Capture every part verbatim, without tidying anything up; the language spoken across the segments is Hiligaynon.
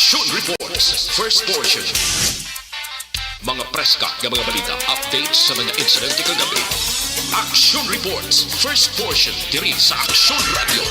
Action Reports, first portion. Mga preska nga mga balita, updates sa mga insidente kagabi. Action Reports, first portion, diri sa Action Radio.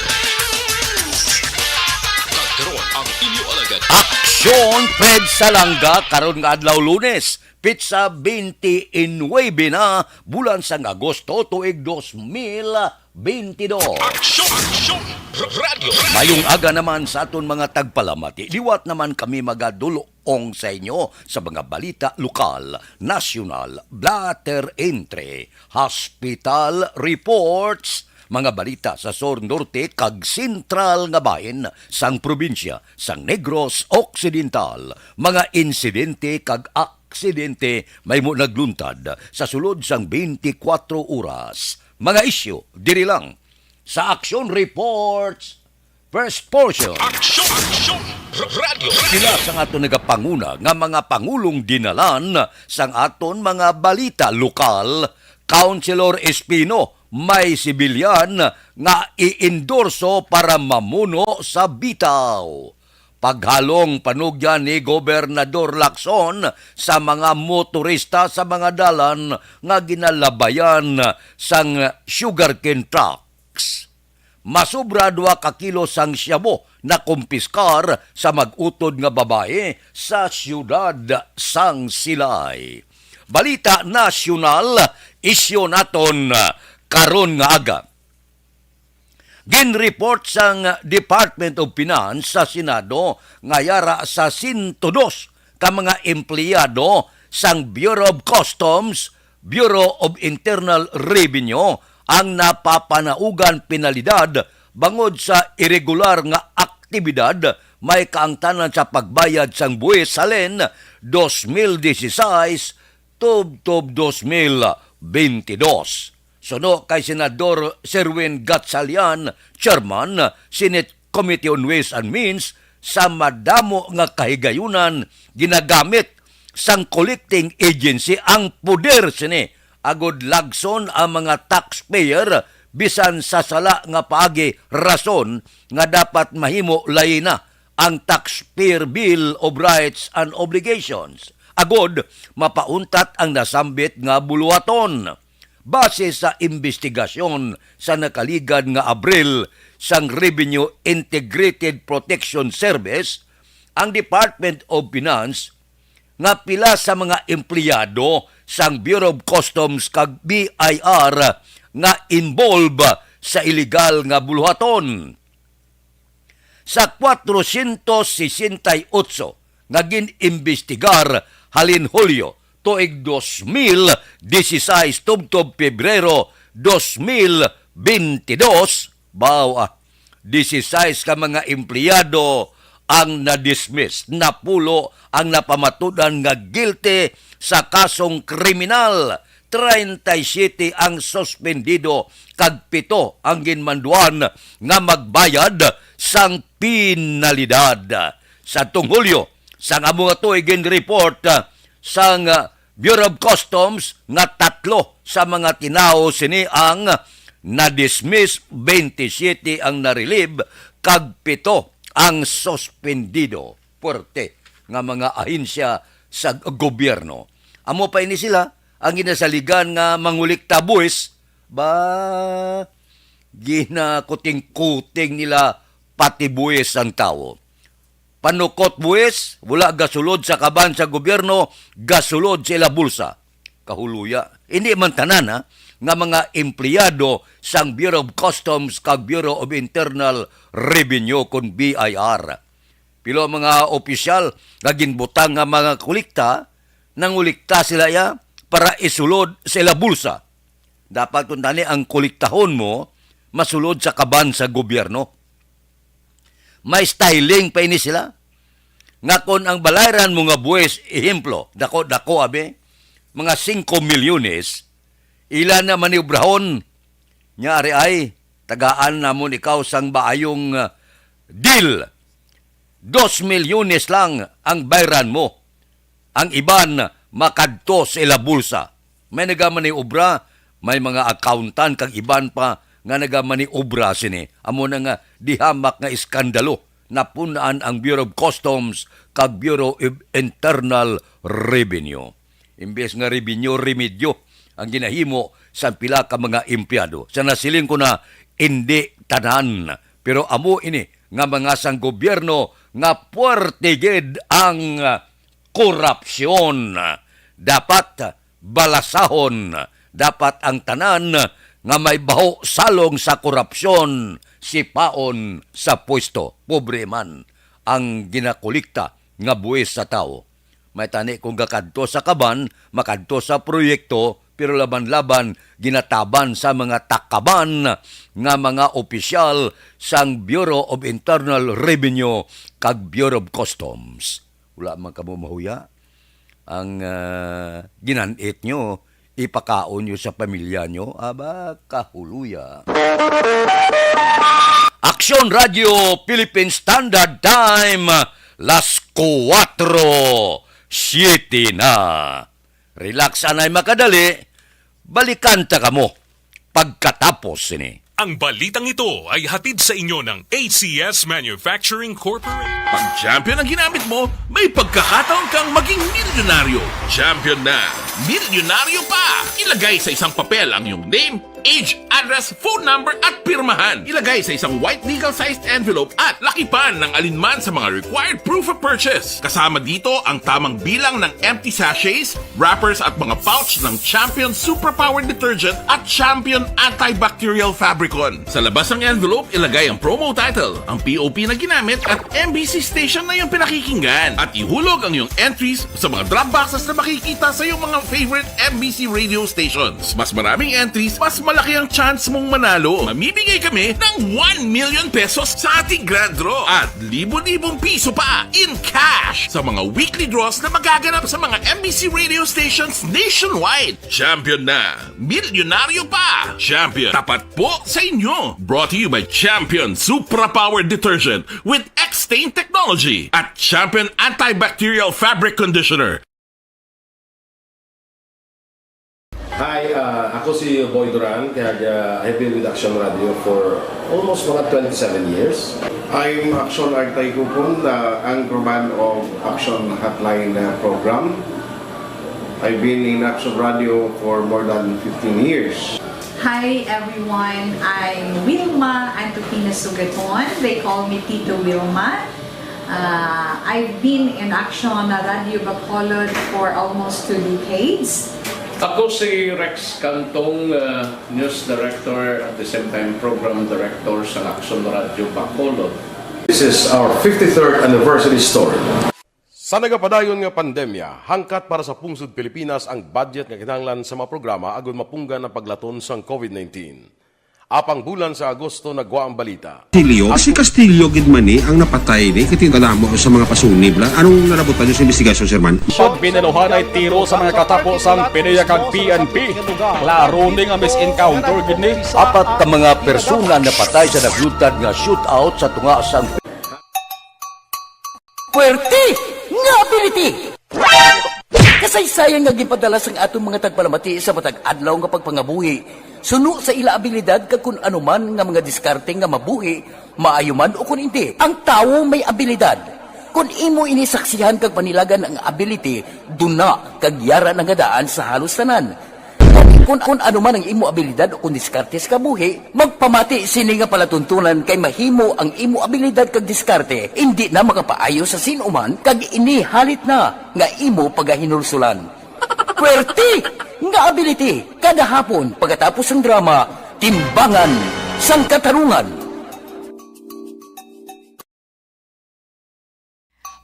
Kag karon ang inyo alagad. Action Fred Salanga karon nga adlaw Lunes, petsa twenty-nine na, bulan sang Agosto, tuig dos mil twenty-dos. Action, Action, R-, Radio. Mayong aga naman sa aton mga tagpalamati. Liwat naman kami magadulong sa inyo sa mga balita lokal, nasyonal, blatter entry, hospital reports, mga balita sa sur, norte, kag sentral nga bahin sang probinsya sang Negros Occidental, mga insidente kag aksidente may mo nagluntad sa sulod sang twenty-four oras. Mga isyu diri lang sa Action Reports, first portion. Action, Action, R-, Radio. Sila sang aton nagapanguna nga mga pangulong dinalan sang aton mga balita lokal, Councilor Espino, may sibilyan nga iendorso para mamuno sa bitaw. Paghalong panugyan ni Gobernador Lacson sa mga motorista sa mga dalan nga ginalabayan sang sugarcane trucks. Masubra dua ka kilo sang shabu nakumpiskar sa mag-utod nga babayi sa siyudad sang Silay. Balita nasyonal, isyu naton karon nga aga. Ginreport sang Department of Finance sa Senado nga yara sa sento dos ka mga empleyado sang Bureau of Customs, Bureau of Internal Revenue ang napapanaugan penalidad bangod sa iregular nga aktibidad may kaangtanan sa pagbayad sang buwis halin dos mil dieciséis tubtob dos mil bentidós. Suno kay Senador Sherwin Gatchalian, Chairman, Senate Committee on Ways and Means, sa madamo nga kahigayunan ginagamit sang collecting agency ang poder sini agud lagson ang mga taxpayer bisan sa sala nga paagi, rason nga dapat mahimo layina ang Taxpayer Bill of Rights and Obligations agud mapauntat ang nasambit nga buluhaton. Base sa imbestigasyon sa nakaligad nga Abril sang Revenue Integrated Protection Service, ang Department of Finance nga pila sa mga empleyado sang Bureau of Customs kag B I R nga involved sa iligal nga buluhaton. Sa kwatro siyento sesenta y ocho nga gin-imbestigar halin Hulyo tuig dos mil dieciséis tubtob Pebrero dos mil bentidós, baw, ah, dieciséis ka mga empleyado ang na-dismiss, napulo ang napamatud-an nga guilty sa kasong kriminal, treinta y siete ang suspendido, kag pito ang ginmanduan nga magbayad sang penalidad. Sa tuong Hulyo, sang amo nga tuig, ginreport, ah, sang, ah, Bureau of Customs nga tatlo sa mga tinawo sini ang na-dismiss, twenty-seven ang na-relieve, kag pito ang suspendido. Puwerte nga mga ahensya sa gobyerno. Amo pa ini sila ang ginasaligan nga mangolekta buwis, ba, ginakuting-kuting nila pati buwis ang tawo. Panukot buwis, wala gasulod sa kaban sa gobyerno, gasulod sa ila bulsa. Kahuluya. Hindi man tanan, ha, nga mga empleyado sang Bureau of Customs kag Bureau of Internal Revenue kun B I R. Pila ang mga opisyal nga ginbutang nga mga kolekta, nangulikta sila iya para isulod sa ila bulsa. Dapat kuntani ang kolektahon mo masulod sa kaban sa gobyerno. May styling pa ini sila. Nga kon ang balayran mo nga buwis, ehemplo, dako-dako, abi, mga singko milyones, ila na maniobrahon. Nya ari ay, tagaan namon ikaw sang maayong, ah, deal. Dos milyones lang ang bayran mo. Ang iban makadto sa ila bulsa. May nagamaniobra, may mga accountant kag iban pa nga nagamaniobra sini. Amo na nga dihamak nga iskandalo napun-an ang Bureau of Customs kag Bureau of Internal Revenue. Imbes nga revenue, remedyo ang ginahimo sang pila ka mga empleyado. Sa nasiling ko na, indi tanan, pero amo ini nga mga sang gobyerno nga puwerte gid ang, ah, korupsyon. Dapat balasahon, dapat ang tanan nga may baho salong sa korupsyon sipaon sa pwesto. Pobre man ang ginakolekta nga buwis sa tawo. May tani kung gakadto sa kaban, makadto sa proyekto, pero laban-laban ginataban sa mga takaban nga mga opisyal sang Bureau of Internal Revenue kag Bureau of Customs. Wala man kamo mahuya. Ang, ah, ginan-it nyo, ipakaon nyo sa pamilya nyo, aba, kahuluya. Aksyon Radio Philippine Standard Time, las kuwatro, siyete na. Relax anay makadali, balikan ta kamo pagkatapos sini. Ang balitang ito ay hatid sa inyo ng A C S Manufacturing Corporation. Pag champion ang ginamit mo, may pagkakataon kang maging milyonaryo. Champion na, milyonaryo pa! Ilagay sa isang papel ang iyong name, age, address, phone number, at pirmahan. Ilagay sa isang white legal-sized envelope at lakipan ng alinman sa mga required proof of purchase. Kasama dito ang tamang bilang ng empty sachets, wrappers, at mga pouch ng Champion Superpower Detergent at Champion Antibacterial Fabricon. Sa labas ng envelope, ilagay ang promo title, ang P O P na ginamit, at M B C station na iyong pinakikinggan. At ihulog ang iyong entries sa mga drop boxes na makikita sa iyong mga favorite M B C radio stations. Mas maraming entries, mas malaki ang chance mong manalo. Mamimigay kami ng one million pesos sa ating grand draw at libo-libong piso pa in cash sa mga weekly draws na magaganap sa mga M B C radio stations nationwide. Champion na! Milyonaryo pa! Champion, tapat po sa inyo! Brought to you by Champion Supra Power Detergent with X-Stain Technology at Champion Antibacterial Fabric Conditioner. Hi, uh, ako si Boy Duran, kag, uh, I've been with Action Radio for almost mga twenty-seven years. I'm Action Artay Kupon, the anchorman of Action Hotline, uh, program. I've been in Action Radio for more than fifteen years. Hi everyone, I'm Wilma Antokina Sugaton. They call me Tito Wilma. Uh, I've been in Action Radio Bacolod for almost two decades. Ako si Rex Cantong, uh, news director at the same time program director sa Action Radio Bacolod. This is our fifty-third anniversary story. Sa nagapadayon nga pandemya, hangkat para sa pungsod Pilipinas ang budget nga kinahanglan sa mga programa agud mapunggan ang paglaton sang COVID nineteen. Apang bulan sa Agosto nagwa ang balita. Castillo? Si Castillo gid man ni ang napatay ni, kay kadamo sa mga pasunib la. Anong nalabutan niyo sa investigasyon, Sir Man? Should be naluhanay tiro sa mga katapo sang PDEA kag P N P. Klaro ni nga mis-encounter gid ni. Apat ka mga persona napatay sa naglutad nga shootout sa tunga sang Puwerte nga ability! Kasaysayan nga ginpadala sang aton mga tagpalamati sa matag adlaw nga pagpangabuhi suno sa ila abilidad kag kun ano man nga mga diskarte nga mabuhi, maayo man o kun indi. Ang tawo may abilidad. Kun imo ini saksihan kag panilagan ang ability, duna kag yara na nga daan sa halos tanan. Kung, kung ano man ang imo abilidad o kung diskarte sa kabuhi, magpamati sini nga palatuntunan kay mahimo ang imo abilidad kag diskarte indi na makapaayo sa sin-o man kag ini halit na nga imo pagahinulsulan. Puwerte nga ability! Kada hapon, pagkatapos sang drama, Timbangan sang Katarungan.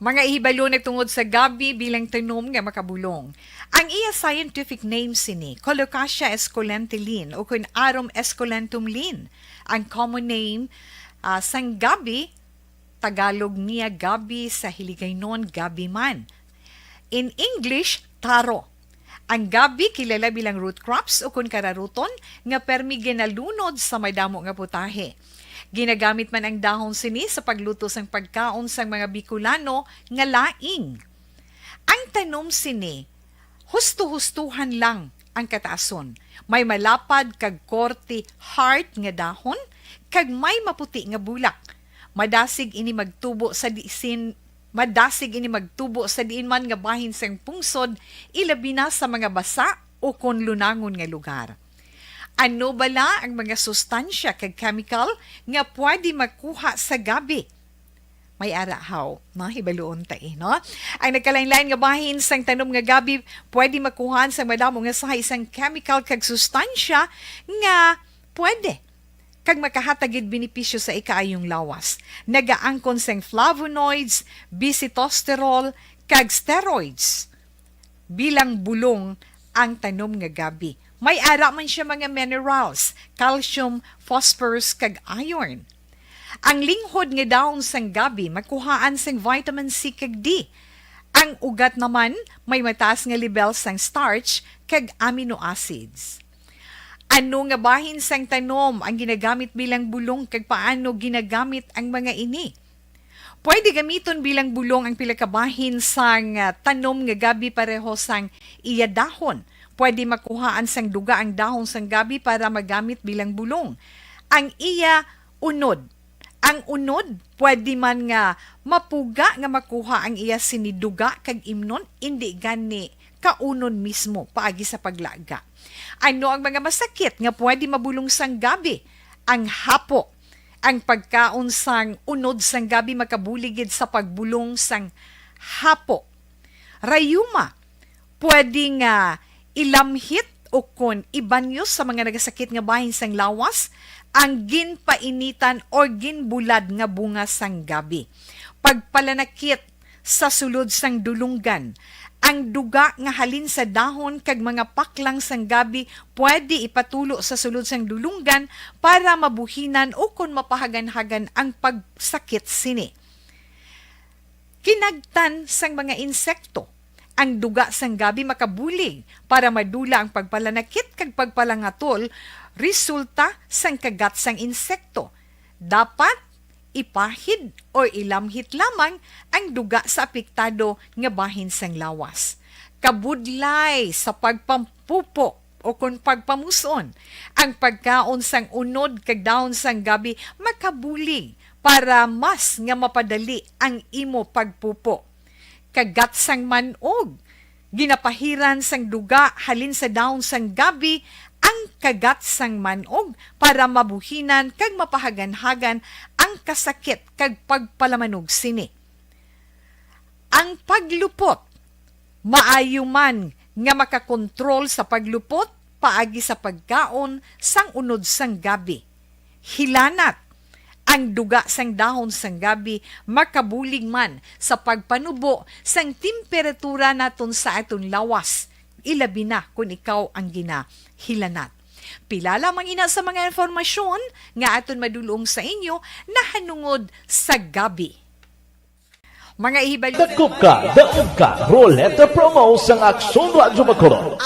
Mga ihibalo na tungod sa gabi bilang tanom nga makabulong. Ang iya scientific name sini, Colocasia esculenta Linn, o kun Arum esculentum Linn. Ang common name, ah, sang gabi, Tagalog niya gabi, sa Hiligaynon gabi man. In English, taro. Ang gabi kilala bilang root crops o kun kararuton nga permi ginalunod sa madamo nga putahe. Ginagamit man ang dahon sini sa pagluto sang pagkaon sang mga Bicolano nga laing. Ang tanom sini, husto-hustohan lang ang kataason. May malapad kag korte heart nga dahon kag may maputi nga bulak. Madasig ini magtubo sa diin, madasig ini magtubo sa diin man nga bahin sang pungsod, ilabi na sa mga basa o kon lunangon nga lugar. Ano bala ang mga sustansya kag chemical nga pwede makuha sa gabi? May ara haw, no? Hibaluon ta, eh, no? Ang nagkalain-lain nga bahin sang tanom nga gabi pwede makuhaan sang madamo nga sahay sang chemical kag sustansya nga pwede kag makahatag gid benepisyo sa ikaayong lawas. Nagaangkon sang flavonoids, bisitosterol, kag steroids bilang bulong ang tanom nga gabi. May ara man siya mga minerals, calcium, phosphorus, kag iron. Ang linghod nga dahon sang gabi makuhaan sang vitamin C kag D. Ang ugat naman may mataas nga lebel sang starch kag amino acids. Ano nga bahin sang tanom ang ginagamit bilang bulong kag paano ginagamit ang mga ini? Pwede gamiton bilang bulong ang pila ka bahin sang, ah, tanom nga gabi pareho sang iya dahon. Pwede makuhaan sang duga ang dahon sang gabi para magamit bilang bulong. Ang iya unod. Ang unod, pwede man nga mapuga nga makuha ang iya sini duga kag imnon, indi gani kaunon mismo paagi sa paglaga. Ano ang mga masakit nga pwede mabulong sang gabi? Ang hapo. Ang pagkaon sang unod sang gabi makabulig gid sa pagbulong sang hapo. Rayuma, pwede nga ilamhit o kon ibanyos sa mga nagasakit nga bahin sang lawas ang ginpainitan or ginbulad nga bunga sang gabi. Pagpalanakit sa sulod sang dulunggan. Ang duga nga halin sa dahon kag mga paklang sang gabi pwede ipatulo sa sulod sang dulunggan para mabuhinan o kon mapahaganhagan ang pagsakit sini. Kinagtan sang mga insekto. Ang duga sang gabi makabulig para madula ang pagpalanakit kag pagpalangatol resulta sang kagat sang insekto. Dapat ipahid o ilamhit lamang ang duga sa apektado nga bahin sang lawas. Kabudlay sa pagpampupo o kon pagpamuson, ang pagkaon sang unod kag dahon sang gabi makabulig para mas nga mapadali ang imo pagpupo. Kagat sang man-og. Ginapahiran sang duga halin sa dahon sang gabi ang kagat sang man-og para mabuhinan kag mapahaganhagan ang kasakit kag pagpalamanog sini. Ang paglupot. Maayo man nga makakontrol sa paglupot paagi sa pagkaon sang unod sang gabi. Hilanat. Ang duga sang dahon sang gabi makabulig man sa pagpanubo sang temperatura naton sa aton lawas, ilabi na kon ikaw ang ginahilanat. Pila lamang ina sa mga impormasyon nga aton madulong sa inyo nahanungod sa gabi. Mga ihibalo. Dakop ka, daog ka, Roleta Promo sang Aksyon Radyo Bacolod.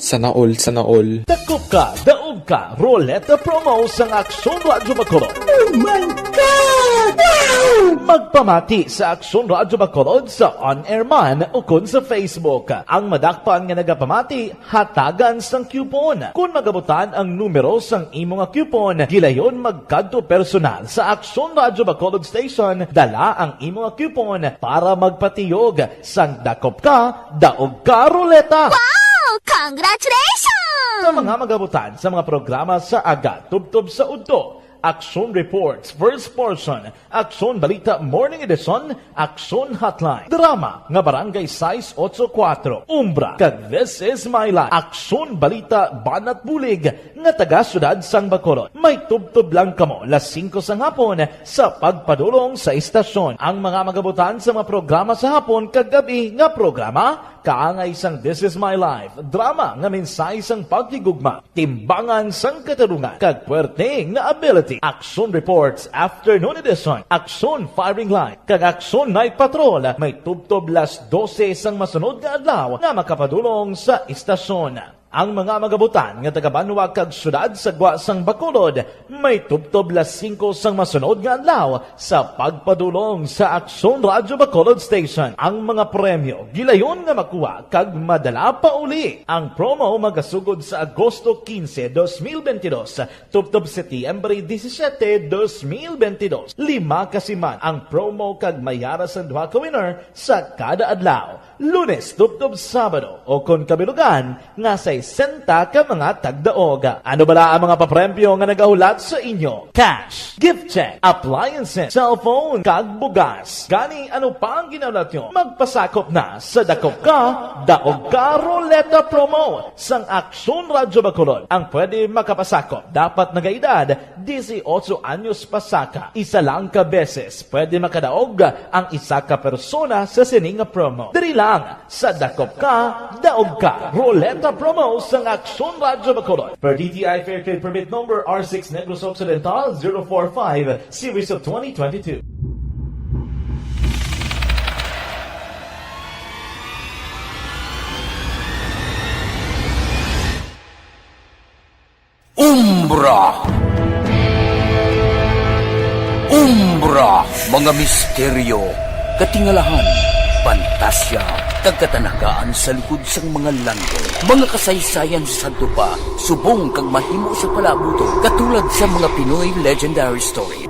Sana all, sana all. Dakop ka, daog ka, Roleta Promo sang Aksyon Radyo Bacolod. Oh my God! Wow! Magpamati sa Aksyon Radyo Bacolod sa on-air man ukon sa Facebook. Ang madakpan nga nagapamati, hatagan sang coupon. Kon magabutan ang numero sang imo nga coupon, gilayon magkadto personal sa Aksyon Radyo Bacolod Station, dala ang imo nga coupon para magpatiyog sang Dakop Ka, Daog Ka Roleta. Wow! Congratulations! Sa mga magabutan sa mga programa sa aga, tubtob sa udto, Aksyon Reports, First Portion, Aksyon Balita Morning Edition, Aksyon Hotline, drama nga Barangay sais otso kuwatro, Umbra, kag This Is My Life, Aksyon Balita Banat Bulig nga taga Siyudad sang Bacolod. May tubtob lang kamo las singko sang hapon sa pagpadulong sa istasyon. Ang mga magabutan sa mga programa sa hapon kag gab-i nga programa, kaangay sang This Is My Life, drama nga mensahe sang paghigugma, timbangan sang katarungan, kag puwerte nga ability. Action Reports Afternoon Edition, Action Firing Line, kag Action Night Patrol may tubtob las dose sang masunod nga adlaw nga makapadulong sa istasyon. Ang mga magabutan nga taga-banwa kag syudad sa gwa sang Bacolod may tubtob las singko sang masunod nga adlaw sa pagpadulong sa Aksyon Radyo Bacolod Station. Ang mga premyo gilayon nga makuha kag madala pa uli. Ang promo magasugod sa Agosto quince, dos mil veintidós, tubtob Setyembre disisiete, dos mil veintidós. Lima ka siman ang promo kag may ara sang duha ka winner sa kada adlaw, Lunes tubtob Sabado, o kon kabilugan nga sesenta ka mga tagdaog. Ano bala ang mga papremyo nga nagahulat sa inyo? Cash, gift check, appliances, cellphone, kag bugas. Gani, ano pa ang ginahulat nyo? Magpasakop na sa Dakop Ka, Daog Ka Ruleta Promo sang Aksyon Radyo Bacolod. Ang pwede makapasakop dapat nagaedad dieciocho anyos pasaka. Isa lang ka beses pwede makadaog ang isa ka persona sa sini nga promo. Diri lang sa Dakop Ka, Daog Ka Ruleta Promo sang Aksyon Radyo Bacolod. Per D T I Fair Trade Permit Number R six Negros Occidental zero four five, Series of twenty twenty-two. Umbra. Umbra, mga misteryo, katingalahan, pantasya, kag katanagaan sa likod sang mga langgol. Mga kasaysayan sa sadto pa, subong kag mahimo sa palaabuton, katulad sa mga Pinoy legendary story.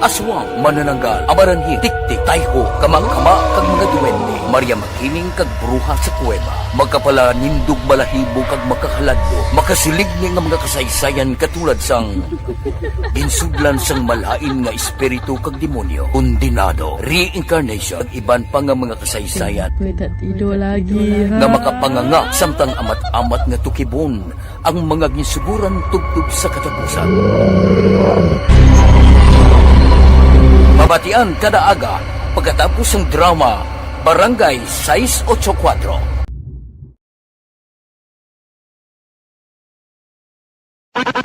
Aswang, manananggal, amaranhil, tiktik, tayho, kamangkama, kag mga duwende, Maria Makiling, kag bruha sa kuweba. Makapalanindog balahibo kag makakaladlok, makasiligni nga mga kasaysayan katulad sang ginsudlan sang malain nga espiritu kag demonyo, kondenado, reincarnation, kag iban pa nga mga kasaysayan May tatido lagi, ha? Nga makapanganga samtang amat-amat nga tukibon ang mga ginsuguran tubtob sa katapusan. Mabatian kada aga pagkatapos sang drama Barangay Sais Ocho Kuatro.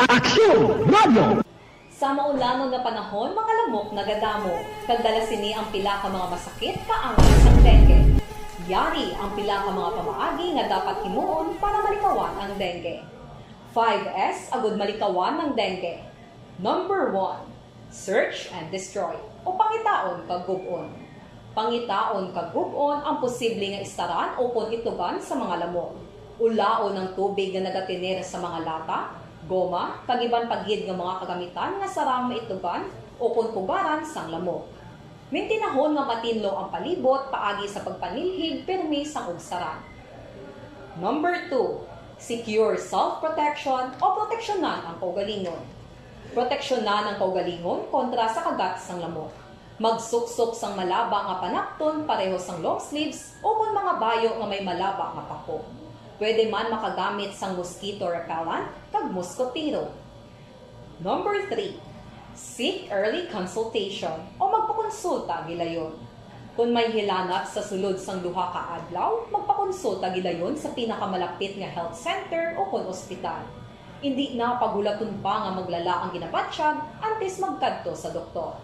Aksyon Radio! Sa maulan nga panahon, mga lamok nagadamo, kag dala sini ang pila ka mga masakit nga angay sang dengue. Yari ang pila ka mga pamaagi nga dapat himuon para malikawan ang dengue. Five S agud malikawan ang dengue. Number one, search and destroy, o pangitaon kag gub-on. Pangitaon kag gub-on ang posible nga istaran ukon itugan sa mga lamok. Ulaon ang tubig nga nagatener sa mga lata, goma, kag iban pa gid nga mga kagamitan nga sarang maitugan ukon kugaran sang lamok. Mintinahon nga matinlo ang palibot paagi sa pagpanilhig pirmi sang ugsaran. Number two, secure self-protection o proteksyonan ang kaugalingon. Proteksyonan ang kaugalingon kontra sa kagat sang lamok. Magsuksok sang malaba nga panapton pareho sang long sleeves ukon mga bayo nga may malaba nga pako. Pwede man makagamit sang mosquito repellent kag moskotero. Number three, seek early consultation o magpakonsulta gilayon. Kon may hilanat sa sulod sang duha ka adlaw, magpakonsulta gilayon sa pinakamalapit nga health center ukon ospital. Indi na paghulaton pa nga maglala ang ginabatyag antes magkadto sa doktor.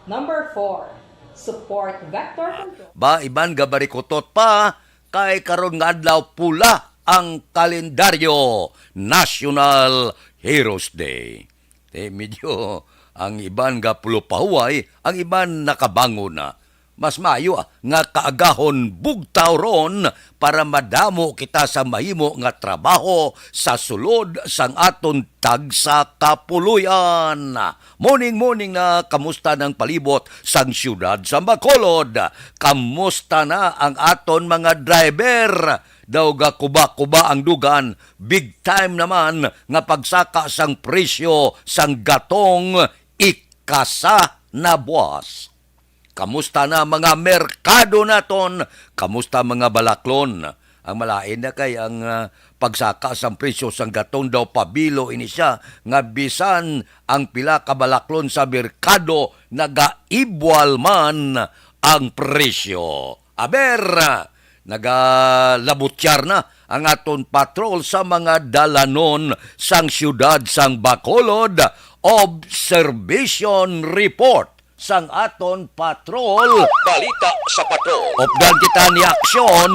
Number four, support vector control. Ba, iban gabarikutot pa, kay karon nga adlaw pula ang kalendaryo, National Heroes Day. Eh, medyo ang iban gapulupahuway, ang iban nakabangon na. Mas maayo, ah, nga kaagahon bugtaw ron para madamo kita sa mahimo nga trabaho sa sulod sang aton tagsa ka puloy-an. Morning, morning na, kamusta nang palibot sang siyudad sa Bacolod? Kamusta na ang aton mga driver? Daw gakuba-kuba ang dugan, big time naman nga pagsaka sang presyo sang gatong ikasa na buwas. Kamusta na mga merkado naton? Kamusta mga balaklon? Ang malain na kay ang, ah, pagsaka sang presyo sang gatong daw pabilo ini siya nga bisan ang pila ka balaklon sa merkado nagaibwal man ang presyo. Aber, nagalabutyar na ang aton patrol sa mga dalanon sang siyudad sang Bacolod. Observation report sang aton patrol. Balita sa patrol. Updan kita ni Aksyon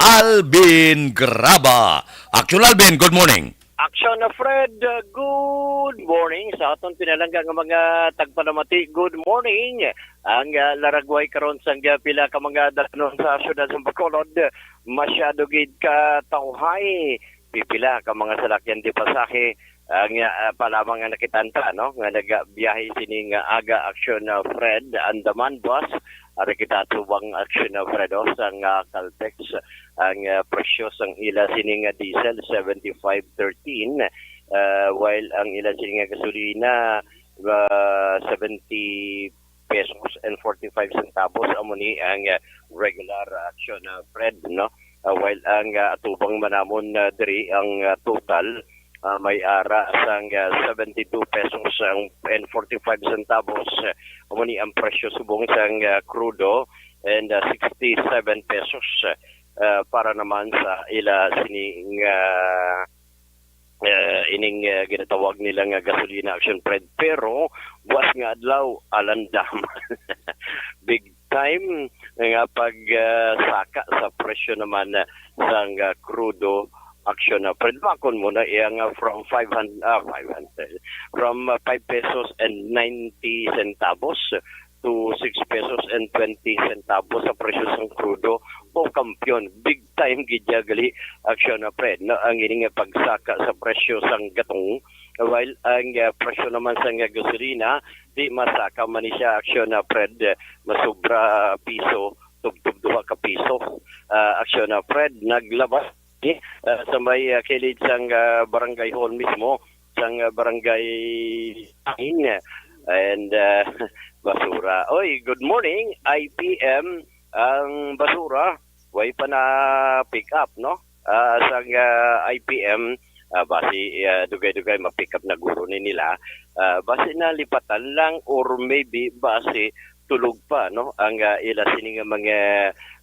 Alvin Graba. Action Alvin, good morning. Action na Fred, uh, good morning. Sa aton pinalangga nga mga tagpalamati, good morning. Ang, uh, laragway karon sang, uh, pila ka mga dalanon sa siyudad sa Bacolod, masyado gid ka tawhay. Pipila ka mga salakyan di pasahe ang, ah, pa lamang nga nakitanta, no, nga nagabiyahe sini nga aga action, ah, Fred, Andaman bus. Ari kita tubang action, ah, Fred, oh, sang, ah, Caltex. Ang, ah, presyo sang ila sini nga diesel, seventy-five thirteen, ah, while ang ila sini nga gasolina, ah, seventy pesos and forty-five centavos. Amo ni ang, ah, regular action, ah, Fred, no? Ah, while ang, ah, atubang man namon, ah, diri ang, ah, total, ah, may ara sang, ah, seventy-two pesos ang, and forty-five centavos. Ah, amo ni ang presyo subong sang, ah, krudo and, ah, sixty-seven pesos, ah, para naman sa ila sining, ah, eh, ining, eh, ginatawag nila nga gasolina action, Fred. Pero buwas nga adlaw, alandam. Big time nga pag, ah, saka sa presyo naman, ah, sang, ah, krudo action, ah, Fred. Makon mo na iya nga from five hundred, ah, five hundred, from, ah, five pesos and ninety centavos to six pesos and twenty centavos sa presyo sang krudo. Wow, kampiyon, big time gid ya gali, action na Fred, no? Ang ini nga pagsaka sa presyo sang gatong, while ang, ah, presyo naman sang gasolina, di masaka man ni siya, action na Fred, eh, masubra piso, tubtob duha ka piso. Ah, action na Fred, naglabas, eh, ah, sa may, ah, kilid sang, ah, Barangay Hall mismo, sang, ah, Barangay Hangin, and, ah, basura. Oy, good morning, I P M. Ang basura, way pa na pick up, no? Ah, sang, ah, I P M, ah, basi, ah, dugay-dugay ma-pick up na guro ni nila. Ah, basi nalipatan lang or maybe basi tulog pa, no? Ang, ah, ila sini nga mga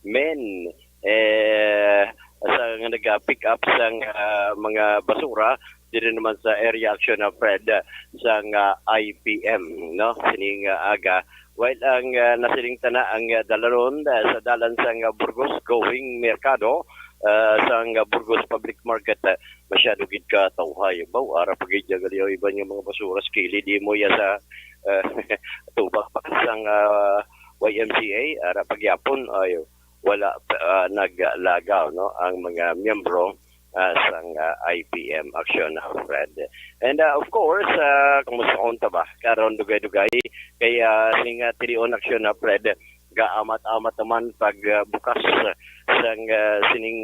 men, eh, sa nga naga-pick up sang, ah, mga basura diri naman sa area action na Fred, ah, sang, ah, I P M, no? Sining, ah, aga. While ang, ah, nasiling tana ang, ah, dalanon, ah, sa dalan sang, ah, Burgos going Merkado, ah, sang, ah, Burgos Public Market, ah, masyado gid ka tawhay. Baw, ara pa gid ya gali ang iban nga mga basura sa kilid, di mo ya sa, ah, tubak pa sang, ah, Y M C A, ara pa gyapon, ayo, wala, ah, naglagaw, no, ang mga miyembro, ah, sang, ah, I P M action, ah, Fred. And, ah, of course, ah, kumusta ka ta ba? Karon dugay-dugay kay, ah, ning, ah, tilion action, ah, Fred, gaamat-amat naman pag, ah, bukas sang, ah, sining,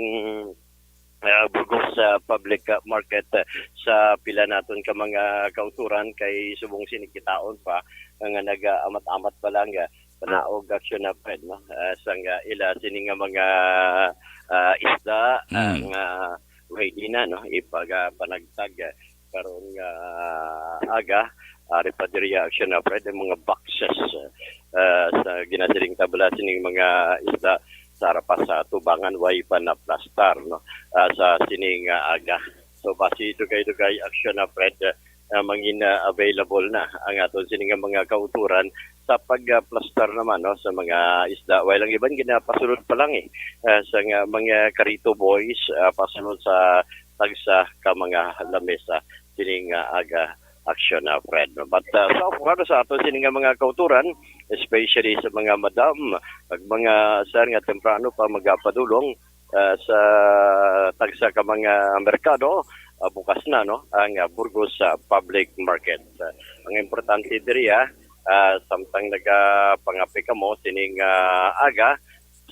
ah, Burgos, ah, public, ah, market, ah, sa pila naton ka mga kauturan kay subong sini kitaon pa nga nagaamat-amat pa lang, ah, panaog action na Fred, no? Ah, sang, ah, ila sini nga mga, ah, isda, ah, Mm. nga ready na, no? Ipagapanagtag, ah, karon nga aga, ari pa diri action na Fred, ang mga boxes, ah, sa ginasiling tabla sining mga isda sa ara pa sa tubangan, way pa na plastar, no? Ah, sa sining, ah, aga. So, basi dugay-dugay action na Fred, ah, mangin, ah, available na ang aton sini nga mga kauturan sa pagplastar naman, no, sa mga isda. Way lang iban ginapasulod pa lang, eh, ah, sa nga mga karito boys, ah, pasulod sa tagsa ka mga lamesa sining, ah, aga action na Fred, no? But, ah, sa kuan sa aton sini nga mga kauturan, especially sa mga madam, ag mga sir nga temprano pa magapadulong, ah, sa tagsa ka mga merkado, ah, bukas na, no, ang, ah, Burgos, ah, public market. Ah, ang importante diri, ah, ah, samtang nagapangape kamo sining, ah, aga,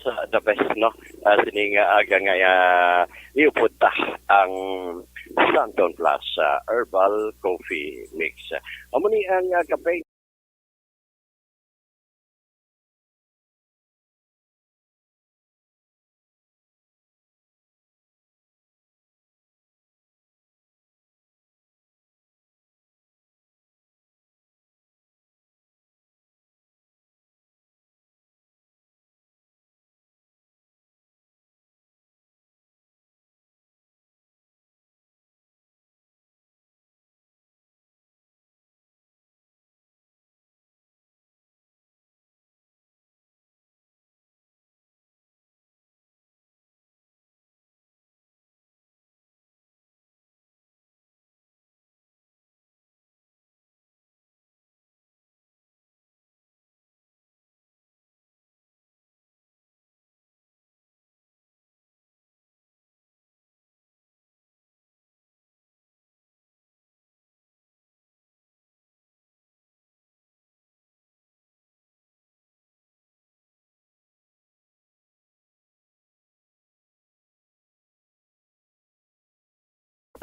sa the best, no, ah, sining, ah, aga nga, ah, iupod ta ang Santon Plus, ah, Herbal Coffee Mix. Amo ni ang, ah, kape.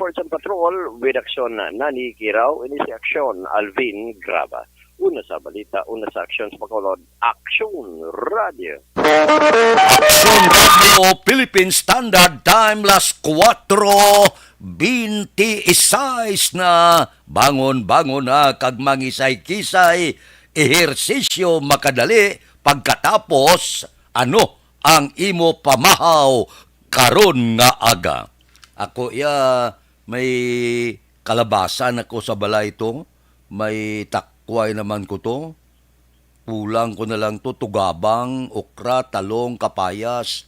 Sports and Patrol with Aksyon Nani Kiraw, ini si Aksyon Alvin Graba. Una sa balita, una sa aksyon sa Bacolod, Aksyon Radio. Aksyon Radio Philippine Standard Time, las kuwatro benti y sais na. Bangon-bangon na kag mangisay-kisay, ehersisyo makadali, pagkatapos, ano ang imo pamahaw karon nga aga? Ako iya, may kalabasa na ko sa balay to, may takway naman ko to. Kulang ko na lang to, tugabang, okra, talong, kapayas.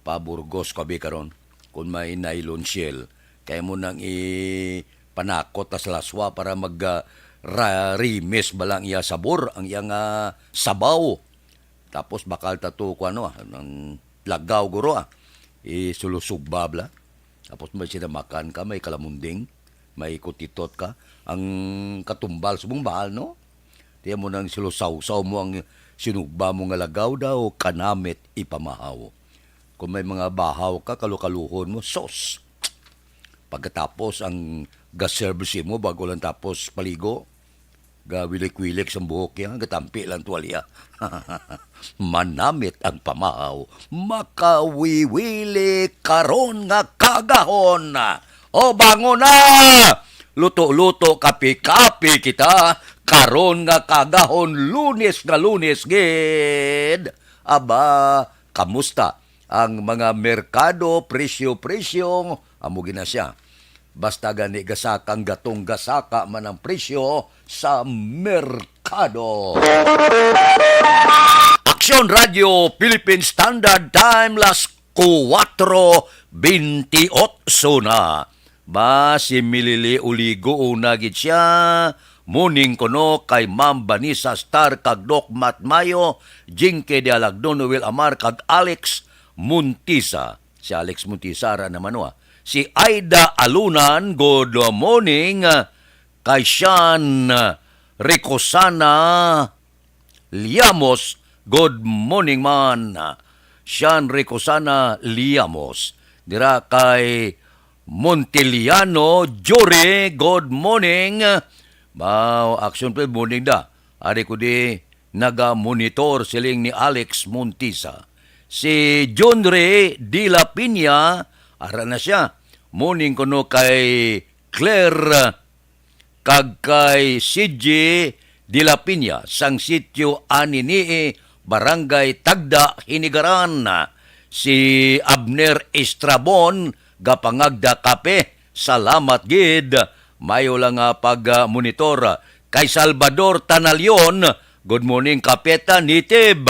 Paburgos ko abi karon, kung may nylon shell. Kaya mo nang ipanakot ta sa laswa para mag, ah, ra-, rimes ba lang iya sabor, ang iya nga sabaw. Tapos bakal ta to, kung ano, ah, ang lagaw guro, ah. Isulusugba bala. Tapos may sinamakan ka, may kalamunding, may kutitot ka. Ang katumbal subong bahal, no? Tiyan mo nang silusawsaw mo ang sinugba mo nga lagaw daw, kanamit ipamahaw. Kung may mga bahaw ka, kalukaluhon mo, sos! Pagkatapos ang ga-serve mo, bago lang tapos paligo, gawilik-wilik sang buhok niya, gatampi lang tuwalya. Manamit ang pamahaw, makawiwili karon nga kagahon. O, bangon na! Luto-luto, kape-kape kita, karon nga kagahon, Lunes nga Lunes gid. Aba, kamusta ang mga merkado, presyo-presyo? Amo gina siya. Basta gani gasakang gatong gasaka man ang presyo sa merkado. Aksyon Radio Philippine Standard Time, las kuwatro benti otso na. Ba, si Milili Uligo, una gid siya. Morning kuno kay Ma'am Vanessa Star kag Doc Matt Mayo, Jinky de Alagdon, Noel Amar kag Alex Montisa. Si Alex Montisa, ara naman, wa. Si Aida Alunan, good morning. Kay Sean Ricosana Liamos, good morning man. Sean Ricosana Liamos. Dira kay Montiliano Jory, good morning. Wow, action pa, morning da. Ari ko di naga-monitor, siling ni Alex Montisa. Si John Ray de la Piña, ara na siya. Morning kuno kay Claire kag kay C J de la Piña sang sitio Aninii, Barangay Tagda, Hinigaran. Si Abner Estrabon, gapangagda kape. Salamat gid. Mayo lang nga pag-monitor. Kay Salvador Tanalion, good morning, Kapeta Nitib.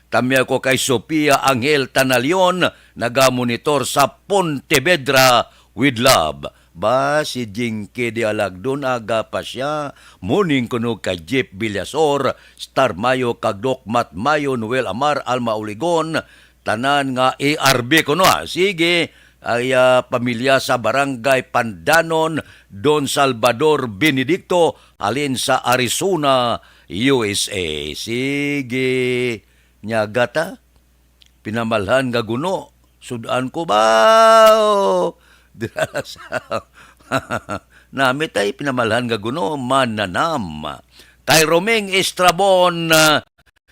Tamya ko kay Sofia Angel Tanalion, naga-monitor sa Pontevedra, with love. Ba, si Jinky de Alagdon, aga pa siya. Morning kuno kay Jeep Villasor, Star Mayo, kag Doc Matt Mayo, Noel Amar, Alma Uligon, tanan nga A R B kuno, ha. Sige, ay, ah, pamilya sa Barangay Pandanon, Don Salvador Benedicto, halin sa Arizona, U S A. Sige, nya gata. Pinamalhan nga guno, sud-an ko ba? Dira sa namit ay pinamalhan nga guno, mananam. Kay Roming Estrabon, ah,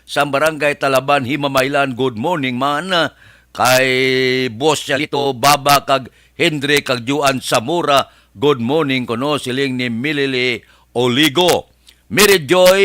sa Barangay Talaban, Himamaylan, good morning man. Kay Boss Yalito Baba kag Henry kag Juan Zamora, good morning kuno, siling ni Milili Oligo. Mary Joy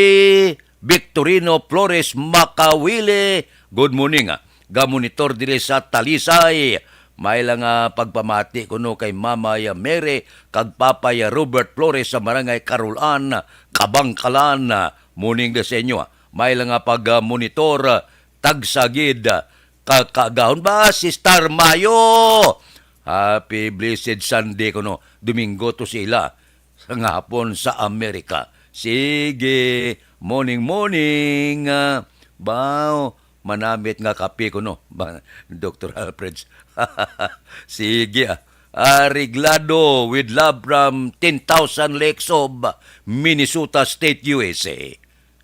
Victorino Flores Makawili, good morning, ah. Gamonitor diri sa Talisay. May lang, ah, pagpamati kuno kay Mama ya Mary kag Papa ya Robert Flores sa Barangay Carolan, Kabangkalan. Morning da sa inyo, ah. May lang nga pag-monitor, ah, tagsa gid, ah, ka-, kagahon ba si Star Mayo? Happy blessed Sunday kuno. Domingo to sila sa nga hapon sa Amerika. Sige, morning, morning. Ah, baw, manamit nga kape kuno. Ba, Doktor Alfreds. Sige, ah. Areglado, with love from ten thousand Lakes of Minnesota State, U S A.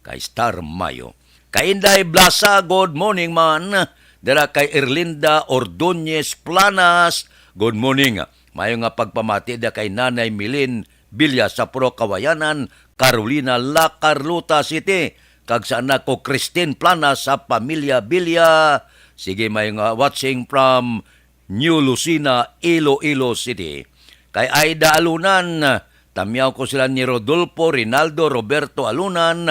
Kay Star Mayo. Kay Inday Blasa, good morning man. Dira kay Erlinda Ordonez Planas, good morning. Mayo nga pagpamati da kay Nanay Milin Villa sa Purok Kawayanan, Carolina, La Carlota City, kag sa anak ko Christine Plana sa pamilya Villa. Sige, mayo nga watching from New Lucena, Iloilo City. Kay Aida Alunan, tamyaw ko sila ni Rodolfo, Rinaldo, Roberto Alunan,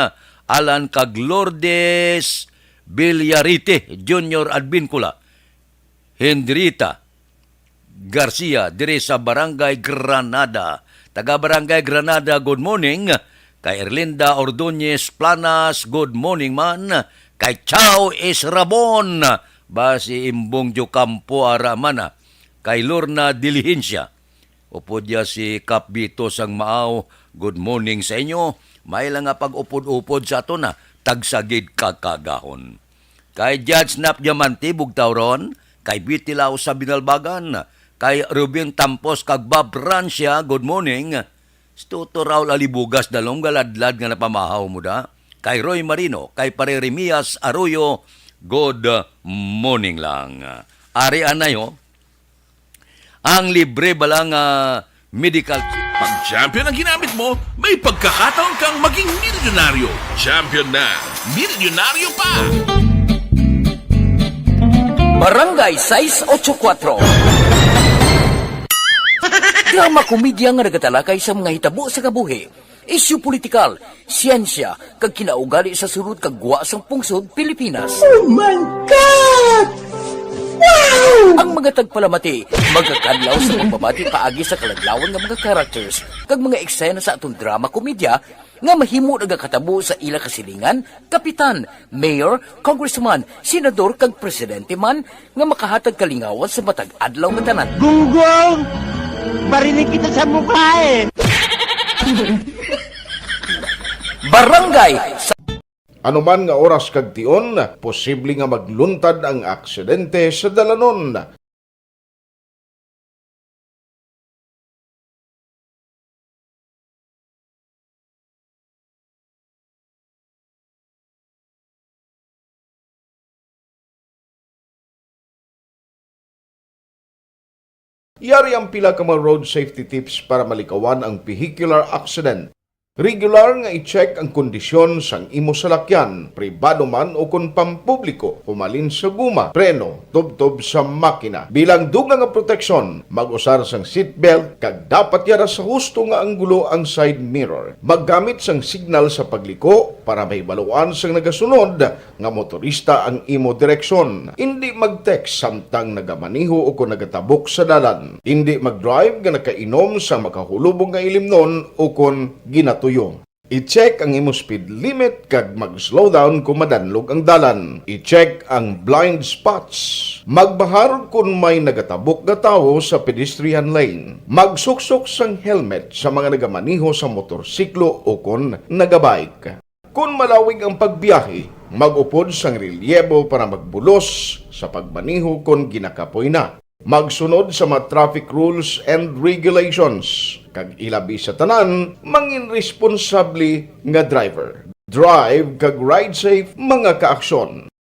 Alan kag Lourdes Villarite Junior Advincula, Hendrita Garcia diri sa Barangay Granada. Taga Barangay Granada, good morning. Kay Erlinda Ordonez Planas, good morning man. Kay Chao Israbon, basi Imbong Diocampo ara man, ah. Kay Lorna Diligencia. Upod ya si Kap Bito sang Maaw, good morning sa inyo. May lang nga pag-upod-upod sa aton, ah, tagsa gid ka kagahon. Kay Judge Nap Diamante, Bugtawron, kay Betty Lao sa Binalbagan, kay Ruben Tampos kag Bob Rancia, good morning. Si Toto Raul Alibugas, dalom galadlad nga napamahaw mo da. Kay Roy Marino, kay Pare Remias Arroyo, good morning lang. Ari anay, ho. Ang libre bala nga medical check. Pag Champion ang ginamit mo, may pagkakataon kang maging milyonaryo. Champion na, milyonaryo pa! Barangay sais ocho kuatro. Drama komedya nga nagatalakay sa mga hitabo sa kabuhi, isyu politikal, siyensya, kag kinaugali sa sulod kag gwa sang pungsod Pilipinas. Oh my God! Wow! Ang mga tagpalamati magakadlaw sa pagbabati paagi sa kaladlawan nga mga characters kag mga eksena sa aton drama komedya nga mahimo nagakatabo sa ila kasilingan, kapitan, mayor, congressman, senador, kag presidente man nga makahatag kalingawan sa matag adlaw nga tanan. Gunggong! Barinig kita sa mukha eh! Barangay sa Anuman nga oras kag tion, posible nga magluntad ang aksidente sa dalanon. Yari ang pila ka mga road safety tips para malikawan ang vehicular accident. Regular nga i-check ang kondisyon sang imo salakyan, pribado man o kon pampubliko, humalin sa guma, preno, tubtob sa makina. Bilang dugang nga proteksyon, mag-usar sang seatbelt kag dapat yara sa husto nga anggulo ang side mirror. Maggamit sang signal sa pagliko para mahibaluan sang nagasunod nga motorista ang imo direksyon. Indi mag-text samtang nagamaneho o kon nagatabok sa dalan. Indi mag-drive nga nakainom sa makahulubong nga ilimnon o kon ginatuyo. I-check ang imo speed limit kag mag-slow down kon madanlog ang dalan. I-check ang blind spots. Magbahar kon may nagatabok nga tawo sa pedestrian lane. Magsuksok sang helmet sa mga nagamaneho sa motorsiklo o kon nagabike. Kon malawig ang pagbiyahe, mag-upod sang relyebo para magbulos sa pagmaneho kon ginakapoy na. Magsunod sa mga traffic rules and regulations, kag ilabi sa tanan, mangin responsable nga driver. Drive kag ride safe, mga kaaksyon.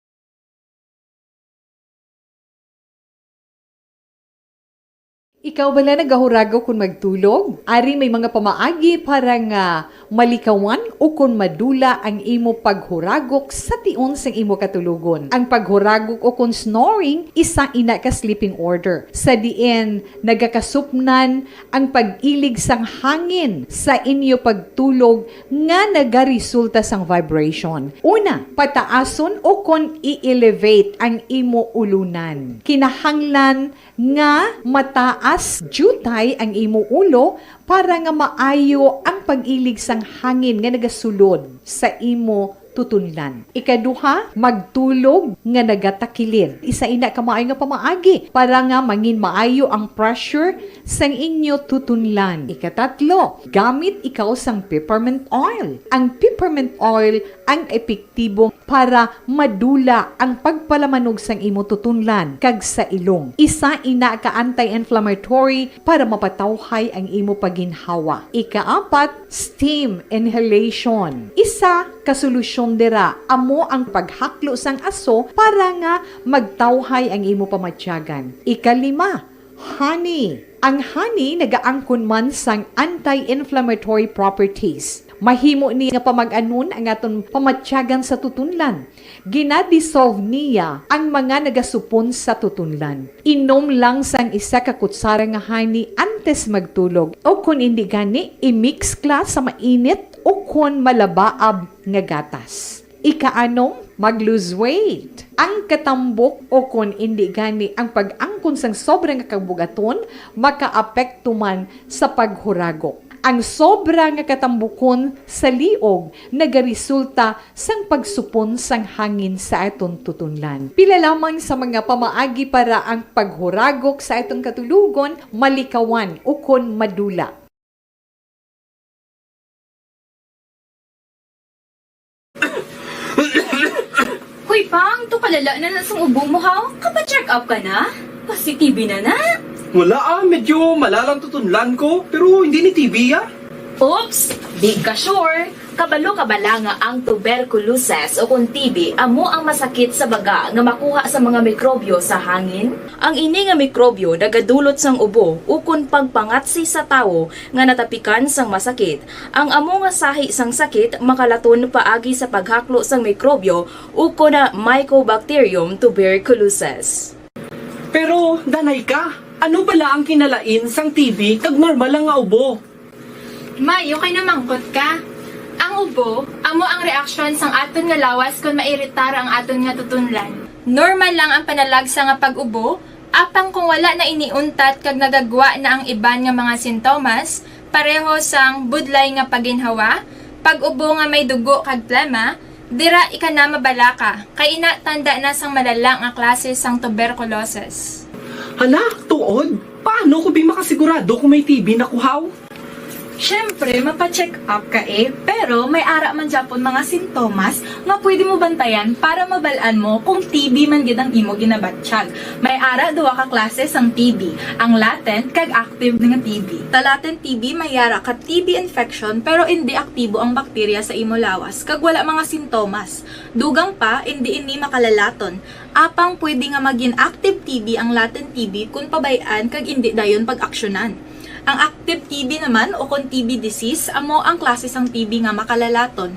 Ikaw bala nagahuragok kon magtulog? Ari may mga pamaagi para nga malikawan ukon madula ang imo paghuragok sa tion sang imo katulogon. Ang paghuragok ukon snoring, isa ina ka sleeping order, sa diin nagakasupnan ang pag-ilig sang hangin sa inyo pagtulog nga nagaresulta sang vibration. Una, pataason ukon i-elevate ang imo ulunan. Kinahanglan nga mataas diutay ang imo ulo para nga maayo ang pag-ilig sang hangin nga nagasulod sa imo tutunlan. Ikaduha, magtulog nga nagatakilid. Isa ina ka maayo nga pamaagi para nga mangin maayo ang pressure sang inyo tutunlan. Ikatatlo, gamit ikaw sang peppermint oil. Ang peppermint oil ang epektibo para madula ang pagpalamanog sang imo tutunlan kag sa ilong. Isa ina ka anti-inflammatory para mapatawhay ang imo pagginhawa. Ikaapat, steam inhalation. Isa ka solusyon dira amo ang paghaklo sang aso para nga magtawhay ang imo pamatyagan. Ikalima, Honey. Ang honey nagaangkon man sang anti-inflammatory properties. Mahimo ni nga pamag-anon ang aton pamatyagan sa tutunlan. Gina-dissolve niya ang mga nagasupon sa tutunlan. Inom lang sang isa ka kutsara nga honey antes magtulog, o kon indi gani, i-mix ka sa mainit o kon malabaab nga gatas. Ikaanom, mag-lose weight. Ang katambok o kon indi gani ang pag-angkon sang sobra nga kabugaton makaapekto man sa paghuragok. Ang sobra nga katambukon sa liog nagaresulta sang pagsupon sang hangin sa aton tutunlan. Pila lamang sa mga pamaagi para ang paghuragok sa aton katulogon malikawan ukon madula. Hoy, Pang, to kalala na na sang ubo mo, ha? Kapa-check up ka na? Kasi T B na na. Wala, ah, medyo malalang tutunlan ko, pero hindi ni T B, ah. Oops! Di ka sure? Kabalo ka bala nga ang tuberculosis o kon T B amo ang masakit sa baga nga makuha sa mga mikrobyo sa hangin? Ang ini nga mikrobyo nagadulot sang ubo ukon pagpangatsi sa tawo nga natapikan sang masakit. Ang amo nga sahi sang sakit makalaton paagi sa paghaklo sang mikrobyo ukon na Mycobacterium tuberculosis. Pero, danay ka, ano bala ang kinalain sang T B kag normal lang nga ubo? May, okay na mangkot ka. Ang ubo, amo ang reaksyon sang aton nga lawas kon mairitar ang aton nga tutunlan. Normal lang ang panalagsa nga pag-ubo, apang kung wala na ini untat kag nagagwa na ang iban nga mga sintomas, pareho sang budlay nga paginhawa, pag-ubo nga may dugo kag plema, dira ika na mabalaka, kay ina tanda na sang malala nga klase sang tuberculosis. Hala, tuod? Paano ko bi makasigurado kung may T B na ko, haw? Siyempre, mapa-check up ka eh, pero may ara man gyapon mga sintomas nga pwede mo bantayan para mabal-an mo kung T B man gid ang imo ginabatyag. May ara duha ka klase sang T B, ang latent kag active nga T B. Sa latent T B, may ara ka T B infection pero indi aktibo ang bakterya sa imo lawas kag wala mga sintomas. Dugang pa, indi ini makalalaton. Apang pwede nga magin active T B ang latent T B kon pabay-an kag indi dayon pag-aksyonan. Ang active T B naman, o kon T B disease, amo ang klase sang T B nga makalalaton.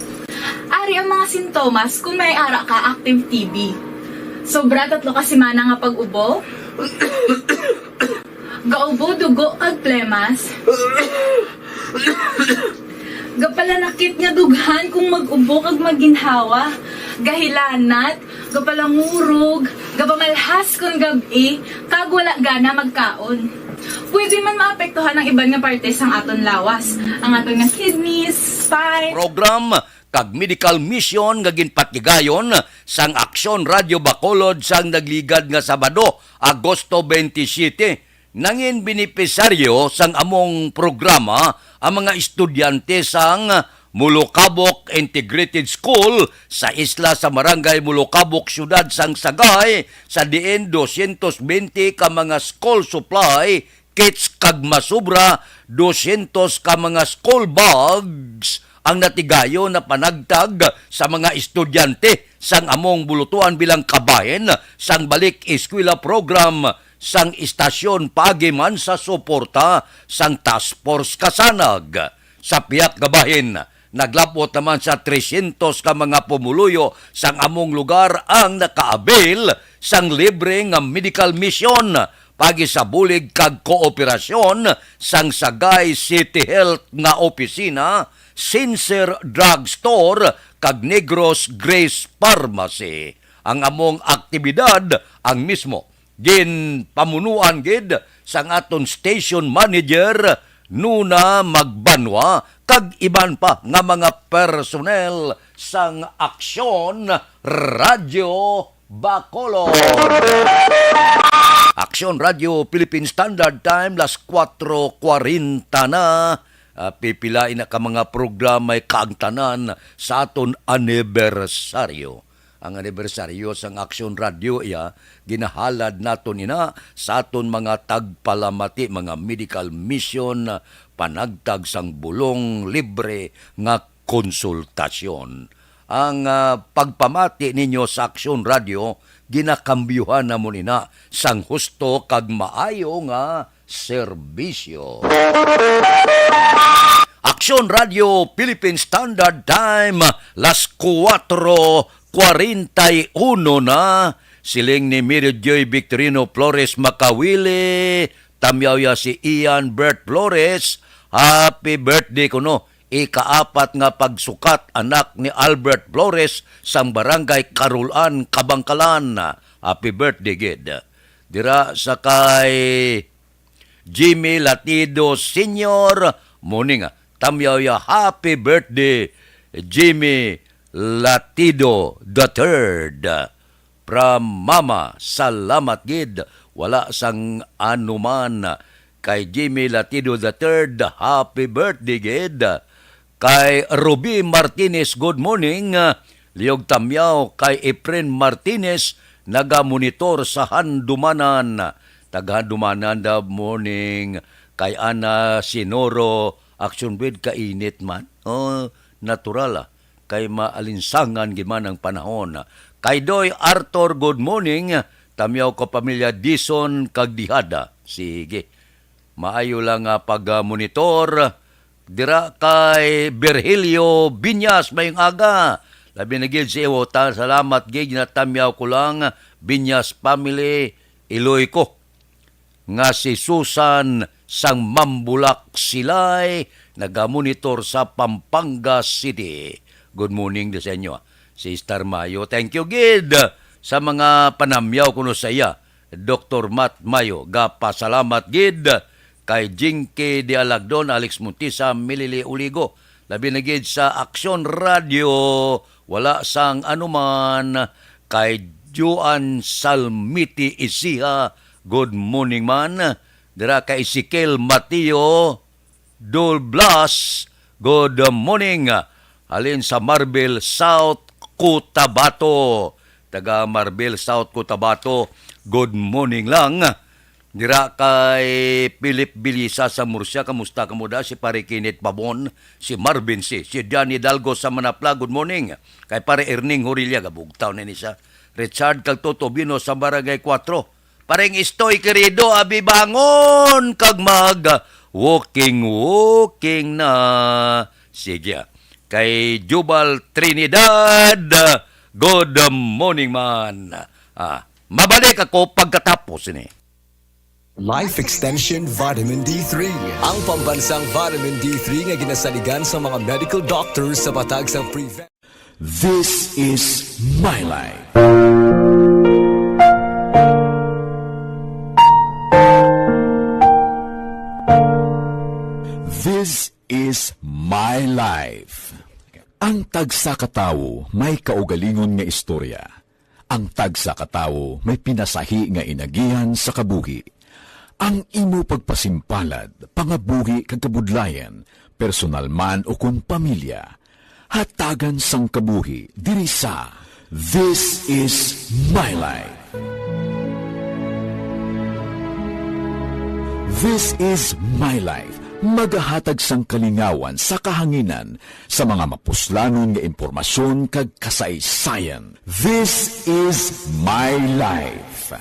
Ari ang mga sintomas kon may ara ka active T B. Sobra tatlo ka semana nga pag-ubo. Gaubo dugo kag plemas. Gapalanakit nga dughan kung mag-ubo kag maginhawa. Gahilanat, gapalangurog, gapamalhas kon gab-i, kag wala gana magkaon. Pwede man maapektuhan ang iban nga parte sang aton lawas, ang aton nga kidneys, spine. Program kag medical mission nga ginpatigayon sang Aksyon Radio Bacolod sang nagligad nga Sabado, Agosto twenty-seven. Nangin benepisaryo sang among programa ang mga estudyante sang Mulukabok Integrated School sa isla sa Barangay Mulukabok, Siyudad sang Sagay, sa diin dosyentos bente ka mga school supply kits kag masubra dosyentos ka mga school bags ang natigayon na panagtag sa mga estudyante sang among bulutuan bilang kabahin sang Balik Eskwela Program sang istasyon paagi man sa suporta sang Task Force Kasanag. Sa pihak nga bahin, naglab-ot naman sa tresyentos ka mga pumuluyo sang among lugar ang nakaabil sang libre nga medical mission paagi sa bulig kag kooperasyon sang Sagay City Health nga opisina, Sincere Drug Store, kag Negros Grace Pharmacy. Ang among aktibidad ang mismo ginpamunuan gid sang aton station manager, Nuna Magbanwa, kag iban pa nga mga personnel sang Aksyon Radio Bacolod. Aksyon Radio Philippine Standard Time, las kuwatro kwarenta na. Ah, pipila ina ka mga programa'y kaangtanan sa aton anibersaryo. Ang anibersaryo sang Aksyon Radio, iya, ginahalad naton ina sa aton mga tagpalamati, mga medical mission, panagtag sang bulong libre nga konsultasyon. Ang, ah, pagpamati ninyo sa Aksyon Radio, ginakambyuhan namon ina sang husto kag maayo nga serbisyo. Aksyon Radio Philippine Standard Time, las kuwatro kwarenta y uno na. Siling ni Mary Joy Victorino Flores Makawili, tamyaw ya si Ian Bert Flores, happy birthday kuno. Ikaapat nga pagsukat, anak ni Albert Flores sang Barangay Carolan, Kabangkalan. Happy birthday gid. Dira sa kay Jimmy Latido Senior, morning, ah, tamyaw ya, happy birthday, Jimmy Latido the third. From Mama, salamat gid, wala sang anuman. Kay Jimmy Latido the third, happy birthday gid. Kay Ruby Martinez, good morning. Liog tamyaw kay Efren Martinez, nagamonitor sa Handumanan. Taga Handumanan, the morning. Kay Ana Sinoro, action with kainit man. Oh, natural, ah. Kay maalinsangan gid man ang panahon. Kay Doy Arthur, good morning. Tamyaw ko pamilya Dison kag Dihada. Sige. Maayo lang nga pag-monitor. Dira kay Virgilio Binyas, mayong aga. Labi na gid si Iwo, ta, salamat gid, natamyaw ko lang, Binyas family, Iloy ko. Nga si Susan sang Mambulak Silay, nagamonitor sa Pampanga City. Good morning din sa inyo, ah. Si Star Mayo, thank you gid sa mga panamyaw kuno sa iya. Doktor Matt Mayo, gapasalamat gid kay Jinky de Alagdon, Alex Montisa, Milili Uligo, labi na gid sa Aksyon Radio, wala sang anuman, kay Juan Salmiti Isiha, good morning man. Dira kay Ezekiel Mateo, Dol Blas, good morning. Halin sa Marbel, South Cotabato. Taga Marbel, South Cotabato, good morning lang. Dira kay Philip Bilisa sa Murcia, kamusta kamo da? Si Pare Kenneth Babon, si Marvin C, si Danny Dalgo sa Manapla, good morning. Kay Pare Erning Horilla, gabugtaw na ni sa Richard kag Toto Bino sa Barangay Kuwatro. Pareng Istoy, querido, abi bangon kag mag walking, walking na. Sige, ah. Kay Jubal Trinidad, good morning man. Ah, mabalik ako pagkatapos ini. Life Extension Vitamin D three. Ang pambansang Vitamin D three nga ginasaligan sa mga medical doctors sa patag sa prevent. This is My Life. This is My Life. Ang tagsa ka tawo may kaugalingon nga istorya. Ang tagsa ka tawo may pinasahi nga inagihan sa kabuhi. Ang imo pagpasimpalad, pangabuhi kag kabudlayan, personal man o kon pamilya, hatagan sang kabuhi diri sa This Is My Life. This Is My Life, magahatag sang kalingawan sa kahanginan sa mga mapuslanon nga impormasyon kag kasaysayan. This is My Life.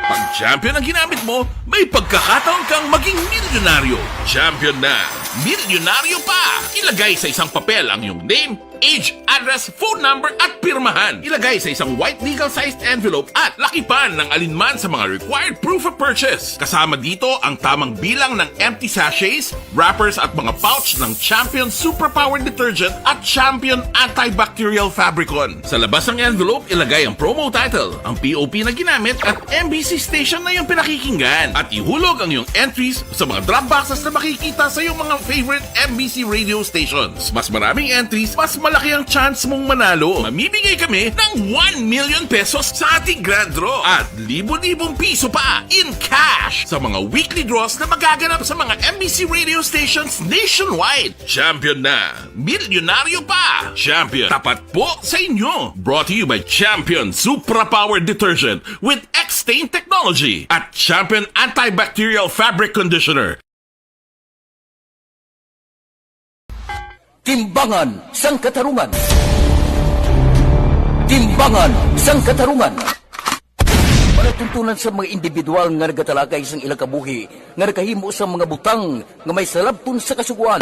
Pag champion ang ginamit mo, may pagkakataon kang maging milyonaryo. Champion na milyonaryo pa! Ilagay sa isang papel ang iyong name, age, address, phone number, at pirmahan. Ilagay sa isang white legal-sized envelope at lakipan ng alinman sa mga required proof of purchase. Kasama dito ang tamang bilang ng empty sachets, wrappers, at mga pouch ng Champion Superpower Detergent at Champion Antibacterial Fabricon. Sa labas ng envelope, ilagay ang promo title, ang P O P na ginamit, at M B C station na iyong pinakikinggan. At ihulog ang iyong entries sa mga drop boxes na makikita sa iyong mga favorite M B C radio stations. Mas maraming entries, mas malaki ang chance mong manalo. Mamimigay kami ng one million pesos sa ating grand draw at libo-libong piso pa in cash sa mga weekly draws na magaganap sa mga M B C radio stations nationwide. Champion na! Milyonaryo pa! Champion, tapat po sa inyo! Brought to you by Champion Supra Power Detergent with X-Stain Technology at Champion Antibacterial Fabric Conditioner. Timbangan sang Katarungan. Timbangan sang Katarungan. Palatuntunan sa mga individual nga nagatalakay sang ilang kabuhi nga nakahimo sang mga butang nga may salabton sa Kasugoan.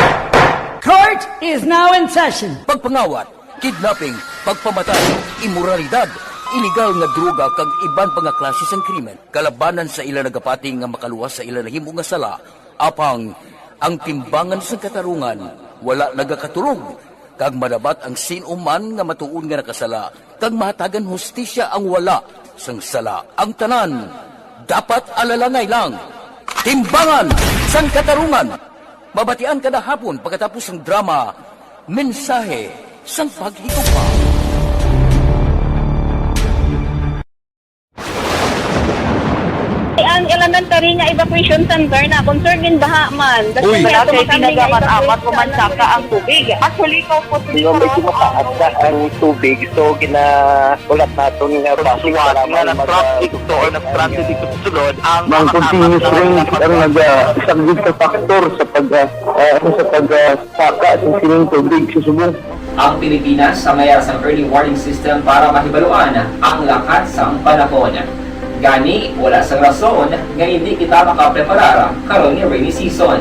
Court is now in session. Pagpangawat, kidnapping, pagpamatay, imoralidad, ilegal nga droga kag iban pa nga klase sang krimen kalabanan sa ila nagapati nga makaluwas sa ila nahimo nga sala. Apang ang timbangan sang katarungan wala nagakatulog, kag madabat ang sin-o man nga matuod nga nakasala, kag mahatagan hustisya ang wala sang sala. Ang tanan dapat alalangay lang. Timbangan sang Katarungan. Mabatian kada hapon pagkatapos sang drama, Mensahe sang Paghigugma. Ang elementary nga evacuation center na concerned din baha man. Uy. Wala kay tinaga man amat o mansaka ang tubig. Actually, ikaw po, medyo mataas na ang tubig, so ginahulat naton nga base nga nag-transit to or nag-transit dito sa sulod ang mga continuous rain ang nagasaglit sa factor sa pag, ah, ah, sa pag, ah, saka sa sining tubig sa subong. Ang Pilipinas sa mayar sang early warning system para mahibaluan ang lakat sang panahon. Gani, wala sang rason nga hindi kita makapreparar karon nga rainy season.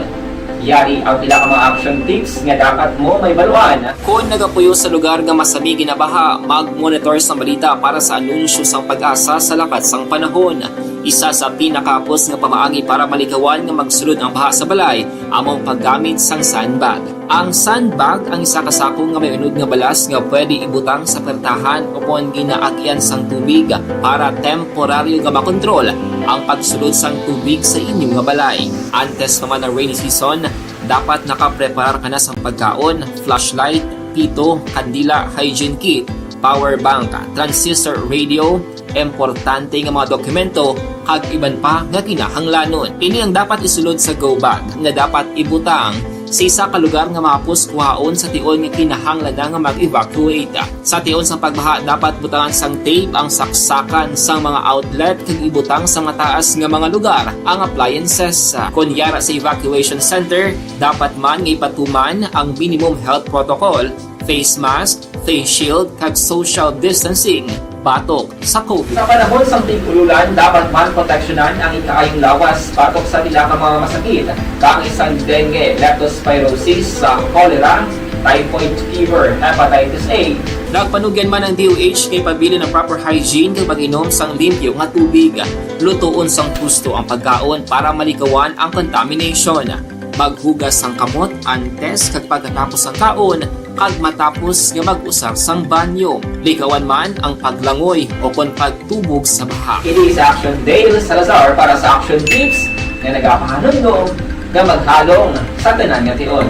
Yari ang pila ka mga action tips nga dapat mo mahibaluan. Kon nagapuyo sa lugar nga masami ginabaha, mag-monitor sang balita para sa anunsyo sang PAGASA sa lakat sang panahon. Isa sa pinakahapos nga pamaagi para malikawan nga magsulod ang baha sa balay amo ang paggamit sang sandbag. Ang sandbag ang isa ka sako nga may unod nga balas nga pwede ibutang sa pertahan ukon ginaagyan sang tubig para temporaryo nga makontrol ang pagsulod sang tubig sa inyo nga balay. Antes pa man ang rainy season, dapat nakapreparar ka na sang pagkaon, flashlight, pito, kandila, hygiene kit, power bank, transistor radio, importante nga mga dokumento, kag iban pa nga kinahanglanon. Ini ang dapat isulod sa go bag nga dapat ibutang sa isa ka lugar nga mahapos kuhaon sa tion nga kinahanglan na nga mag-evacuate. Sa tion sang pagbaha, dapat butangan sang tape ang saksakan sang mga outlet kag ibutang sa mataas nga mga lugar ang appliances. Kon yara sa evacuation center, dapat man nga ipatuman ang minimum health protocol, face mask, face shield, kag social distancing batok sa COVID. Sa panahon sang tig-ululan, dapat man proteksyonan ang ikaayong lawas batok sa pila ka mga masakit, kaangay sang dengue, leptospirosis, sa cholera, typhoid fever, hepatitis A. Nagpanugyan man ang D O H nga ipabilin ang proper hygiene kag pag-inom sang limpyo nga tubig. Lutoon sang husto ang pagkaon para malikawan ang contamination. Maghugas sang kamot antes kag pagkatapos sang kaon, kag matapos nga mag-usar sang banyo. Likawan man ang paglangoy o kon pagtubog sa baha. Ini si Action Dale Salazar para sa Action Tips nga nagapahanumdom nga maghalong sa tanan nga tion.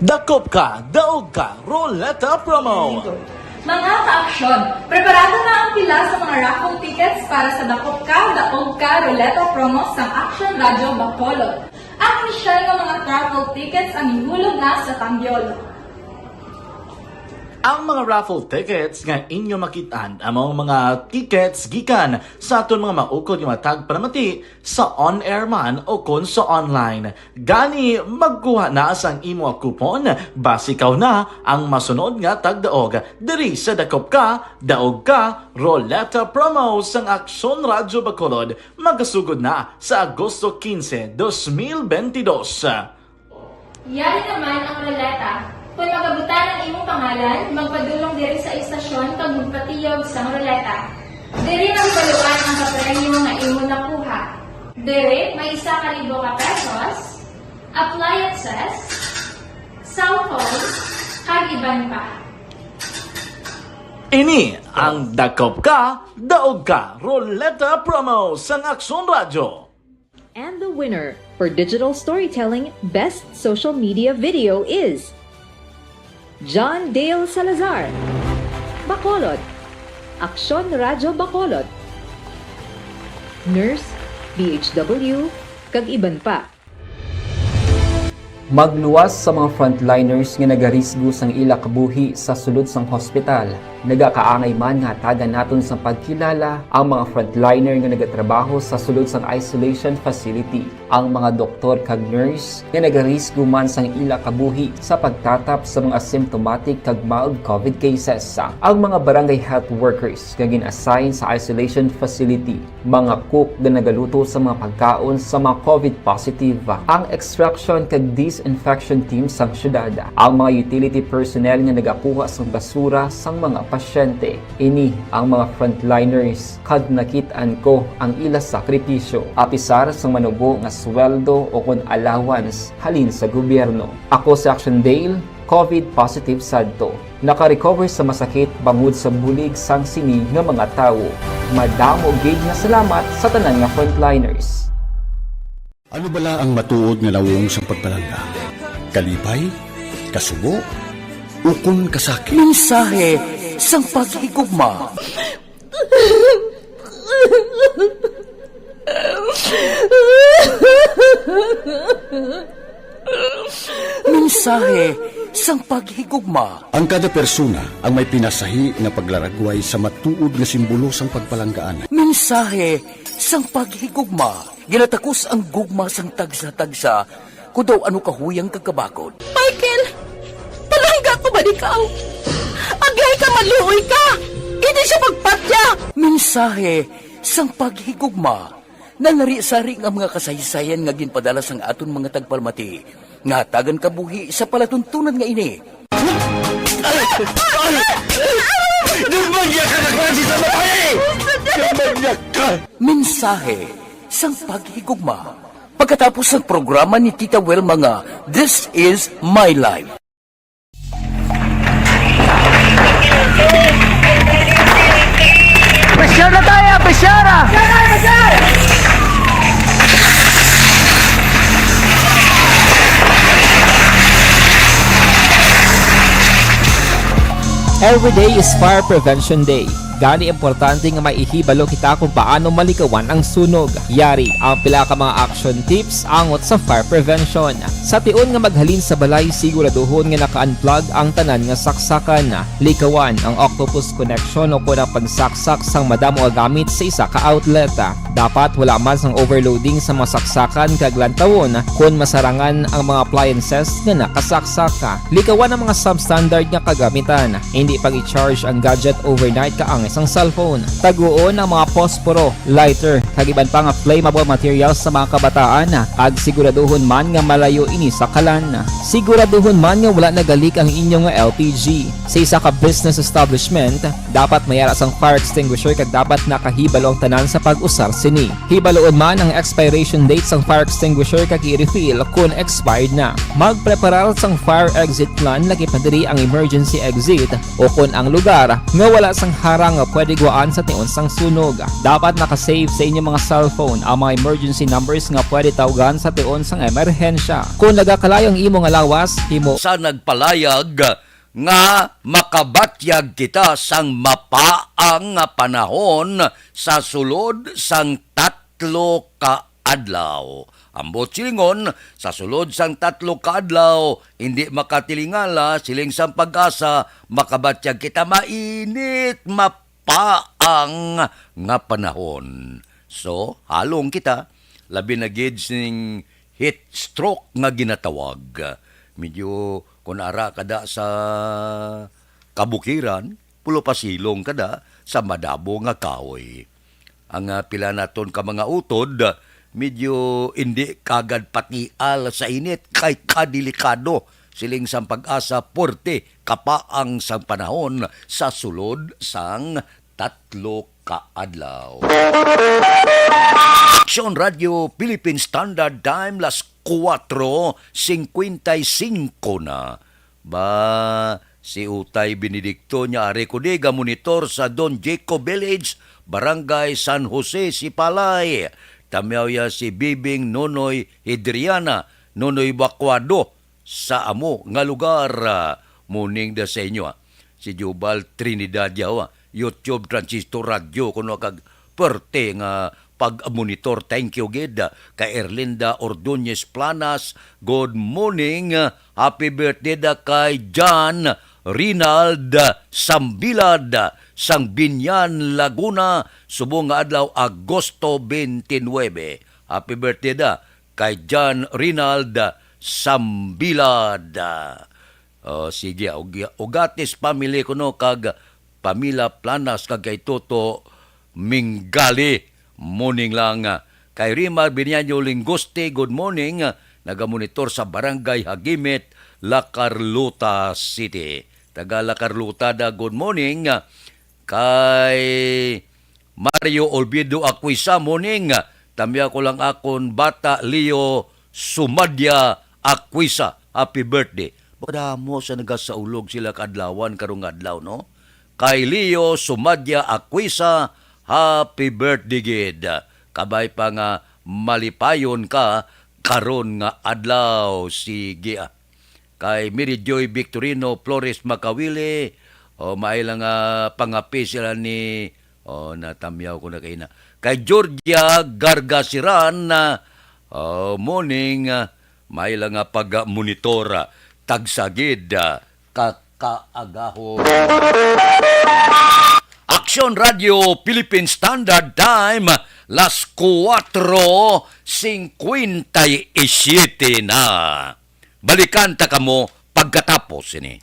Dakop ka, daog ka, Roleta Promo! Mga ka-aksyon, preparado na ang pila sa mga raffle tickets para sa Dakop Ka, Daog Ka, Roleta Promo sang Aksyon Radyo Bacolod. Ang misyon nga mga raffle tickets ang ihulog na sa tambyol. Ang mga raffle tickets nga inyo makit-an amo ang mga tickets gikan sa aton mga maukod nga mga tagpalamati sa on-air man o kon sa online. Gani, magkuha na sang imo coupon, basi ikaw na ang masunod nga tagdaog diri sa Dakop Ka, Daog Ka, Roleta Promo sang Aksyon Radyo Bacolod, magasugod na sa Agosto quince, dos mil veintidós. Yari naman ang roleta. Kung magabutang ang imong pangalan, magpadulong diri sa istasyon kag magpatiyog sang roleta. Diri mahibaluan ang kapremyo nga imo nakuha. Diri may isa ka libo ka pesos, appliances, cellphone, kag iban pa. Ini ang Dakop Ka, Daog Ka, Roleta Promo sang Aksyon Radyo. And the winner for digital storytelling best social media video is John Dale Salazar, Bacolod, Aksyon Radyo Bacolod, Nurse, D H W, kag iban pa. Magluwas sa mga frontliners nga nagarisgo sang ila kabuhi sa sulod sang hospital. Nagakaangay man nga hatagan naton sang pagkilala ang mga frontliner nga nagatrabaho sa sulod sang isolation facility, ang mga doktor kag nurse nga nagarisgo man sang ila kabuhi sa pagtatap sa mga asymptomatic kag mild covid cases, ang mga barangay health workers nga gin-assign sa isolation facility, mga cook nga nagaluto sa mga pagkaon sa mga covid positive, ang extraction kag disinfection team sang syudad, ang mga utility personnel nga nagakuha sang basura sang mga pasyente. Ini ang mga frontliners kag nakit-an ko ang ila sakripisyo, apisar sang manubo nga sweldo o kon allowance halin sa gobyerno. Ako si Action Dale, covid positive sadto. Naka-recover sa masakit bangod sa bulig sang sini nga mga tawo. Madamo gid nga salamat sa tanan nga frontliners. Ano bala ang matuod nga nawong sang pagpalangga? Kalipay? Kasubo? Ukon kasakit? Mensahe sang paghigugma. Mensahe sang paghigugma. Ang kada persona ang may pinasahi nga paglaragway sa matuod nga simbolo sang pagpalanggaan. Mensahe sang paghigugma. Ginatakos ang gugma sang tagsa-tagsa, kon daw ano kahuyang kag kabakod. Michael, palangga ko ba ikaw? Agay ka, maluoy ka! Hindi siya pagpatya! Mensahe sang paghigugma. Nalari-sari nga mga kasaysayan nga ginpadala sang aton mga tagpalamati, nga hatagan kabuhi sa palatuntunan nga ini. Ay! Ay! Ay! Nagmanyag ka na klase sa babae! Nagmanyag ka! Mensahe sang paghigugma. Pagkatapos sang programa ni Tita Wilma nga This Is My Life. Pressure na tayo! Pressure! Every day is Fire Prevention Day. Gani, importante nga maihibalo kita kung paano malikawan ang sunog. Yari ang pila ka mga action tips angot sa fire prevention. Sa tion nga maghalin sa balay, siguraduhon nga naka-unplug ang tanan nga saksakan. Likawan ang octopus connection o kon ang pagsaksak sang madamo nga gamit sa isa ka outlet. Dapat wala man sang overloading sa mga saksakan kag lantawon kon masarangan ang mga appliances nga nakasaksak. Likawan ang mga substandard nga kagamitan. Hindi pag-i-charge ang gadget overnight kaangay sang cellphone. Taguon ang mga posporo, lighter, kag iban pa nga flammable materials sa mga kabataan, kag siguraduhon man nga malayo ini sa kalan. Siguraduhon man nga wala nagalik ang inyo nga L P G. Sa isa ka business establishment, dapat may ara sang fire extinguisher kag dapat nakahibalo ang tanan sa pag-usar sini. Hibaluon man ang expiration date sang fire extinguisher kag i-refill kon expired na. Magpreparar sang fire exit plan, lakip na diri ang emergency exit o kon ang lugar nga wala sang harang nga pwede guwaan sa tion sang sunog. Dapat naka-save sa inyo mga cellphone ang mga emergency numbers nga pwede tawgan sa tion sang emerhensya. Kon nagakalayo ang imo nga lawas, himo sa nagpalayag nga makabatyag kita sang mapaang nga panahon sa sulod sang tatlo ka adlaw. Ambot silingon, sa sulod sang tatlo ka adlaw, hindi makatilingala, siling sang PAGASA, makabatyag kita mainit, mapaang nga panahon. So, halong kita, labi na gid sing heat stroke nga ginatawag. Medyo kung ara ka da sa kabukiran, pulo pa silong ka da sa madamo nga kahoy. Ang, ah, pila naton ka mga utod, medyo indi kagad patial sa init kay kadelikado, siling sang PAGASA, puwerte kapaang sang panahon sa sulod sang tatlo ka adlaw. Aksyon Radio Philippine Standard Time, las kuwatro singkwenta y singko na. Ba, si Utay Benedicto niya ari ko di ga monitor sa Don Jacob Village, Barangay San Jose, Sipalay. Tamyaw ya si Bibing Nonoy Hidriana, Nonoy Bacuado, sa amo nga lugar. Ah, morning da sa inyo, ah. Si Jubal Trinidad yaw, ah. YouTube, Transistor Radio, kuno kag perte nga pag-monitor. Thank you gid, ah, kay Erlinda Ordonez Planas. Good morning. Happy birthday da kay John Rinald Sambilad sang Binyan, Laguna, subong nga adlaw, Agosto twenty-nine. Happy birthday da kay John Rinald Sambilad. Oh, sige, ug-, Ugatis family kuno kag pamilya Planas kag kay Toto Minggali. Morning lang. Kay Rima Binianyo Lingoste, good morning. Nagamonitor sa Barangay Hagimit, La Carlota City. Taga La Carlota da, good morning. Kay Mario Olvido Aquisa, morning. Tamya ko lang akon bata, Leo Sumadia Aquisa. Happy birthday. Madamo sa nagasaulog sila kaadlawan karong adlaw, no? Kay Leo Sumadia Aquisa, happy birthday gid. Kabay pa nga malipayon ka karon nga adlaw. Sige, ah. Kay Mary Joy Victorino Flores Makawili, o, may lang nga pangapi sila ni, o, natamyaw ko na kaina. Kay Georgia Gargasiran, ah, o, morning, ah, may lang nga pag-monitor, ah, tagsagid, ah, ka kaagahon. Aksyon Radio Philippine Standard Time, las kuwatro singkwenta y siyete na. Balikan ta kamo pagkatapos sini.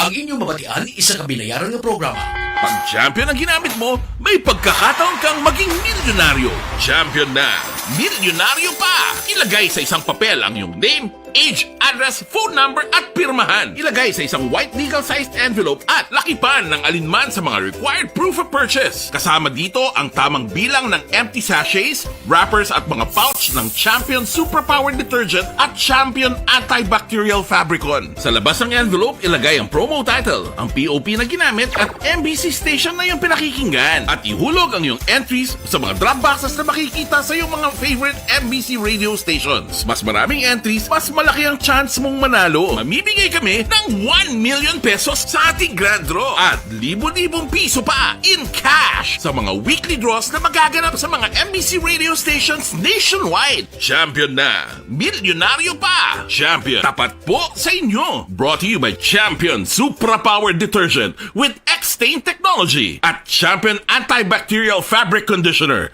Ang inyong mabatian, isa ka binayaran nga programa. Pag champion ang ginamit mo, may pagkakataon kang maging milyonaryo. Champion na, milyonaryo pa! Ilagay sa isang papel ang iyong name, age, address, phone number, at pirmahan. Ilagay sa isang white legal-sized envelope at lakipan ng alinman sa mga required proof of purchase. Kasama dito ang tamang bilang ng empty sachets, wrappers, at mga pouch ng Champion Suprapower Detergent at Champion Antibacterial Fabricon. Sa labas ng envelope, ilagay ang promo title, ang P O P na ginamit, at M B C station na iyong pinakikinggan. At ihulog ang iyong entries sa mga drop boxes na makikita sa iyong mga favorite M B C radio stations. Mas maraming entries, mas malaki ang chance mong manalo. Mamimigay kami ng one million pesos sa ating grand draw at libo-libong piso pa in cash sa mga weekly draws na magaganap sa mga M B C radio stations nationwide. Champion na! Milyonaryo pa! Champion, tapat po sa inyo! Brought to you by Champion Supra Power Detergent with X-Stain Technology at Champion Antibacterial Fabric Conditioner.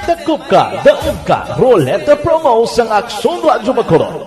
Dakop ka, daog ka, Roleta Promo sang Aksyon Radyo Bacolod.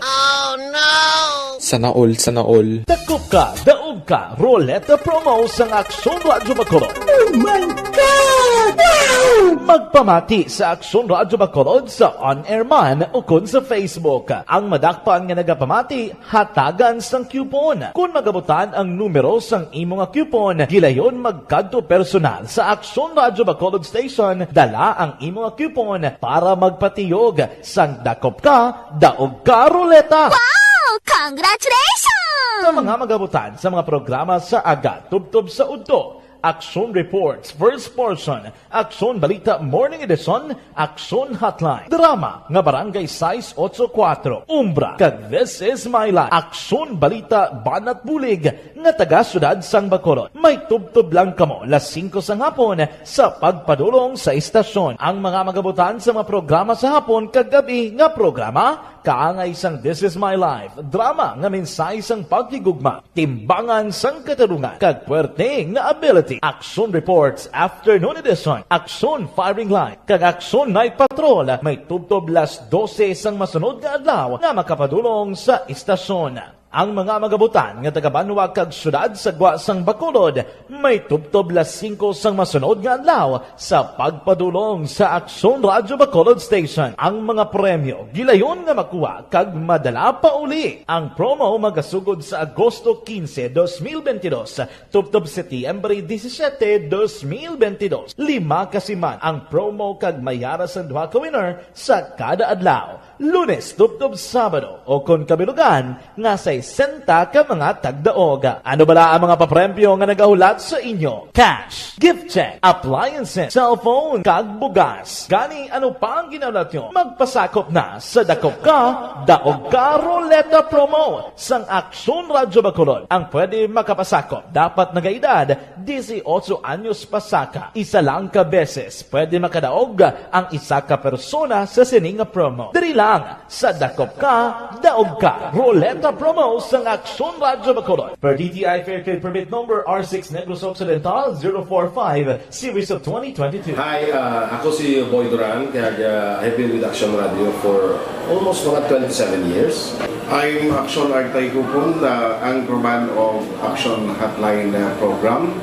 Sana all, sana all. Dakop ka, daog ka, Roleta Promo sang Aksyon Radyo Bacolod. Oh my God! Wow! Magpamati sa Aksyon Radyo Bacolod sa on-air man ukon sa Facebook. Ang madakpan nga nagapamati, hatagan sang coupon. Kon magabutan ang numero sang imo nga coupon, gilayon magkadto personal sa Aksyon Radyo Bacolod Station, dala ang imo nga coupon para magpatiyog sang dakop ka, daog ka, Roleta. Wow! Congratulations! Sa mga magabutan sa mga programa sa aga tubtob sa udto, Aksyon Reports, First Portion, Aksyon Balita Morning Edition, Aksyon Hotline, drama nga Barangay sais otso kuwatro, Umbra, kag This Is My Life, Aksyon Balita Banat Bulig nga taga Siyudad sang Bacolod. May tubtob lang kamo las singko sang hapon sa pagpadulong sa istasyon. Ang mga magabutan sa mga programa sa hapon kag gab-i nga programa, kaangay sang This Is My Life, drama nga mensahe sang paghigugma, timbangan sang katarungan, kag puwerte nga ability. Aksyon Reports Afternoon Edition, Aksyon Firing Line, kag Aksyon Night Patrol may tubtob las dose sang masunod nga adlaw nga makapadulong sa istasyon. Ang mga magabutan nga taga-banwa kag siyudad sa gwa sang Bacolod may tubtob las singko sang masunod nga adlaw sa pagpadulong sa Aksyon Radyo Bacolod Station. Ang mga premyo gilayon nga makuha kag madala pa uli. Ang promo magasugod sa Agosto quince, dos mil veintidós, tubtob Setyembre disisiete, dos mil veintidós. Lima ka siman ang promo kag may ara sang duha ka winner sa kada adlaw, Lunes tubtob Sabado, o kon kabilugan nga sais sesenta ka mga tagdaog. Ano bala ang mga papremyo nga nagahulat sa inyo? Cash, gift check, appliances, cellphone, kag bugas. Gani, ano pa ang ginahulat nyo? Magpasakop na sa Dakop Ka, Daog Ka Ruleta Promo sang Aksyon Radyo Bacolod. Ang pwede makapasakop dapat nagaedad dieciocho anyos pasaka. Isa lang ka beses pwede makadaog ang isa ka persona sa sini nga promo. Diri lang sa Dakop Ka, Daog Ka Ruleta Promo sang Aksyon Radyo Bacolod. Per D T I Fair Trade Permit Number R six Negros Occidental zero four five, Series of twenty twenty-two. Hi, uh, ako si Boy Duran, kag uh, I've been with Action Radio for almost mga twenty-seven years. I'm Action Artay Kupon, the anchorman of Action Hotline uh, program.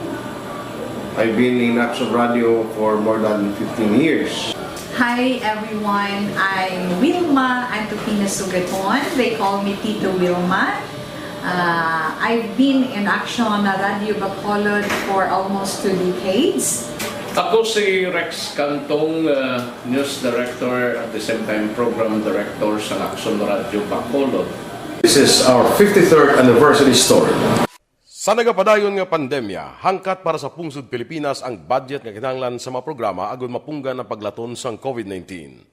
I've been in Action Radio for more than fifteen years. Hi everyone, I'm Wilma Antokina Sugaton. They call me Tito Wilma. Uh, I've been in Action Radio Bacolod for almost two decades. Ako si Rex Cantong, uh, news director, at the same time program director sa Action Radio Bacolod. This is our fifty-third anniversary story. Sa nagapadayon nga pandemya, hangkat para sa pungsod Pilipinas ang budget nga kinahanglan sa mga programa agud mapunggan ang paglaton sang covid nineteen.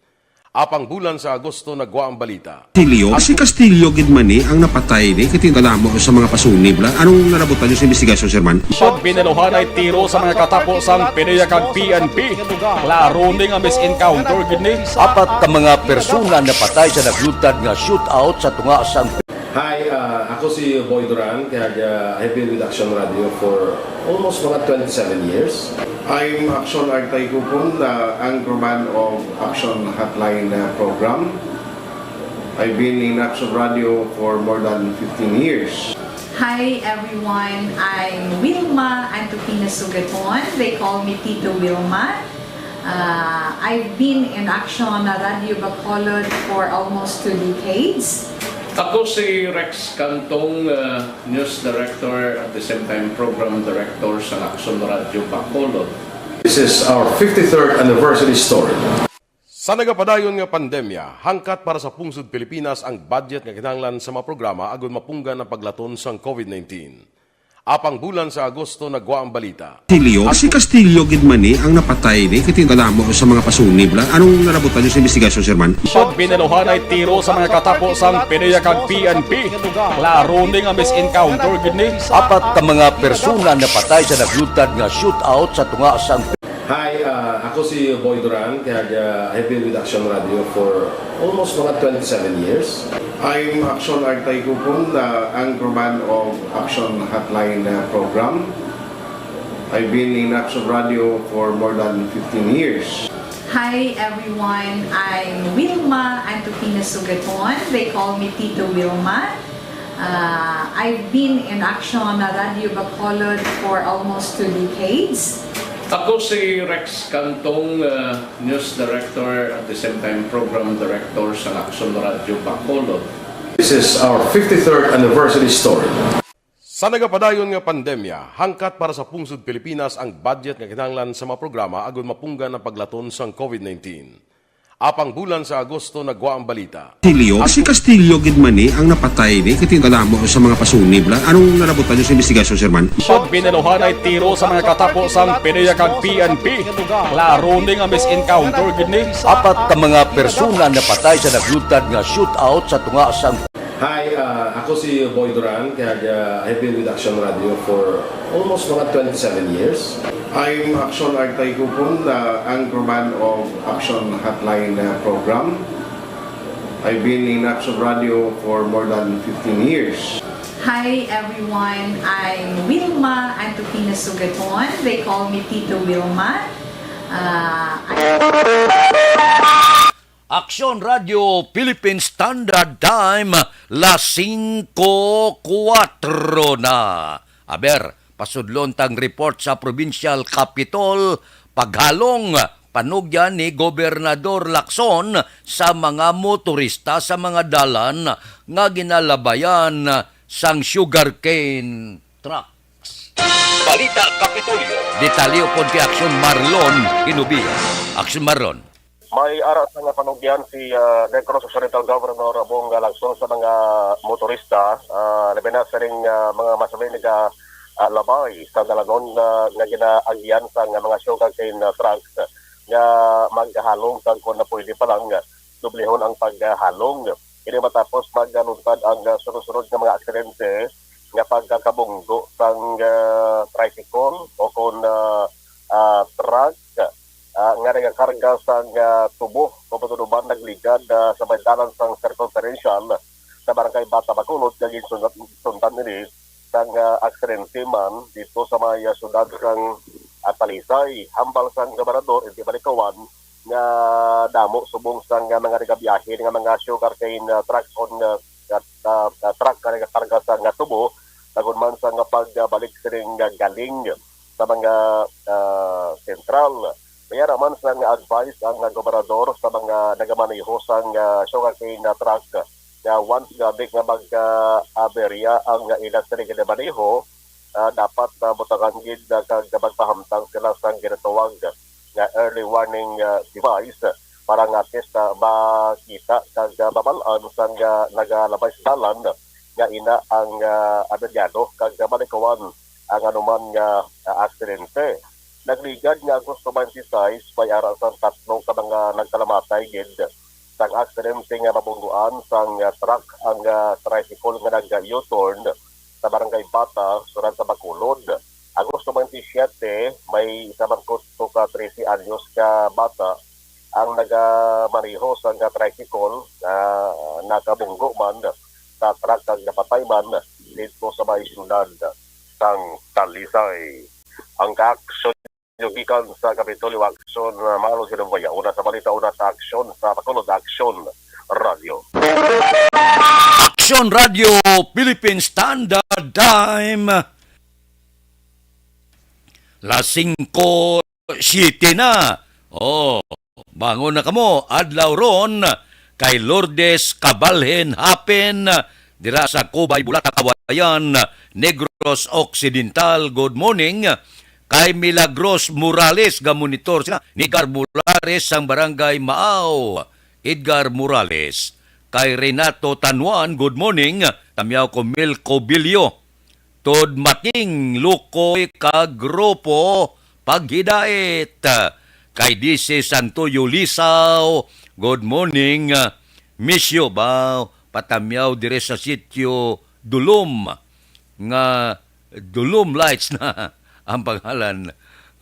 Apang bulan sa Agosto nagwa ang balita. Castillo? Si Castillo gid man ni ang napatay ni, kay tingala mo sa mga pasunib la. Anong nalabutan niyo sa investigasyon, Sir Man? Pag binaluhanay tiro sa mga katapo sang PDEA kag P N P. Klaro ni nga mis-encounter gid ni. Apat ka mga persona napatay sa naglutad nga shootout sa tunga sang Hi, uh, ako si Boy Duran, kag uh, I've been with Action Radio for almost mga twenty-seven years. I'm Action Artay Kupon, the anchorman of Action Hotline uh, program. I've been in Action Radio for more than fifteen years. Hi everyone, I'm Wilma Antokina Sugaton. They call me Tito Wilma. Uh, I've been in Action Radio Bacolod for almost two decades. Ako si Rex Cantong, uh, news director, at the same time program director sa Action Radio Bacolod. This is our fifty-third anniversary story. Sa nagapadayon nga pandemya, hangkat para sa pungsod Pilipinas ang budget nga kinahanglan sa mga programa agud mapunggan ang paglaton sang covid nineteen. Apang bulan sa Agosto nagwa ang balita. Castillo? Si Castillo gid man ni ang napatay ni, kay tingala mo sa mga pasunib la. Anong nalabutan niyo sa investigasyon, Sir Man? Pag binaluhanay tiro sa mga katapo sang PDEA kag P N P. Klaro ni nga mis-encounter gid ni. Apat ka mga persona napatay sa naglutad nga shootout sa tunga sang Hi, uh, ako si Boy Duran, kag uh, I've been with Action Radio for almost mga twenty-seven years. I'm Action Artay Kupon, the anchorman of Action Hotline uh, program. I've been in Action Radio for more than fifteen years. Hi everyone, I'm Wilma Antokina Sugaton. They call me Tito Wilma. Uh, I've been in Action Radio Bacolod for almost two decades. Ako si Rex Cantong, uh, news director, at the same time program director sa Action Radio Bacolod. This is our fifty-third anniversary story. Sa nagapadayon nga pandemya, hangkat para sa pungsod Pilipinas ang budget nga kinahanglan sa mga programa agud mapunggan ang paglaton sang covid nineteen. Apang bulan sa Agosto nagwa ang balita. Castillo? Si Castillo gid man ni ang napatay ni, kay tingala mo sa mga pasunib la. Anong nalabutan niyo sa investigasyon, Sir Man? Pag binaluhanay tiro sa mga katapo sang PDEA kag P N P. Klaro ni nga mis-encounter gid ni. Apat ka mga persona napatay sa naglutad nga shootout sa tunga sang Hi, uh, ako si Boy Duran, kag uh, I've been with Action Radio for almost mga twenty-seven years. I'm Action Artay Kupon, the anchorman of Action Hotline uh, program. I've been in Action Radio for more than fifteen years. Hi everyone, I'm Wilma Antokina Sugaton. They call me Tito Wilma. Uh, I- Aksyon Radio Philippine Standard Time, las singko kuwatro na. Aber, pasudlon tang report sa Provincial Capitol, paghalong panugyan ni Gobernador Lacson sa mga motorista sa mga dalan nga ginalabayan sang sugarcane trucks. Balita Kapitolyo. Detalye pod kay Aksyon Marlon Hinubia. Aksyon Marlon. May ara sa nga panugyan si, ah, Negros Occidental Governor Bong Lacson sa mga motorista, ah, labi na sining, ah, mga masabay naga, ah, labay sa dalanon nga, nga ginaagyan sa nga mga sugarcane, ah, trucks nga maghalong kag kung na pwede pa lang, ah, dublihon ang paghalong. Ini matapos magluntad ang, ah, sunod-sunod nga mga aksidente nga pagkakabunggo sang, ah, tricycle o kon, ah, ah, truck, ah, nga nagakarga sang, ah, tubo, kon patuduban nagligad, ah, sa may dalan sang circumferential sa Barangay Bata, Bacolod, nga ginsundan, ginsundan ini sang, ah, aksidente man dito sa may, ah, siyudad sang, ah, Talisay. Hambal sang gobernador, hindi malikawan nga damo subong sang, ah, mga nagabiyahe nga mga sugarcane, ah, trucks on, ah, ah, ah, truck nga nagakarga sa nga tubo, tagod man sa nga pagbalik sining, ah, galing sa mga, ah, sentral. May ara man sa nga advice ang, ah, gobernador sa mga nagamaneho sang, ah, sugarcane na truck nga once gani nga mag, ah, aberya ang, ah, ila sining ginamaneho, ah, dapat, ah, butangan gid, ah, kag magpahamtang sila sang ginatawag nga early warning, ah, device para nga at least, ah, makita kag, ah, mabal-an sang, ah, nagalabay sa dalan nga ina ang, ah, aberyado kag, ah, malikawan ang anuman nga, ah, aksidente. Nagligad nga Agosto twenty-six, may ara sang tatlo ka mga nagkalamatay gid sang aksidente nga mabungguan sang, ah, truck ang, ah, tricycle nga nag-U-turn sa Barangay Bata, siyudad sa Bacolod. Agosto twenty-seven, may isa man kuno ka trese anyos ka bata ang nagamaneho sang tricycle nga nakabunggo man sa truck kag napatay man dito sa may siyudad sang Talisay. Ang kaaksyon gikan sa Kapitolyo Aksyon, uh, Malo Sinubaya. Una sa balita, una sa aksyon sa Bacolod, Aksyon Radio. Aksyon Radio Philippine Standard Time. Las singko siete na. Oh, bangon na kamo. Adlaw ron kay Lourdes Cabalhen Hapen dira sa Cubay, Bulata, Kawayan, Negros Occidental. Good morning. Kay Milagros Morales, ga-monitor sila. Ni Gar Mulares sang Barangay Maaw, Edgar Morales. Kay Renato Tanuan, good morning. Tamyaw ko Milco Bilio. Tod Mating, Lukoy, kag grupo, paghidait. Kay D C Santoyo Lisaw, good morning. Misyo ba, patamyaw dire sa sitio Dulom, nga Dulom Lights na ang pangalan,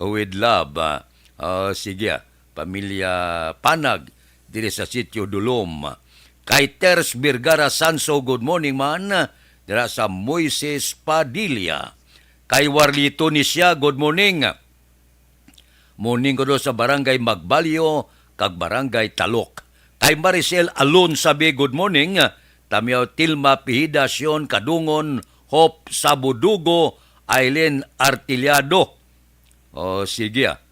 with love. Ah, oh, sige, ah. Pamilya Panag, dire sa sitio Dulom. Kay Ters Vergara Sanso, good morning man, dira sa Moises Padilla. Kay Warlito Nisya, good morning. Morning ko do sa Barangay Magbalyo kag Barangay Talok. Kay Maricel Alon Sabi, good morning. Tamyaw Tilma Pihidacion Kadungon, Hope Sabudugo, Aileen Artiliado. Oh, sige, ah.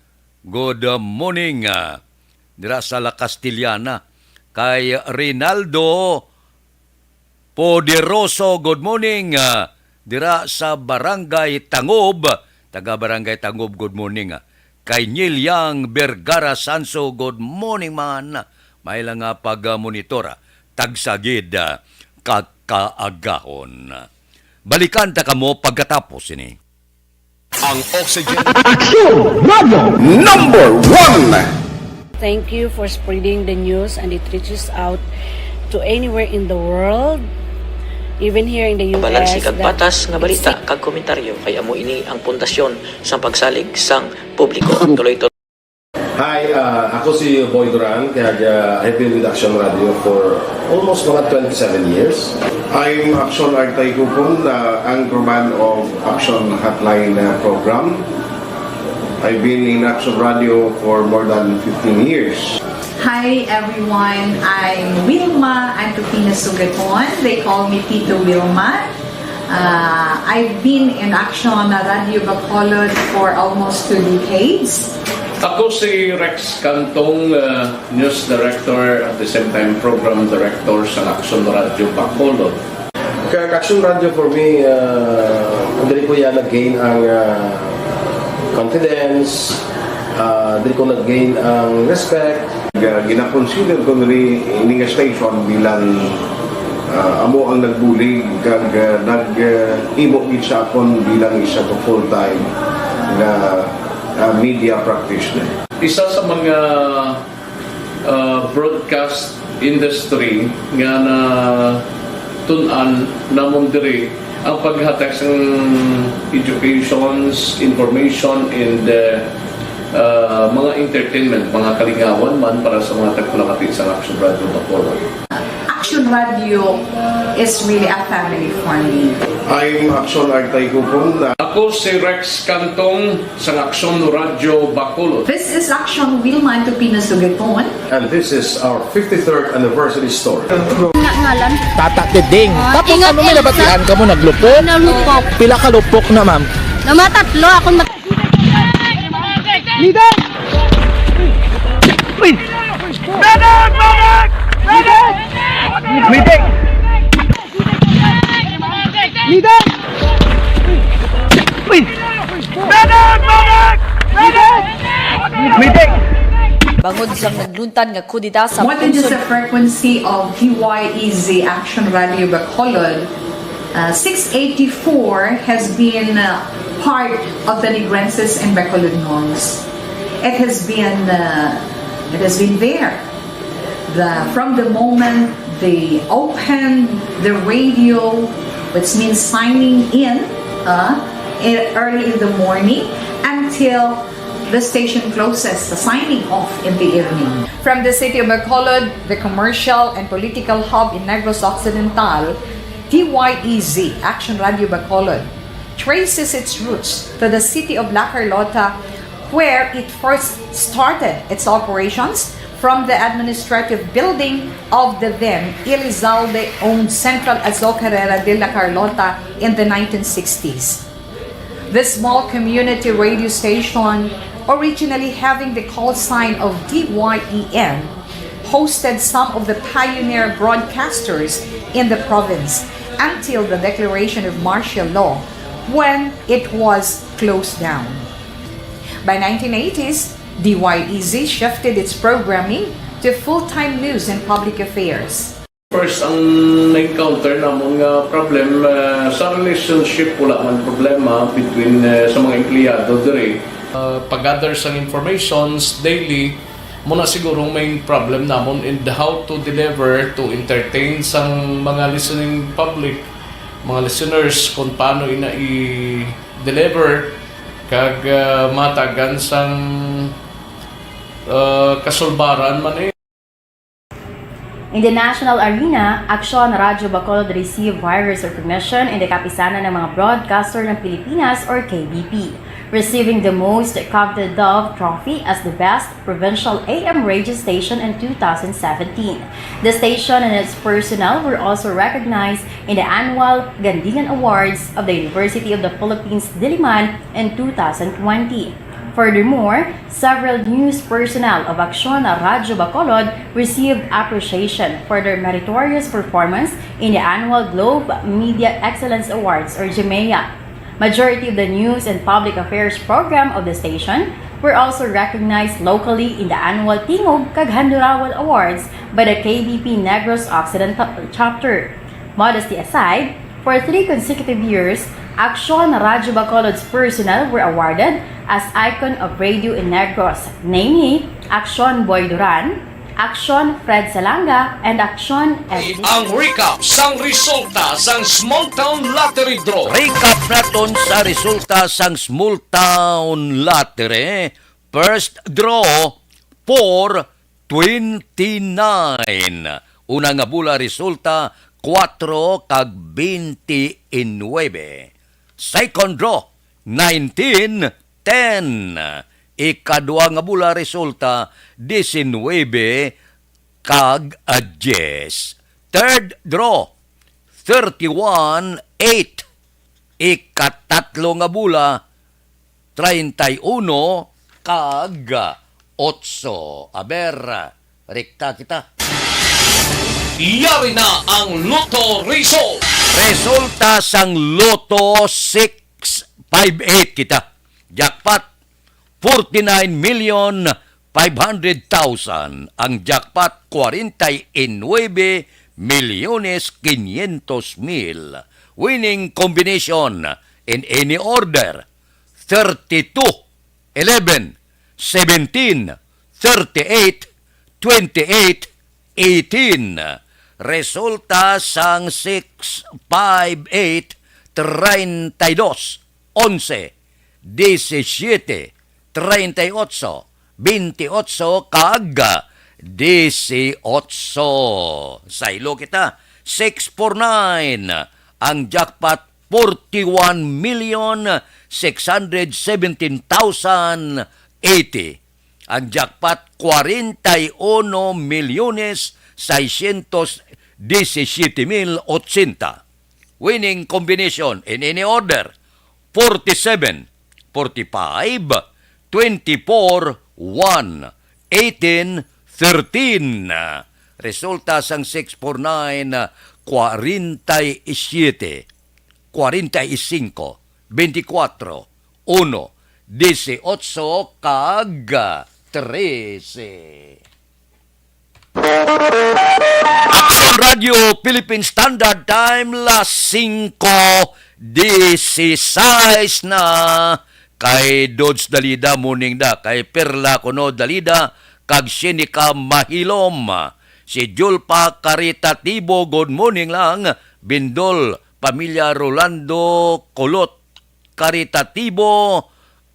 Good, uh, morning, ah, dira sa La Castellana. Kay Rinaldo Poderoso, good morning, ah, dira sa Barangay Tangob. Taga Barangay Tangob, good morning, ah. Kay Neil Yang Vergara Sanso, good morning man. May lang nga pag-monitor, ah. Tagsa gid, ah, ka kaagahon. Balikan ta kamo pagkatapos ini. Ang Oxygen Aksyon Radio Number One. Thank you for spreading the news and it reaches out to anywhere in the world, even here in the U S. Balanse kag patas nga balita kag komentaryo kay amo ini ang pundasyon sang pagsalig sang publiko. Tuloy-tuloy. Hi, uh, ako si Boy Duran, kag, uh, I've been with Action Radio for almost mga twenty-seven years. I'm Action Artay Kupon, the anchorman of Action Hotline, uh, program. I've been in Action Radio for more than fifteen years. Hi everyone, I'm Wilma Antupina Sugaton. They call me Tito Wilma. Uh, I've been in Action Radio Bacolod for almost two decades. Ako si Rex Cantong, uh, news director, at the same time program director sa Action Radio Bacolod. Kag Action Radio for me, uh, diri ko ya nag-gain ang, uh, confidence, uh, diri ko nag-gain ang respect. Ga-, gina-consider ko ni ini nga station bilang, ah, amo ang nagbulig kag, ah, nag, ah, himo gid sa akon bilang isa ka full-time nga, ah, media practitioner. Isa sa mga, ah, broadcast industry nga natun-an namon diri ang paghatag sang educations, information, and, uh, uh, mga entertainment, mga kalingawan man para sa mga tagpalakati sa Action Radio Bacolod. Action Radio is really a family for me. I'm Action Artay Gugong. Ako si Rex Cantong sa Action Radio Bacolod. This is Action Wilma Tupino Sugaton. And this is our fifty-third anniversary story. Nga ngalan? Tata Diding. Ah, Tapos ingat, ano, may ingat. Nabatian ka mo, naglupok? Nalupok. Pila ka lupok na, ma'am? Namatatlo ako. Mat- Leader! Uy! Leader! Leader! Leader! Bangod sang nagluntad nga kudeta sa What is the pungsod frequency of D Y E Z Action Radio Bacolod? Uh, six eighty-four has been, uh, part of the Negrenses and Bacolodnons. It has been, uh, it has been there. The, from the moment they open the radio, which means signing in, uh, e- early in the morning, until the station closes, the signing off in the evening. From the city of Bacolod, the commercial and political hub in Negros Occidental, D Y E Z, Action Radio Bacolod, traces its roots to the city of La Carlota, where it first started its operations from the administrative building of the then Elizalde-owned Central Azocarera de La Carlota in the nineteen sixties. This small community radio station, originally having the call sign of D Y E N, hosted some of the pioneer broadcasters in the province until the declaration of martial law, when it was closed down. By nineteen eighties, D Y E Z shifted its programming to full-time news and public affairs. First, ang na-encounter namon nga problem, ah, sa relationship, wala man problema between, ah, sa mga empleyado diri. Ah, pag-gather sang informations daily, mo na siguro ang main problem namon, and how to deliver, to entertain sang mga listening public, mga listeners, kung paano ina i-deliver, kag, ah, matagan sang, ah, kasulbaran man eh. In the national arena, Aksyon Radyo Bacolod received virus recognition in the Kapisanan ng mga Broadcaster ng Pilipinas or K B P, receiving the most coveted Dove Trophy as the best provincial A M radio station in two thousand seventeen. The station and its personnel were also recognized in the annual Gandilan Awards of the University of the Philippines Diliman in two thousand twenty. Furthermore, several news personnel of Aksyon Radyo Bacolod received appreciation for their meritorious performance in the annual Globe Media Excellence Awards or GMEA. Majority of the news and public affairs program of the station were also recognized locally in the annual Tingog kag Handurawal Awards by the K B P Negros Occidental Chapter. Modesty aside, for three consecutive years, Aksyon Radyo Bacolod's personnel were awarded as Icon of Radio in Negros, namely Aksyon Boy Duran, Aksyon Fred Salanga, and Aksyon Evelyn. Ang recap sang resulta sang Small Town Lottery Draw. Recap naton sa resulta sang Small Town Lottery. First draw, four twenty-nine. Una nga bola resulta, kuwatro kag bente nuebe. Second draw, nineteen ten. Ikadua nga bola resulta, diecinuebe kag diyes. Third draw, thirty-one eight. Ikatatlo nga bola, treinta y uno kag otso. Aber, rekta kita. Yari na ang Lotto Result. Resulta sang Lotto six five eight kita. Jackpot, forty-nine million five hundred thousand. Ang jackpot, kwarenta y nuebe milyones quinientos mil. Winning combination in any order, thirty-two, eleven, seventeen, thirty-eight, twenty-eight, eighteen. Resulta sang six, five, eight, treinta y dos, onse, disisiete, treinta y ocho, veintiocho, kag dieciocho. Saylo kita, six four nine. Ang jackpot, forty-one million six hundred seventeen thousand eighty. Ang jackpot, kwarenta y uno milyones seiscientos disisiete mil ochenta. Winning combination in any order, forty-seven, forty-five, twenty-four, one, eighteen, thirteen. Resulta sang six four nine, kwarenta y siete, kwarenta y cinco, veinticuatro, uno, dieciocho, kag trece. Aksyon Radio Philippine Standard Time, las singko dieciséis na. Kay Dodge Dalida, morning da. Kay Perla kuno Dalida, kag Shenica Mahilom. Si Julpa Caritatibo, good morning lang. Bindol, pamilya Rolando Colot Caritatibo,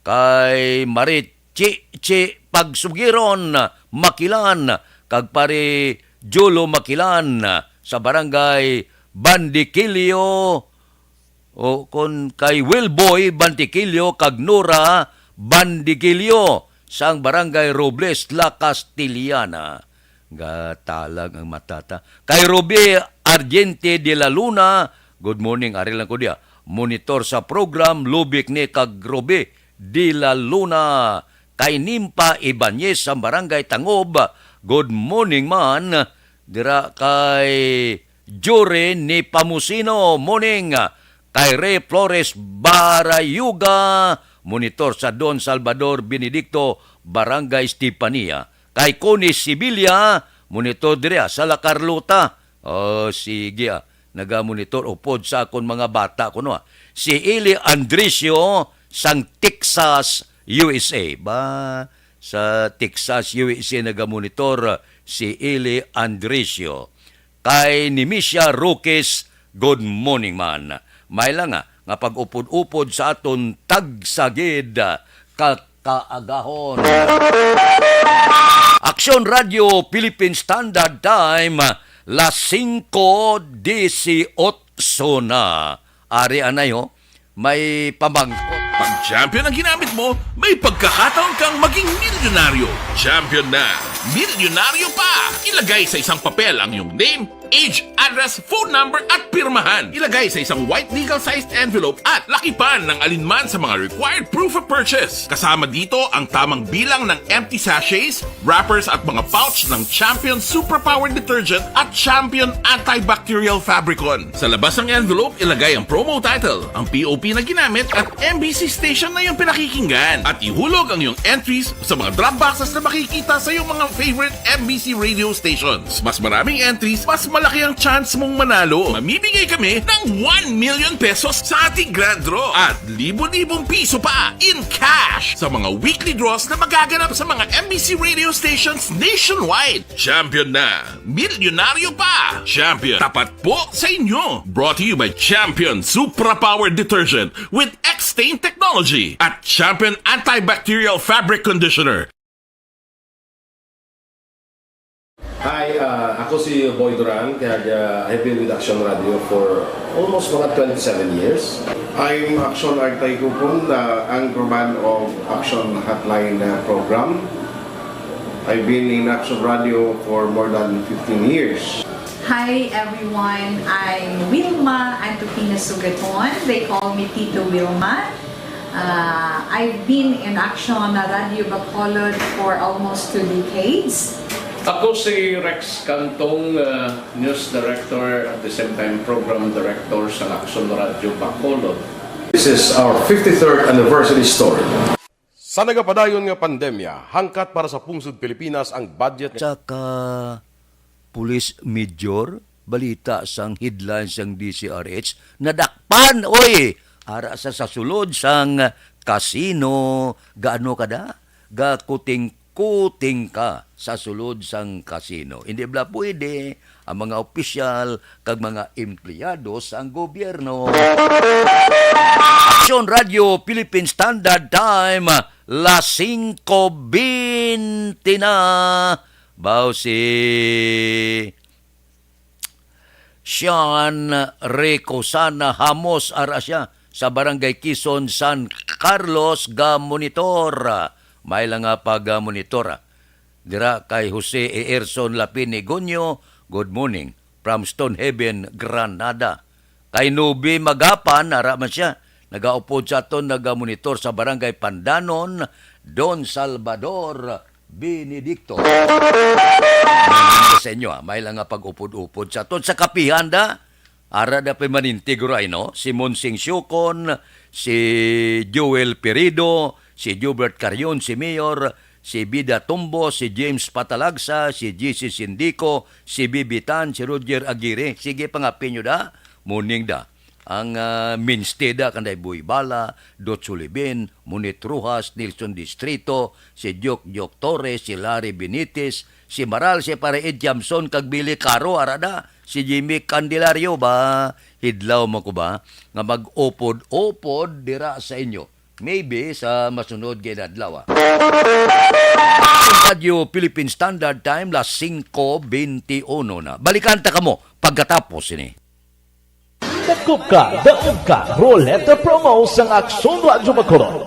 kay Marit Chichi Pagsugiron Makilan, kag pare Jolo Makilan sa barangay Bandiquillo, o kon kay Wilboy Bandiquillo kag Nora Bandiquillo sang barangay Robles, La Castellana. Gatalag ang matata. Kay Robe Argente de la Luna, good morning, ari lang ko diya. Monitor sa program, lubik ni kag Robe de la Luna. Kay Nimpa Ibanez sa Barangay Tangob, good morning man. Dira kay Jure ni Pamusino, morning. Kay Ray Flores Barayuga, monitor sa Don Salvador Benedicto, Barangay Estefania. Kay Connie Sibilia, monitor diri, ah, sa La Carlota. Oh, sige, ah. Nagamonitor upod sa akon mga bata kuno, ah. Si Eli Andresio sang Texas, U S A. Ba, sa Texas, U S A nagamonitor, ah, si Eli Andresio. Kay Nimisia Roques, good morning man. May lang, ah, nga pag-upod-upod sa aton tagsagid, ah, ka kaagahon. Aksyon Radio Philippine Standard Time, las singko dieciocho na. Ari anay, ho, may pamangkot. Pag champion ang ginamit mo, may pagkakataon kang maging milyonaryo. Champion na, milyonaryo pa! Ilagay sa isang papel ang iyong name, age, address, phone number, at pirmahan. Ilagay sa isang white legal-sized envelope at lakipan ng alinman sa mga required proof of purchase. Kasama dito ang tamang bilang ng empty sachets, wrappers, at mga pouch ng Champion Superpower Detergent at Champion Antibacterial Fabricon. Sa labas ng envelope, ilagay ang promo title, ang P O P na ginamit, at M B C station na iyong pinakikinggan. At ihulog ang iyong entries sa mga drop boxes na makikita sa iyong mga favorite M B C radio stations. Mas maraming entries, mas malaki ang chance mong manalo. Mamimigay kami ng one million pesos sa ating grand draw at libo-libong piso pa in cash sa mga weekly draws na magaganap sa mga M B C radio stations nationwide. Champion na! Milyonaryo pa! Champion, tapat po sa inyo! Brought to you by Champion Supra Power Detergent with X-Stain Technology at Champion Antibacterial Fabric Conditioner. Hi, uh, ako si Boy Duran, kag, uh, I've been with Action Radio for almost mga twenty-seven years. I'm Action Artay Kupon, the anchorman of Action Hotline, uh, program. I've been in Action Radio for more than fifteen years. Hi everyone, I'm Wilma Antupina Sugaton. They call me Tito Wilma. Uh, I've been in Action Radio Bacolod for almost two decades. Ako si Rex Cantong, uh, news director, at the same time program director sa Action Radio Bacolod. This is our fifty-third anniversary story. Sa nagapadayon nga pandemya, hangkat para sa pungsod Pilipinas ang budget. Sa ka Police Major, balita sang headline sang D C R H, nadakpan, oy! Ara sa, sa sulod sang casino, gaano ka da? Gakuting-kuting ka sa sulod sang casino. Hindi bala pwede ang mga opisyal kag mga empleyado sang gobyerno. Aksyon Radio Philippine Standard Time, las singko bente na. Bao si Sean Recosana Hamos, ara siya sa Barangay Quezon, San Carlos, ga monitor. May lang nga pag, ah, monitor, ah. Dira kay Jose Erson Lapinigonio, good morning from Stonehaven, Granada. Kay Nubi Magapan, ara man siya, nagaupod sa aton, nagamonitor sa Barangay Pandanon, Don Salvador Benedicto. Sa inyo, ah, may lang nga pag-upod-upod sa aton sa kapihan da. Ara da permanente guro ay, no? Si Monsing Siukon, si Joel Perido, si Jubert Carion, si Mayor, si Bida Tumbo, si James Patalagsa, si J C Sindico, si Bibitan, si Roger Aguirre. Sige, pangapin nyo da. Morning da. Ang, ah, mainstay da, kanday Boy Bala, Dot Sulibin, Munit Rojas, Nelson Distrito, si Joke Joke Torres, si Larry Benitez, si Maral, si Pare Ed Jamson, kag Billy Caro, ara da, si Jimmy Candelario ba? Hidlaw mo ko ba? Nga mag-upod-upod dira sa inyo. Maybe sa masunod nga adlaw, ah. Radyo Philippine Standard Time, las singko bente uno na. Balikan ta kamo pagkatapos ini. Dakop ka, daog ka, Roleta Promo sang Aksyon Radyo Bacolod.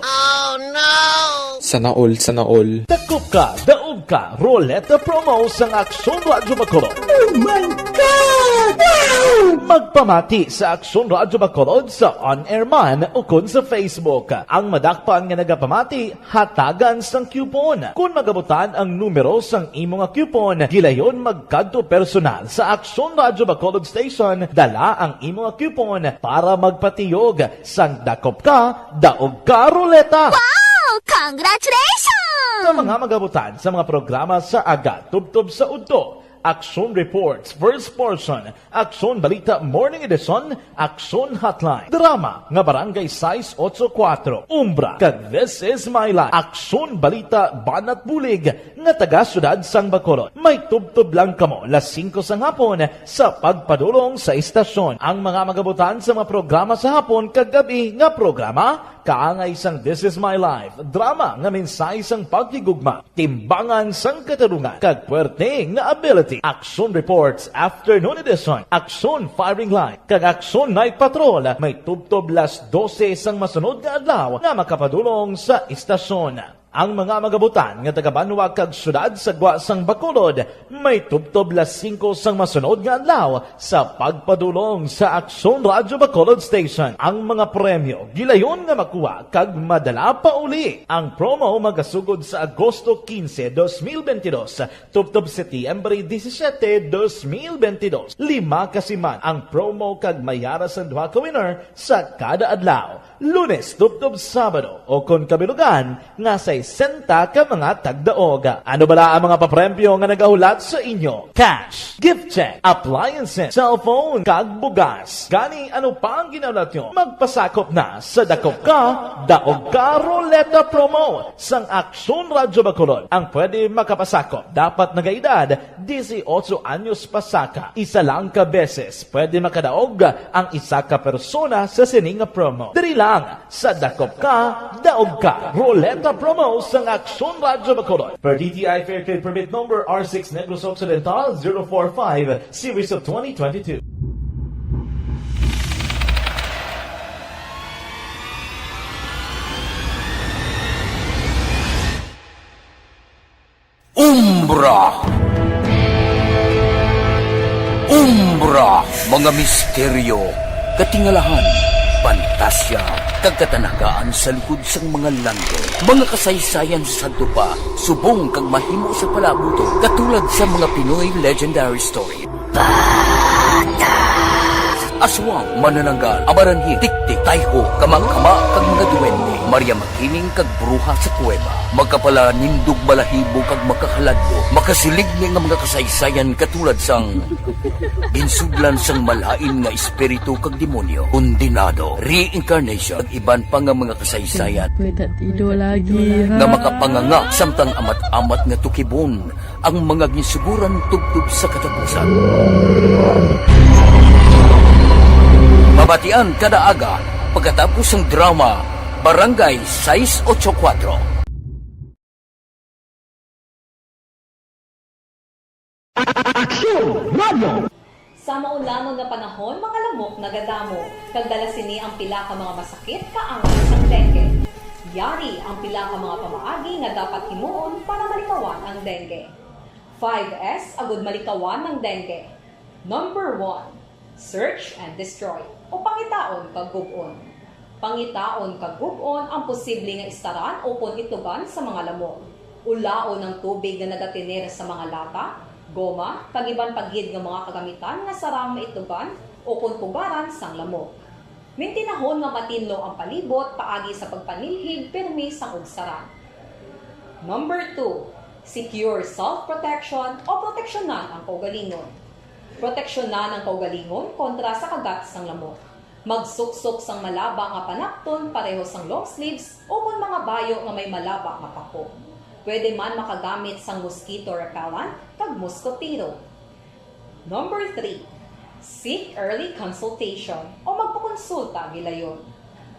Sana all, sana all. Dakop ka, daog ka, Roleta Promo sang Aksyon Radyo Bacolod. Oh my God! Wow! Magpamati sa Aksyon Radyo Bacolod sa on-air man ukon sa Facebook. Ang madakpan nga nagapamati, hatagan sang coupon. Kon magabutan ang numero sang imo nga coupon, gilayon magkadto personal sa Aksyon Radyo Bacolod Station, dala ang imo nga coupon para magpatiyog sang Dakop Ka, Daog Ka Roleta. Wow! Congratulations! Sa mga magabutan sa mga programa sa aga, tubtob sa udto, Aksyon Reports, First Portion, Aksyon Balita Morning Edition, Aksyon Hotline, drama nga Barangay sais otso kuwatro, Umbra, kag This Is My Life, Aksyon Balita Banat Bulig nga taga Siyudad sang Bacolod. May tubtob lang kamo las singko sang hapon sa pagpadulong sa istasyon. Ang mga magabutan sa mga programa sa hapon kag gab-i nga programa, kaangay sang This Is My Life, drama nga mensahe sang paghigugma, timbangan sang katarungan, kag puwerte nga ability. Aksyon Reports Afternoon Edition, Aksyon Firing Line, kag Aksyon Night Patrol may tubtob las dose sang masunod nga adlaw nga makapadulong sa istasyon. Ang mga magabutan nga taga-banwa kag siyudad sa gwa sang Bacolod may tubtob las singko sang masunod nga adlaw sa pagpadulong sa Aksyon Radyo Bacolod Station. Ang mga premyo gilayon nga makuha kag madala pauli. Ang promo magasugod sa Agosto quince, dos mil veintidós, tubtob Setyembre disisiete, dos mil veintidós. Lima ka siman ang promo kag may ara sang duha ka winner sa kada adlaw, Lunes tubtob Sabado, o kon kabilugan nga sesenta ka mga tagdaog. Ano bala ang mga papremyo nga nagahulat sa inyo? Cash, gift check, appliances, cellphone, kag bugas. Gani, ano pa ang ginahulat nyo? Magpasakop na sa Dakop Ka, Daog Ka Roleta Promo sang Aksyon Radyo Bacolod. Ang pwede makapasakop dapat nagaedad disiotso anyos pasaka. Isa lang ka beses pwede makadaog ang isa ka persona sa sini nga promo. Diri lang sa Dakop Ka, Daog Ka Roleta Promo sang Aksyon Radyo Bacolod. Per D T I Fair Trade Permit Number R six Negros Occidental zero four five, Series of twenty twenty-two. Umbra. Umbra, mga misteryo, katingalahan, pantasya, kag katanagaan sa likod sang mga langit. Mga kasaysayan sa sadto pa, subong kag mahimo sa palaabuton, katulad sa mga Pinoy legendary story. Bata. Aswang, manananggal, amaranhi, tiktik, tayho, kamangkama, kag mga duwende, Maria Makiling kag bruha sa kuweba, makapalanindog balahibo kag makahaladlo, makasiligni nga mga kasaysayan katulad sang ginsudlan sang malain nga espiritu kag demonyo, kondenado, reincarnation, kag iban pa nga mga kasaysayan Pwede lagi, nga ha? Makapanganga samtang amat-amat nga tukibon ang mga ginsuguran tubtob sa katapusan. Mabatian kada aga pagkatapos sang drama Barangay sais ocho kuwatro. Aksyon Radio! Sa maulangon nga panahon, mga lamok nagadamo, kag dala sini ang pila ka mga masakit kaangay sang dengue. Yari ang pila ka mga pamaagi nga dapat himuon para malikawan ang dengue. Five S agud malikawan ang dengue. Number one, search and destroy, o pangitaon kag gub-on. Pangitaon kag gub-on ang posible nga istaran ukon itugan sa mga lamok. Ulaon ang tubig nga nagatener sa mga lata, goma, kag iban pa gid nga mga kagamitan nga sarang maitugan ukon pugaran sang lamok. Mintinahon nga matinlo ang palibot paagi sa pagpanilhig pirmi sang ugsaran. Number two, secure self-protection o proteksyonan ang kaugalingon. Proteksyonan ang kaugalingon kontra sa kagat sang lamok. Magsuksok sang malaba nga panapton pareho sang long sleeves ukon mga bayo nga may malaba nga pako. Pwede man makagamit sang mosquito repellent kag moskotero. Number three, seek early consultation o magpakonsulta gilayon.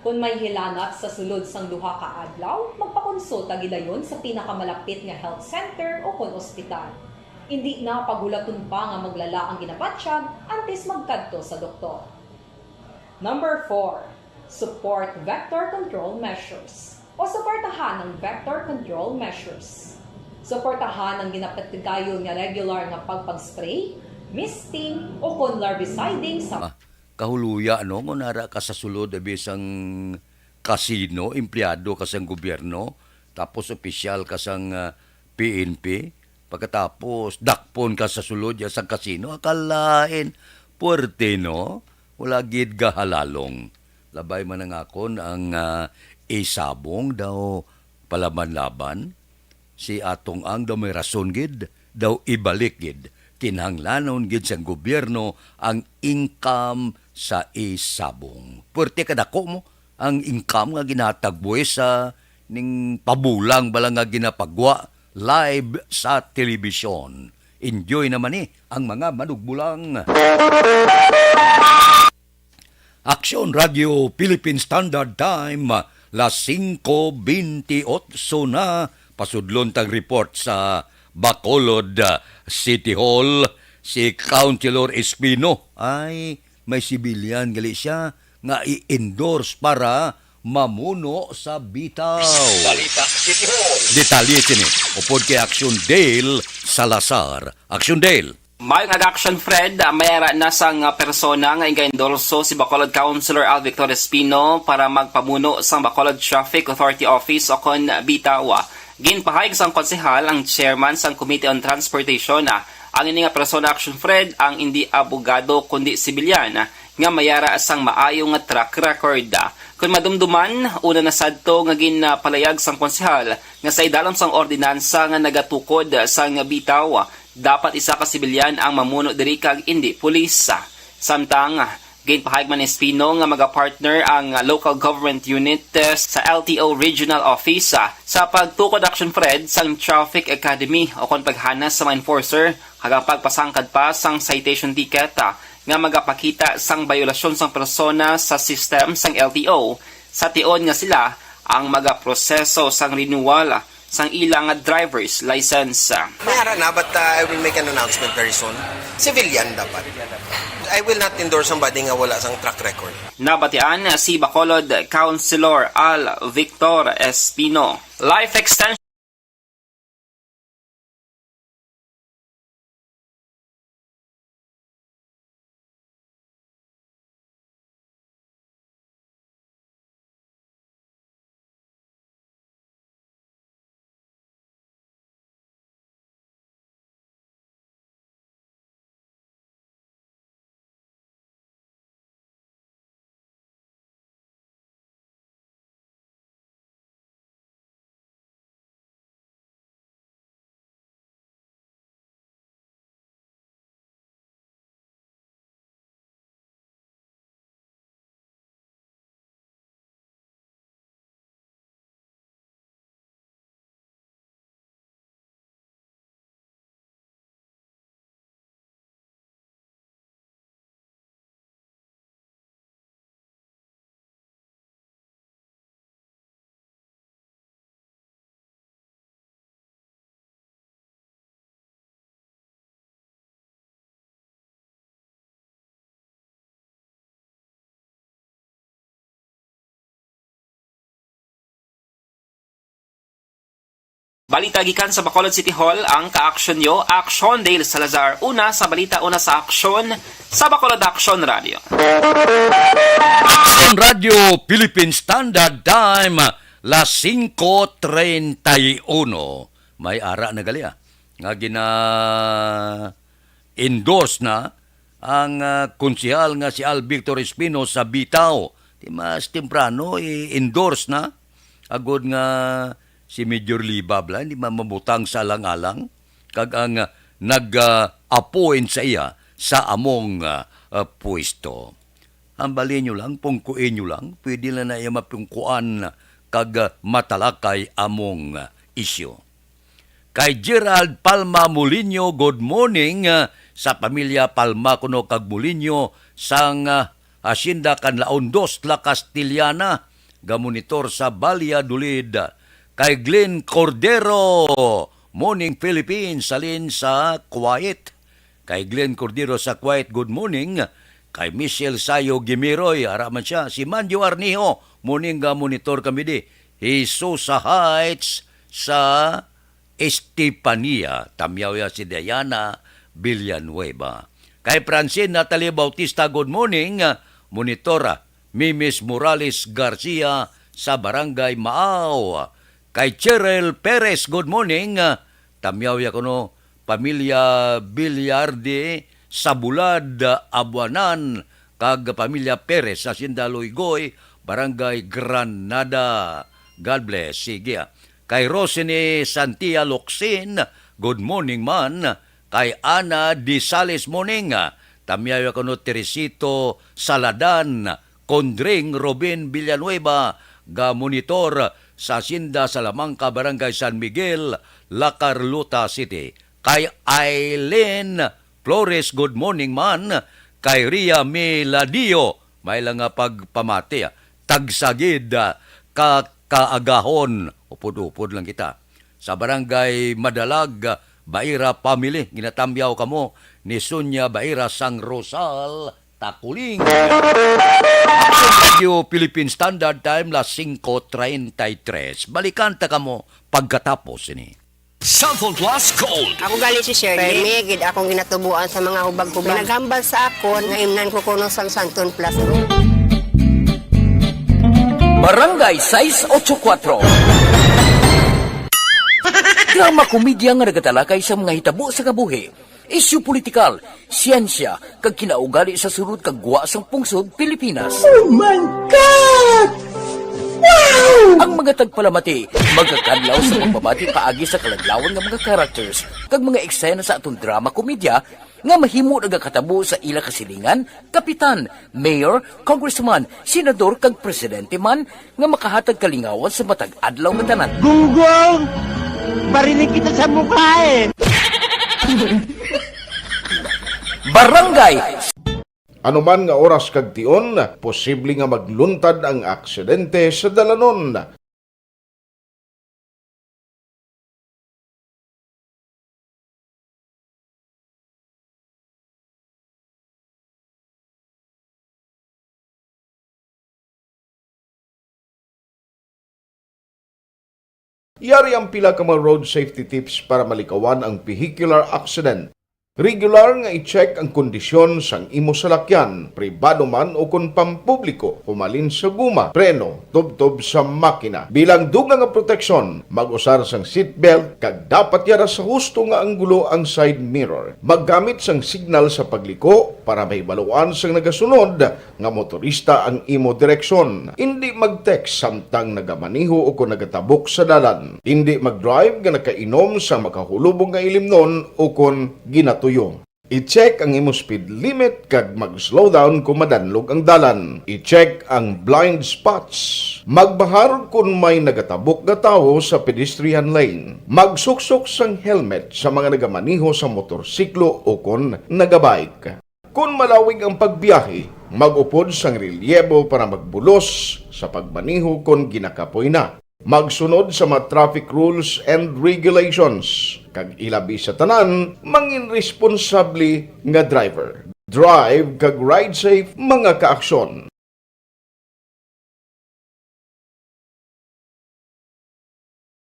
Kon may hilanat sa sulod sang duha ka adlaw, magpakonsulta gilayon sa pinakamalapit nga health center ukon ospital. Indi na paghulaton pa nga maglala ang ginabatyag antes magkadto sa doktor. Number four, support vector control measures o suportahan ang vector control measures. Suportahan ang ginapatigayon nga regular nga pagpag-spray, misting, ukon larviciding sa Ah, kahuluya, no, kung nara ka sa sulod, abi, sang kasino, empleyado ka sang gobyerno, tapos opisyal ka sang, ah, P N P, pagkatapos dakpon ka sa sulod ya sang kasino, akalain, puwerte, no? Wala gid gahalalong. Labay man ang akon ang, ah, isabong daw palaban-laban. Si Atong Ang daw may rason gid, daw ibalik gid. Kinahanglanon gid sang gobyerno ang income sa isabong. Puwerte kadako mo ang income nga ginatag buwis sa ning pabulang bala nga ginapagwa live sa telebisyon. Enjoy naman ni ang mga manugbulang. Aksyon Radio Philippine Standard Time, las singko bentiocho na. Pasudlon tang report sa Bacolod, ah, City Hall, si Councilor Espino. Ay, may sibilyan gali siya nga i-endorse para mamuno sa Bitaw. Balita City Hall. Detalye sini upod kay Action Dale Salazar. Action Dale. Maayong aga, Action Fred. Mayara na sang persona nga ingaendorso si Bacolod Councilor Al Victor Espino para magpamuno sang Bacolod Traffic Authority Office o kon Bitaw. Ginpahayag sang konsehal, ang chairman sang Committee on Transportation, ang ini nga persona, Action Fred, ang indi abogado kundi sibilyan nga mayara sang maayo nga track record. Kon madumduman, una na sadto nga ginpalayag sang konsehal nga sa idalom sang ordinansa nga nagatukod sang Bitaw, dapat isa ka sibilyan ang mamuno diri kag indi pulis. Samtang ginpahayag man ni Espino nga magapartner ang Local Government Unit sa L T O Regional Office sa pagtukod, Action Fred, sang Traffic Academy o kon paghanas sa mga enforcer kag ang pagpasangkad pa sang citation ticket, ah, nga magapakita sang bayolasyon sang persona sa system sang L T O, sa tion nga sila ang magaproseso sang renewal sang ila nga driver's license. May ara na, but, uh, I will make an announcement very soon. Civilian dapat. I will not endorse somebody nga wala sang track record. Nabatian si Bacolod Councilor Al Victor Espino. Life extension. Balita gikan sa Bacolod City Hall, ang ka-aksyon nyo, Aksyon Dale Salazar. Una sa balita, una sa aksyon, sa Bacolod Aksyon Radio. Aksyon Radio Philippine Standard Time, las singko treinta y uno. May ara na gali, ah, nga gina-endorse na ang, ah, konsehal nga si Al Victor Espino sa Bitaw. Di mas temprano, i-endorse na. Agod nga si Major Libab lang, di man mabutang sa alang-alang. Kag ang, ah, nag, ah, appoint sa iya sa among, ah, ah, pwesto. Hambalin nyo lang, pungkuin nyo lang, pwede lang na iya mapungkuan kag, ah, matalakay among, ah, isyu. Kay Gerald Palma Molinho, good morning, ah, sa pamilya Palma kuno kag Molinho sang, ah, Hacienda Canlaon dos, La Castellana, gamonitor sa Valladolid. Kay Glenn Cordero, morning Philippines, salin sa Kuwait. Kay Glenn Cordero sa Kuwait, good morning. Kay Michelle Sayo Gimiroy, ara man sia. Si Manjo Arnijo, morning, ga monitor kami di. Hesosa Heights sa Estepania, tamyaw ya si Diana Villanueva. Kay Francine Natalie Bautista, good morning. Monitor, Mimis Morales Garcia sa Barangay Maaw. Kay Cheryl Perez, good morning. Tamyaw ya kuno, pamilya Villarde sa Bulad, Abuanan, kag pamilya Perez sa Hacienda Loygoy, Barangay Granada. God bless. Sige, ah. Kay Rosine Santia Locsin, good morning man. Kay Ana Disales, morning. Tamyaw ya kuno, Teresito Saladan, Condring Robin Villanueva, ga monitor sa Hacienda Salamanca, Barangay San Miguel, La Carlota City. Kay Aileen Flores, good morning man. Kay Ria Miladio, may lang nga pagpamati, ah, tagsagid, ah, ka kaagahon. Upod-upod lang kita. Sa Barangay Madalag, ah, Baira family, ginatamyaw kamo ni Sonia Baira sang Rosal, Takuling. Aksyon Radio Philippine Standard Time, las singko treinta y tres. Balikan ta kamo pagkatapos ini. Santon Plus Gold. Ako gali si Shirley. Permi gid akong ginatubuan sa mga hubag-hubag. May naghambal sa akon nga imnan ko kuno sang Santon Plus Gold. Barangay sais ocho kuatro. Drama komedya nga nagatalakay sa mga hitabo sa kabuhi, isyu politikal, siyensya, kag kinaugali sa sulod kag gwa sang pungsod Pilipinas. Oh my God! Wow! Ang mga tagpalamati magakadlaw sa pagbabati paagi sa kaladlawan nga mga characters kag mga eksena sa aton drama komedya nga mahimo nagakatabo sa ila kasilingan, kapitan, mayor, congressman, senador, kag presidente man, nga makahatag kalingawan sa matag adlaw nga tanan. Gunggong! Barinig kita sa mukha eh! Barangay. Anuman nga oras kag tion, posible nga magluntad ang aksidente sa dalanon. Yari ang pila ka mga road safety tips para malikawan ang vehicular accident. Regular nga i-check ang kondisyon sang imo salakyan, pribado man o kon pampubliko, humalin sa guma, preno, tubtob sa makina. Bilang dugang nga proteksyon, mag-usar sang seatbelt kag dapat yara sa husto nga anggulo ang side mirror. Maggamit sang signal sa pagliko para mahibaluan sang nagasunod nga motorista ang imo direksyon. Indi mag-text samtang nagamaneho o kon nagatabok sa dalan. Indi mag-drive nga nakainom sa makahulubong nga ilimnon o kon ginatuyo. I-check ang imo speed limit kag mag-slow down kon madanlog ang dalan. I-check ang blind spots. Magbahar kon may nagatabok nga tawo sa pedestrian lane. Magsuksok sang helmet sa mga nagamaneho sa motorsiklo o kon nagabike. Kon malawig ang pagbiyahe, mag-upod sang relyebo para magbulos sa pagmaneho kon ginakapoy na. Magsunod sa mga traffic rules and regulations, kag ilabi sa tanan, mangin responsable nga driver. Drive kag ride safe, mga kaaksyon.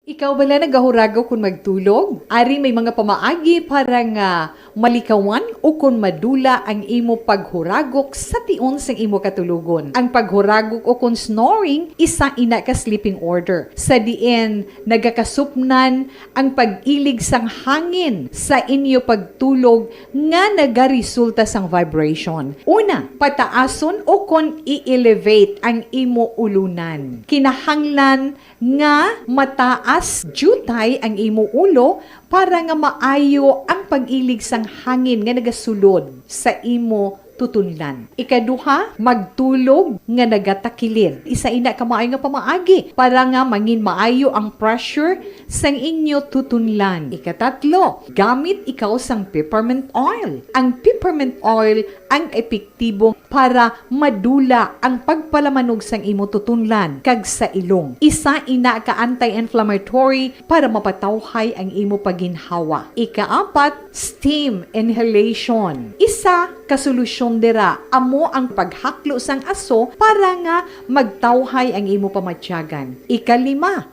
Ikaw bala nagahuragok kon magtulog? Ari may mga pamaagi para nga malikawan o kon madula ang imo paghuragok sa tion sang imo katulogon. Ang paghuragok o kon snoring, isa ina ka sleeping order, sa diin nagakasupnan ang pag-ilig sang hangin sa inyo pagtulog nga nagaresulta sang vibration. Una, pataason o kon i-elevate ang imo ulunan. Kinahanglan nga mataas diutay ang imo ulo para nga maayo ang pag-ilig sang hangin nga nagasulod sa imo tutunlan. Ikaduha, magtulog nga nagatakilid. Isa ina ka maayo nga pamaagi para nga mangin maayo ang pressure sang inyo tutunlan. Ikatatlo, gamit ikaw sang peppermint oil. Ang peppermint oil ang epektibo para madula ang pagpalamanog sang imo tutunlan kag sa ilong. Isa ina ka anti-inflammatory para mapatawhay ang imo pagginhawa. Ikaapat, steam inhalation. Isa ka solusyon dira amo ang paghaklo sang aso para nga magtawhay ang imo pamatyagan. Ikalima,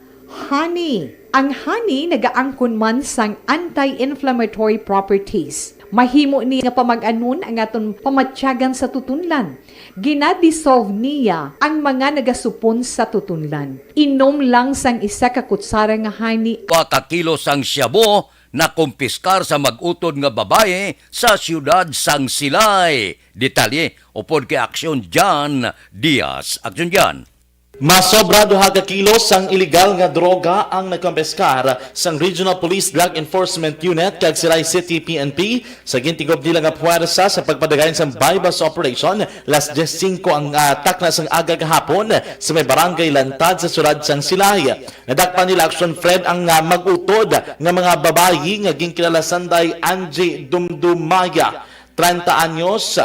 honey. Ang honey nagaangkon man sang anti-inflammatory properties. Mahimo ni nga pamag-anon ang aton pamatyagan sa tutunlan. Gina-dissolve niya ang mga nagasupon sa tutunlan. Inom lang sang isa ka kutsara nga honey. Upat ka kilo sang shabu nakumpiskar sa mag-utod nga babayi sa siyudad sang Silay. Detalye upod kay Aksyon Jan Diaz. Aksyon Jan. Masobra duha ka kilo sang iligal nga droga ang nakumpiskar sang Regional Police Drug Enforcement Unit kag Silay City P N P sa gintigob nila nga puwersa sa pagpadagayon sang buy-bust operation, las dyes singko ang, ah, takna sang aga gahapon sa may Barangay Lantad sa siyudad sang Silay. Nadakpan nila Action Fred ang, ah, mag-utod nga mga babayi nga ginkilala sanday Angie Dumdumaya, treinta anyos,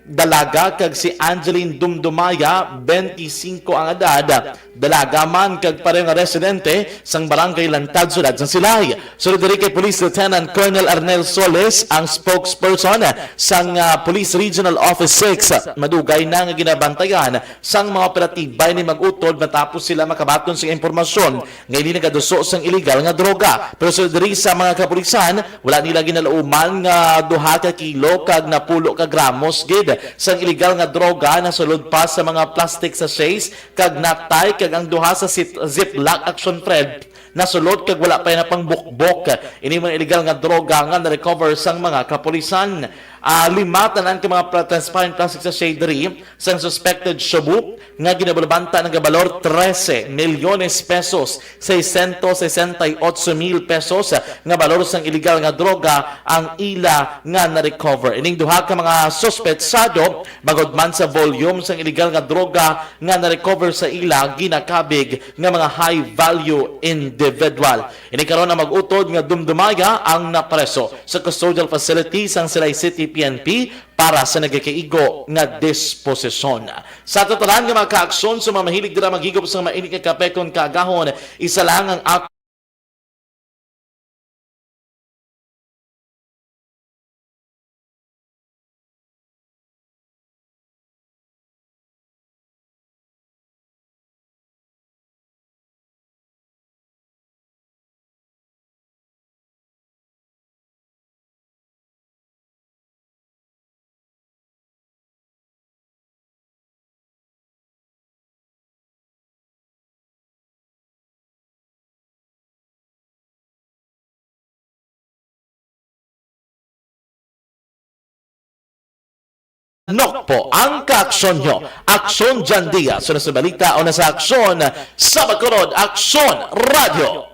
dalaga, kag si Angeline Dumdumaya, bente singko ang edad, dalaga man kag pareho nga residente sang Barangay Lantad, siyudad sang Silay. Sulod diri kay Police Lieutenant Colonel Arnel Solis, ang spokesperson sang, ah, Police Regional Office six, madugay na nga ginabantayan sang mga operatiba ini mag-utod matapos sila makabaton sang impormasyon nga ini nagaduso sang iligal nga droga. Pero sulod diri sa mga kapulisan, wala nila ginalauman nga duha ka kilo kag napulo ka gramos gid sang iligal nga droga nasulod pa sa mga plastic sachets kag natay kag ang duha sa sit-, ziplock, Action Fred, nasulod kag wala pa na pang bukbok. Ini man iligal nga droga nga na-recover sang mga kapulisan. Ah, lima tanan ka mga pla-, transparent plastic sachet diri sang suspected shabu nga ginabulabanta nagabalor trese milyones pesos, seiscientos sesenta y ocho mil pesos nga balor sang iligal nga droga ang ila nga na-recover. Ining duha ka mga suspetsado, bangod man sa volume sang iligal nga droga nga na-recover sa ila, ginakabig nga mga high value individual. Ini karon ang mag-utod nga Dumdumaya ang napreso sa custodial facility sang Silay City P N P para sa nagakaigo nga disposisyon. Sa aton tanan nga mga kaaksyon, sa mga mahilig dira maghigop sang mainit nga kape kon kaagahon, isa lang ang at- Nokpo ang kaaksyon nyo. Aksyon Jan Diaz, una sa balita o na sa aksyon sa Bacolod, Aksyon Radio.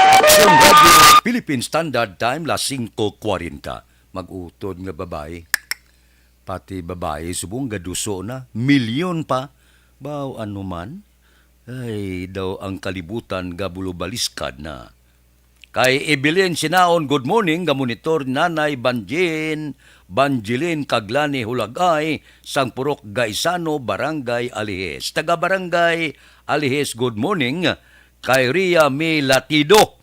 Aksyon Radio, Philippine Standard Time, las singko kwarenta. Mag-utod nga babayi. Pati babayi subong gaduso na, milyon pa. Baw, ano man? Ay, daw ang kalibutan gabulubaliskad na. Kay Evelyn Sinaon, good morning, gamonitor Nanay Banjin, Banjilin Kaglani Hulagay, sang Purok Gaisano, Barangay Alijes. Taga Barangay Alijes, good morning. Kay Ria May Latido,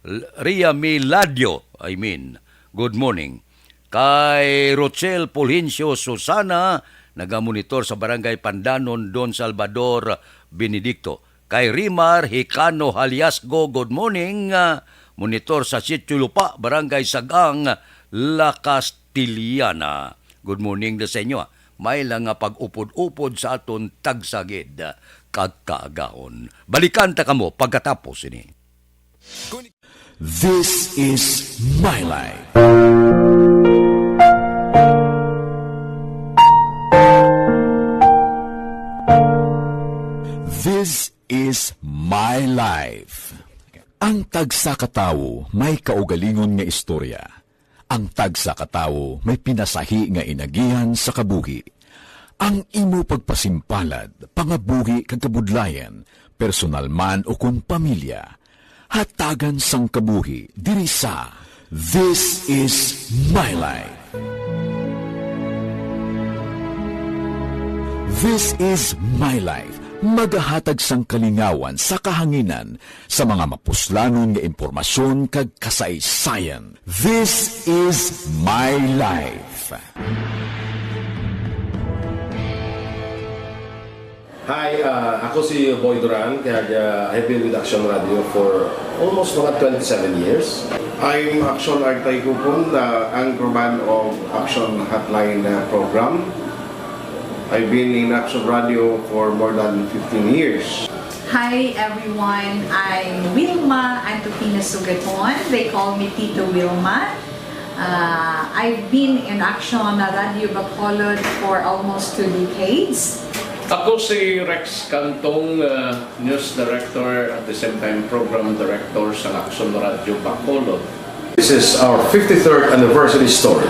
L-, Ria May Ladio, I mean, good morning. Kay Rochelle Fulgencio Susana, nagamonitor sa Barangay Pandanon, Don Salvador Benedicto. Kay Rimar Hicano Haliasgo, good morning. Ah, monitor sa Sitio Lupa, Barangay Sagang, La Castellana. Good morning na sa inyo, ah. May lang nga pag-upod-upod sa aton tagsagid kag kaagahon. Balikan ta kamo pagkatapos ini. This is my life. This is my life. Ang tagsa ka tawo may kaugalingon nga istorya. Ang tagsa ka tawo may pinasahi nga inagihan sa kabuhi. Ang imo pagpasimpalad, pangabuhi kag kabudlayan, personal man o kon pamilya, hatagan sang kabuhi diri sa This Is My Life. This Is My Life, magahatag sang kalingawan sa kahanginan sa mga mapuslanon nga impormasyon kag kasaysayan. This is my life. Hi, uh, ako si Boy Duran, kag, uh, I've been with Action Radio for almost mga twenty-seven years. I'm Action Artay Kupon, the anchorman of Action Hotline, uh, program. I've been in Action Radio for more than fifteen years. Hi everyone, I'm Wilma Antupina Sugaton. They call me Tito Wilma. Uh, I've been in Action Radio Bacolod for almost two decades. Ako si Rex Cantong, uh, news director at the same time program director sa Action Radio Bacolod. This is our fifty-third anniversary story.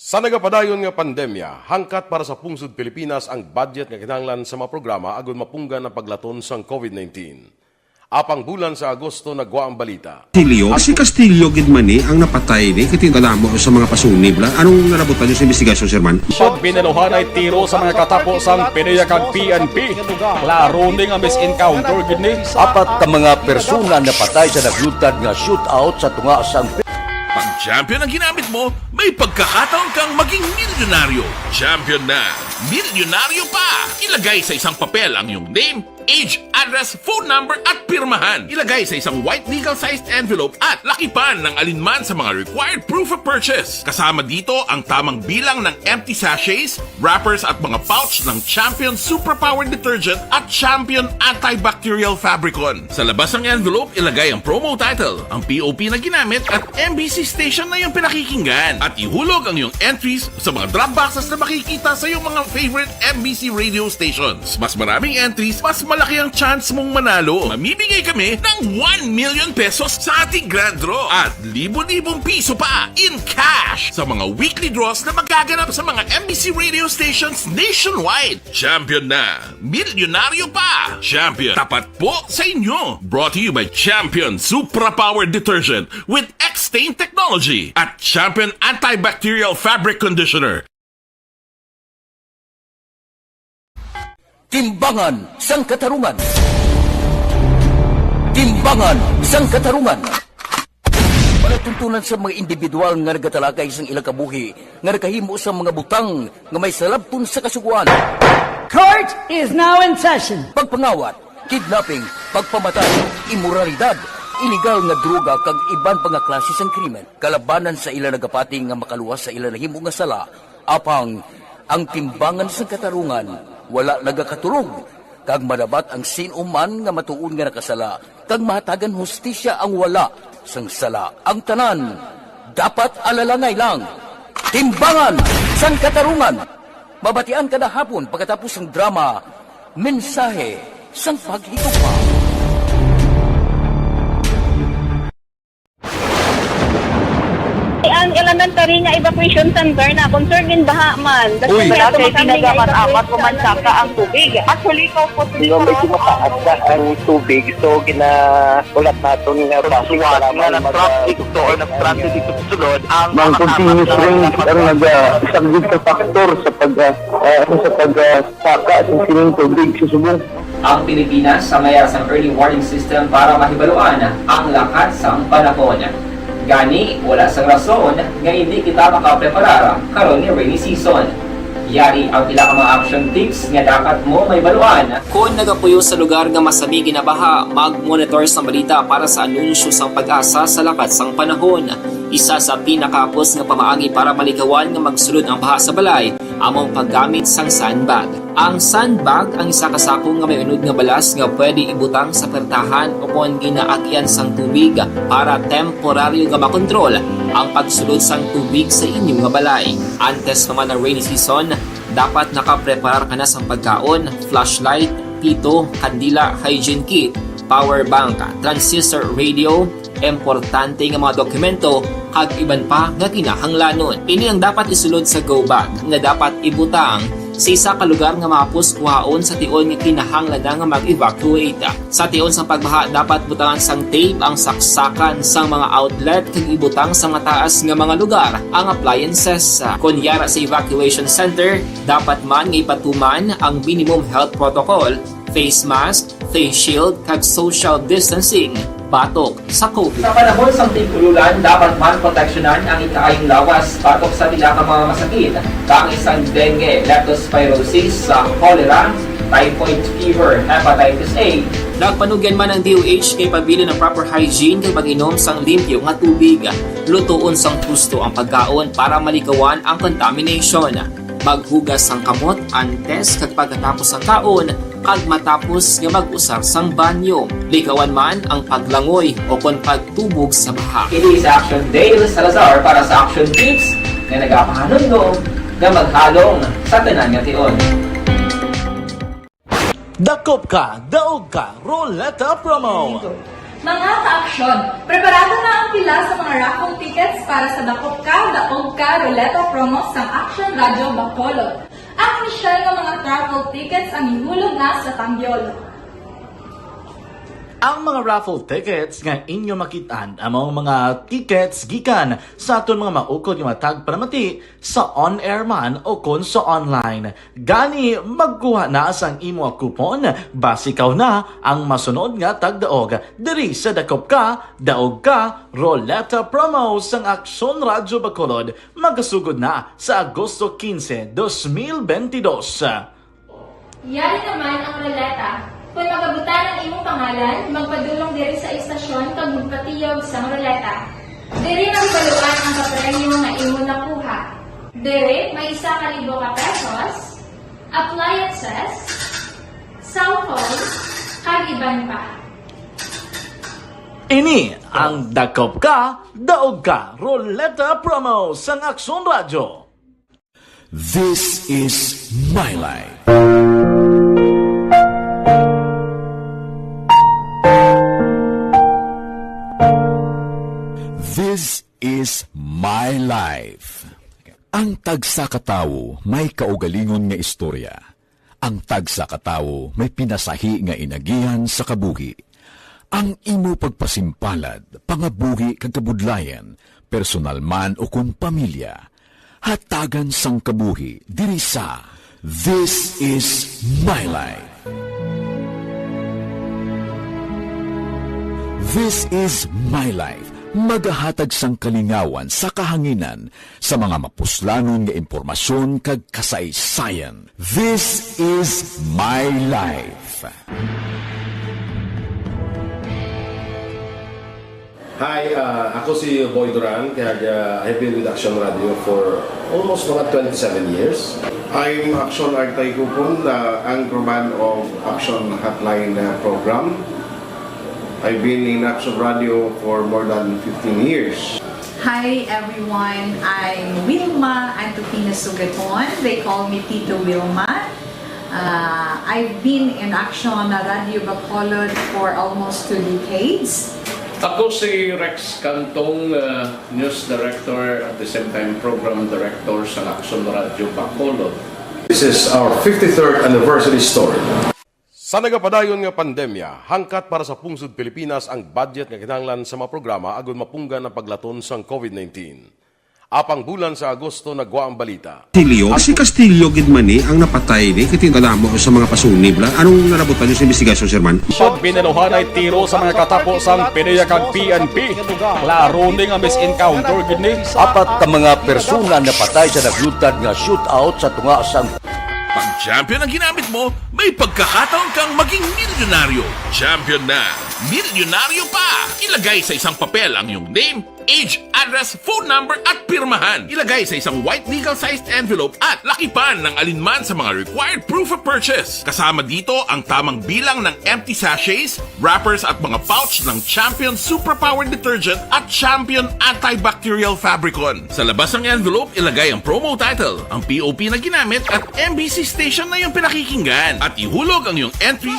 Sa nagapadayon nga pandemya, hangkat para sa pungsod Pilipinas ang budget nga kinahanglan sa mga programa agud mapunggan ang paglaton sang covid nineteen. Apang bulan sa Agosto nagwa ang balita. Castillo? Si Castillo gid man ni ang napatay ni, kay tinadamo sa mga pasunib la. Anong nalabutan niyo sa investigasyon, Sir Man? Pag binaluhanay tiro sa mga katapo sang PDEA kag P N P. Klaro ni nga misencounter gid ni. Apat ka mga persona napatay sa naglutad nga shootout sa tunga sang Pag champion ang ginamit mo, may pagkakataon kang maging milyonaryo. Champion na, milyonaryo pa! Ilagay sa isang papel ang iyong name, age, address, phone number, at pirmahan. Ilagay sa isang white legal-sized envelope at lakipan ng alinman sa mga required proof of purchase. Kasama dito ang tamang bilang ng empty sachets, wrappers at mga pouch ng Champion Superpower Detergent at Champion Antibacterial Fabricon. Sa labas ng envelope, ilagay ang promo title, ang P O P na ginamit, at M B C station na iyong pinakikinggan. At ihulog ang iyong entries sa mga drop boxes na makikita sa iyong mga favorite M B C radio stations. Mas maraming entries, mas malaki ang chance mong manalo. Mamimigay kami ng one million pesos sa ating grand draw at libo-libong piso pa in cash sa mga weekly draws na magaganap sa mga M B C radio stations nationwide. Champion na! Milyonaryo pa! Champion, tapat po sa inyo! Brought to you by Champion Supra Power Detergent with X-Stain Technology at Champion Antibacterial Fabric Conditioner. Timbangan sang Katarungan. Timbangan sang Katarungan. Palatuntunan sa mga individual nga nagatalakay sang ilang kabuhi nga nakahimo sang mga butang nga may salabton sa Kasugoan. Court is now in session. Pagpangawat, kidnapping, pagpamatay, imoralidad, iligal nga droga kag iban pa nga klase sang krimen kalabanan sa ila nagapati nga makaluwas sa ila nahimo nga sala. Apang ang Timbangan sang Katarungan wala nagakatulog, kag madabat ang sin-o man nga matuod nga nakasala, kag mahatagan hustisya ang wala sang sala. Ang tanan dapat alalangay lang. Timbangan sang Katarungan. Mabatian kada hapon pagkatapos sang drama, Mensahe sang Paghigugma. Ang elementary nga evacuation center na concern in baha man. That's Uy. why Wala ako kay makami nga tinaga man evacuation amat center. Pumansaka ang tubig. Actually, ikaw po, Hindi, medyo mataas na ang tubig. So, ginahulat naton nga Pagsuwag traffic, nga salamat nag-traffic mag-, to or nag-transit dito sa sulod, ang Mga mga continuous kapatid rain na ang nag-, ah, isang good factor sa pag, ah, ah, ano, sa pag, ah, saka sa sining tubig sa subong. Ang Pilipinas sa mayara sang early warning system para mahibaluan ang lakat sang panahon. Gani, wala sang rason nga hindi kita makapreparar karon nga rainy season. Yari ang pila ka mga action tips nga dapat mo mahibaluan. Kon nagapuyo sa lugar nga masami ginabaha, mag-monitor sang balita para sa anunsyo sang PAGASA sa lakat sang panahon. Isa sa pinakahapos nga pamaagi para malikawan nga magsulod ang baha sa balay amo ang paggamit sang sandbag. Ang sandbag ang isa ka sako nga may unod nga balas nga pwede ibutang sa pertahan o kon ginaagyan sang tubig para temporaryo nga makontrol ang pagsulod sang tubig sa inyo nga balay. Antes pa man ang rainy season, dapat nakapreparar ka na sang pagkaon, flashlight, pito, kandila, hygiene kit, power bank, transistor radio, importante nga mga dokumento, kag iban pa nga kinahanglanon. Ini ang dapat isulod sa go bag nga dapat ibutang sa isa ka lugar nga mahapos kuhaon sa tion nga kinahanglan na nga mag-evacuate. Sa tion sang pagbaha, dapat butangan sang tape ang saksakan sang mga outlet kag ibutang sa mataas nga mga lugar ang appliances. Kon yara sa evacuation center, dapat man nga ipatuman ang minimum health protocol, face mask, face shield, kag social distancing batok sa COVID. Sa panahon sang tig-ululan, dapat man proteksyonan ang ikaayong lawas batok sa pila ka mga masakit, kaangay sang dengue, leptospirosis, sa cholera, typhoid fever, hepatitis A. Nagpanugyan man ang D O H nga ipabilin ang proper hygiene kag pag-inom sang limpyo nga tubig. Lutoon sang husto ang pagkaon para malikawan ang contamination. Maghugas sang kamot antes kag pagkatapos sang kaon kag matapos nga mag-usar sang banyo. Likawan man ang paglangoy o kon pagtubog sa baha. Ini si Action Dale Salazar para sa Action Tips nga nagapahanumdom nga maghalong sa tanan nga tion. Dakop ka, daog ka, Roleta Promo! Mga ka-aksyon, preparado na ang pila sa mga raffle tickets para sa Dakop Ka, Daog Ka Roleta Promo sang Aksyon Radyo Bacolod. Ang inisyal nga mga raffle tickets ang ihulog na sa tambyol. Ang mga raffle tickets nga inyo makit-an amo ang mga tickets gikan sa aton mga maukod nga mga tagpalamati sa on-air man o kon sa online. Gani, magkuha na sang imo coupon, basi ikaw na ang masunod nga tagdaog diri sa Dakop Ka, Daog Ka, Roleta Promo sang Aksyon Radyo Bacolod, magasugod na sa Agosto quince, dos mil bentidós. Yari naman ang roleta. Kon magabutang ang imong pangalan, magpadulong diri sa istasyon kag magpatiyog sang roleta. Diri mahibaluan ang kapremyo nga imo nakuha. Diri may isa ka libo ka pesos, appliances, cellphone, kag iban pa. Ini ang Dakop Ka, Daog Ka Roleta Promo sang Aksyon Radyo. This is my life. This is my life. Ang tagsa ka tawo may kaugalingon nga istorya. Ang tagsa ka tawo may pinasahi nga inagihan sa kabuhi. Ang imo pagpasimpalad, pangabuhi kag kabudlayan, personal man o kon pamilya, hatagan sang kabuhi diri sa This Is My Life. This Is My Life, magahatag sang kalingawan sa kahanginan sa mga mapuslanon nga impormasyon kag kasaysayan. This Is My Life. Hi, uh, ako si Boy Duran, kag, uh, I've been with Action Radio for almost mga twenty-seven years. I'm Action Artay Kupon, the anchorman of Action Hotline, uh, program. I've been in Action Radio for more than fifteen years. Hi everyone, I'm Wilma Antupina Sugaton. They call me Tito Wilma. Uh, I've been in Action Radio Bacolod for almost two decades. Ako si Rex Cantong, uh, news director, at the same time program director sa Action Radio Bacolod. This is our fifty-third anniversary story. Sa nagapadayon nga pandemya, hangkat para sa pungsod Pilipinas ang budget nga kinahanglan sa mga programa agud mapunggan ang paglaton sang COVID nineteen. Apang bulan sa Agosto nagwa ang balita. Castillo, si Castillo gid man ni ang napatay ni, kay kadamo sa mga pasunib la. Anong nalabutan niyo sa investigasyon, Sir Man? Pag binaluhanay tiro sa mga katapo sang PDEA kag P N P, klaro ni nga mis-encounter gid ni. Apat ka mga persona napatay sa naglutad nga shootout sa tunga sang Pag champion ang ginamit mo, may pagkakataon kang maging milyonaryo. Champion na, milyonaryo pa! Ilagay sa isang papel ang iyong name, age, address, phone number, at pirmahan. Ilagay sa isang white legal-sized envelope at lakipan ng alinman sa mga required proof of purchase. Kasama dito ang tamang bilang ng empty sachets, wrappers at mga pouch ng Champion Superpower Detergent at Champion Antibacterial Fabricon. Sa labas ng envelope, ilagay ang promo title, ang P O P na ginamit at M B C station na iyong pinakikinggan. At ihulog ang iyong entry.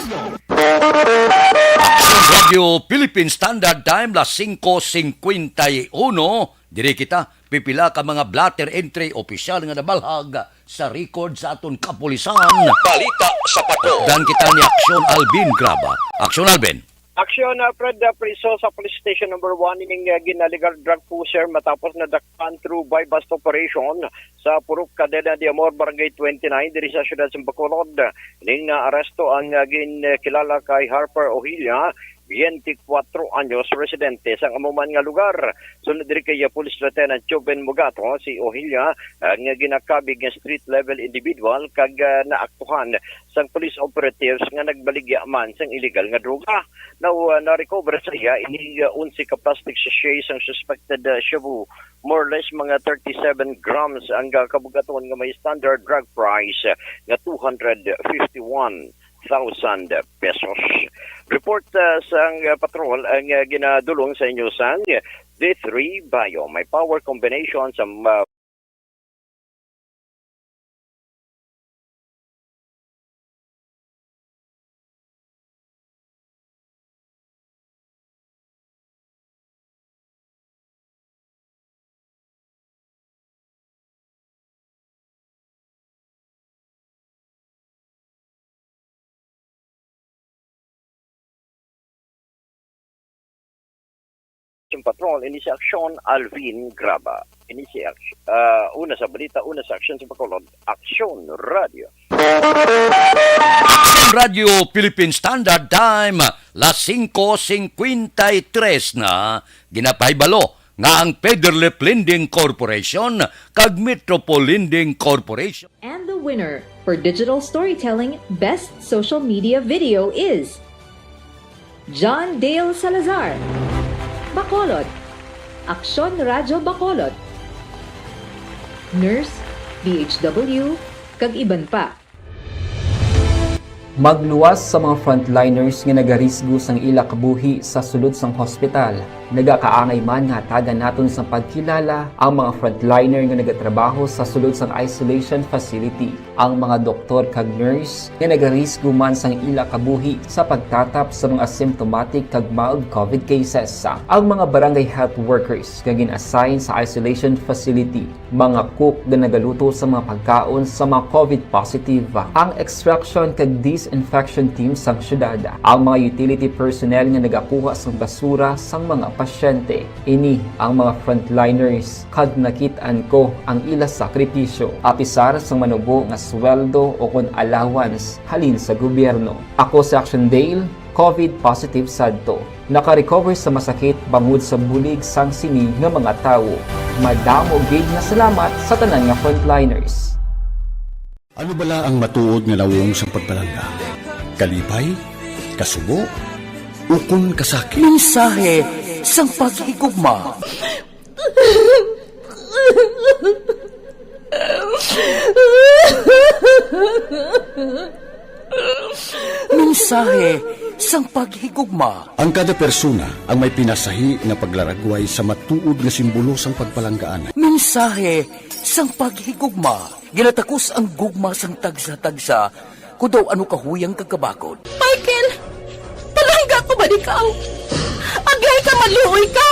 Radyo Philippine Standard Time, las singko singkwenta y uno. Diri kita, pipila ka mga blotter entry opisyal nga nabalhag sa record sa aton kapulisan. Balita sa Patrol. Takdan kita ni Aksyon Alvin Graba. Aksyon Alvin. Aksyon, uh, Fred, uh, priso sa Police Station Number One ining, uh, ginalegal drug pusher matapos nadakpan through buy-bust operation sa Purok Cadena de Amor, Barangay twenty-nine, diri sa siyudad sa Bacolod. Ning naaresto ang, uh, ginkilala kay Harper Ohilla, twenty-four anyos, residente sang amo man nga lugar. Sunod diri kay, uh, Police Lieutenant Joven Mugato, si Ohilla, uh, nga ginakabig nga street-level individual kag, uh, naaktuhan sang police operatives nga nagbaligya man sang illegal nga droga. Now, uh, na-recover sa iya ini, uh, onse ka plastic sachet sang suspected, uh, shabu, more or less mga thirty-seven grams ang, uh, kabug-aton nga may standard drug price, uh, nga two hundred fifty-one thousand pesos. Report, uh, sang, uh, patrol ang, uh, ginadulong sa inyo sang D three Bio. May power combination sa, uh, Aksyon Patrol, ini si Aksyon Alvin Graba. Ini si Aksy-, ah, una sa balita, una sa aksyon sa Bacolod, Aksyon Radio. Aksyon Radio Philippine Standard Time, las singko singkwenta y tres na. Ginapahibalo nga ang Federlip Lending Corporation kag Metropol Lending Corporation. And the winner for digital storytelling best social media video is John Dale Salazar, Bacolod, Aksyon Radyo Bacolod, Nurse, D H W, kag iban pa. Magluwas sa mga frontliners nga nagarisgo sang ila kabuhi sa sulod sang hospital. Nagakaangay man nga hatagan naton sang pagkilala ang mga frontliner nga nagatrabaho sa sulod sang isolation facility, ang mga doktor kag nurse nga nagarisgo man sang ila kabuhi sa pagtatap sa mga symptomatic kag mild covid cases, ang mga barangay health workers nga gin-assign sa isolation facility, mga cook nga nagaluto sa mga pagkaon sa mga covid positive, ang extraction kag disinfection team sang syudad, ang mga utility personnel nga nagakuha sang basura sang mga pasyente. Ini ang mga frontliners, kag nakit-an ko ang ila sakripisyo. Apisar sang manubo nga sweldo o kon allowance halin sa gobyerno. Ako si Action Dale, covid positive sadto. Naka-recover sa masakit bangod sa bulig sang sini nga mga tawo. Madamo gid nga salamat sa tanan nga frontliners. Ano bala ang matuod nga nawong sang pagpalangga? Kalipay? Kasubo? Ukon kasakit? Mensahe sang paghigugma. Mensahe sang paghigugma. Ang kada persona ang may pinasahi nga paglaragway sa matuod nga simbolo sang pagpalanggaan. Mensahe sang paghigugma. Ginatakos ang gugma sang tagsa-tagsa, kon daw ano kahuyang kag kabakod. Michael, palangga ko ba ikaw? Agay ka, maluoy ka!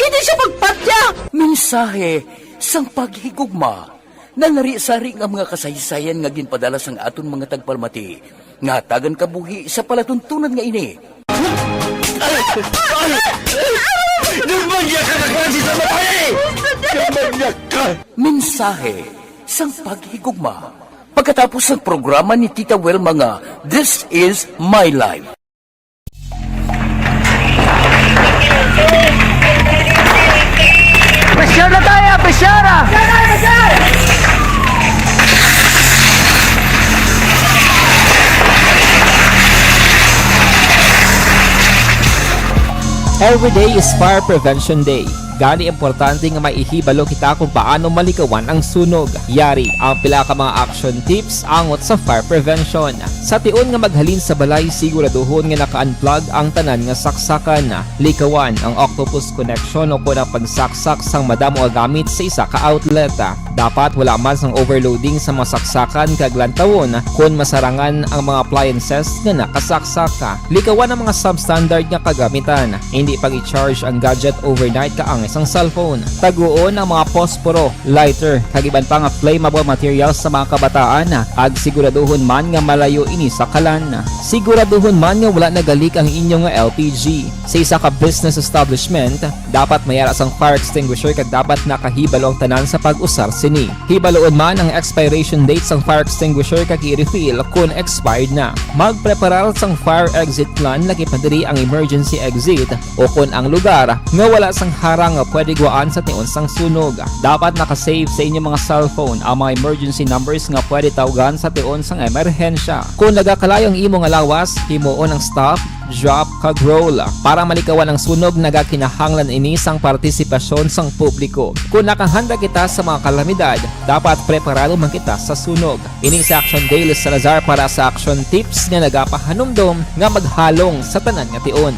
Hindi siya pagpatya! Mensahe sang paghigugma. Nalari-sari nga mga kasaysayan nga ginpadala sang aton mga tagpalamati nga hatagan kabuhi sa palatuntunan nga ini. Nagmangya ka na klase sa babae! Kamanyak ka! Mensahe sang paghigugma. Pagkatapos ng programa ni Tita Wilma nga, "This is my life." Pressure na tayo! Pressure na! Every day is Fire Prevention Day. Gani, importante nga may ihibalo kita kung paano malikawan ang sunog. Yari ang pila ka mga action tips angot sa fire prevention. Sa tion nga maghalin sa balay, siguraduhon nga naka-unplug ang tanan nga saksakan. Likawan ang octopus connection o kon ang pagsaksak sang madamo nga gamit sa isa ka outlet. Dapat wala man sang overloading sa mga saksakan kag lantawon kon masarangan ang mga appliances nga nakasaksak. Likawan ang mga substandard nga kagamitan. Hindi pag-i-charge ang gadget overnight kaangay sang cellphone. Taguon ang mga posporo, lighter, kag iban pa nga flammable materials sa mga kabataan, kag siguraduhon man nga malayo ini sa kalan. Siguraduhon man nga wala nagalik ang inyo nga L P G. Sa isa ka business establishment, dapat may ara sang fire extinguisher kag dapat nakahibalo ang tanan sa pag-usar sini. Hibaluon man ang expiration date sang fire extinguisher kag i-refill kon expired na. Magpreparar sang fire exit plan, lakip na diri ang emergency exit o kon ang lugar nga wala sang harang nga pwede gwaan sa tion sang sunog. Dapat naka-save sa inyo mga cellphone ang mga emergency numbers nga pwede tawgan sa tion sang emerhensya. Kon nagakalayo ang imo nga lawas, himuon ang stop, drop, kag roll. Para malikawan ang sunog, nagakinahanglan ini sang partisipasyon sang publiko. Kon nakahanda kita sa mga kalamidad, dapat preparado man kita sa sunog. Ini si Action Daily Salazar para sa Action Tips nga nagapahanumdom nga maghalong sa tanan nga tion.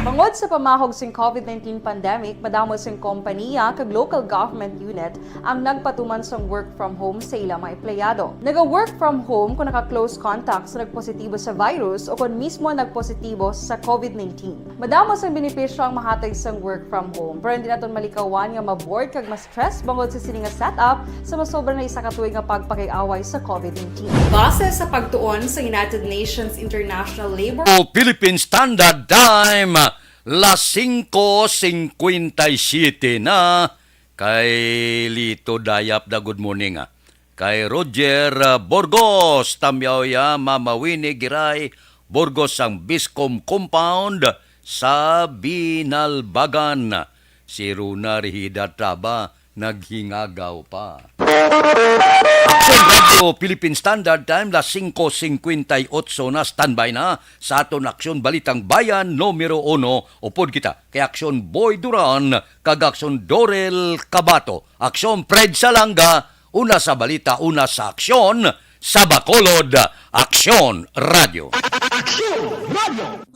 Bangod sa pamahog sing covid nineteen pandemic, madamo sing kompaniya kag local government unit ang nagpatuman sang work from home sa ila mga empleyado. Naga-work from home kon naka-close contact sa nagpositibo sa virus o kon mismo nagpositibo sa covid nineteen. Madamo sang benepisyo ang mahatag sang work from home, pero hindi naton malikawan nga ma-bored kag ma-stress bangod sa sini nga setup sa masobra na isa ka tuig nga pagpakig-away sa covid nineteen. Base sa pagtuon sa United Nations International Labor O Philippine Standard Time, las singko singkwenta y siyete na. Kay Lito Dayap da, good morning, ah. Kay Roger, ah, Burgos, Tamyaw ya, Mama Winnie Giray, Burgos sang Biscom Compound sa Binalbagan. Si Runa Rihida Taba, naghingagaw pa. Aksyon Radio Philippine Standard Time, las singko singkwenta y otso na, standby na sa aton Aksyon Balitang Bayan numero uno, upod kita kay Aksyon Boy Duran kag Aksyon Dorel Cabato, Aksyon Fred Salanga, una sa balita, una sa aksyon, sa Bacolod, Aksyon Radio. Aksyon Radio.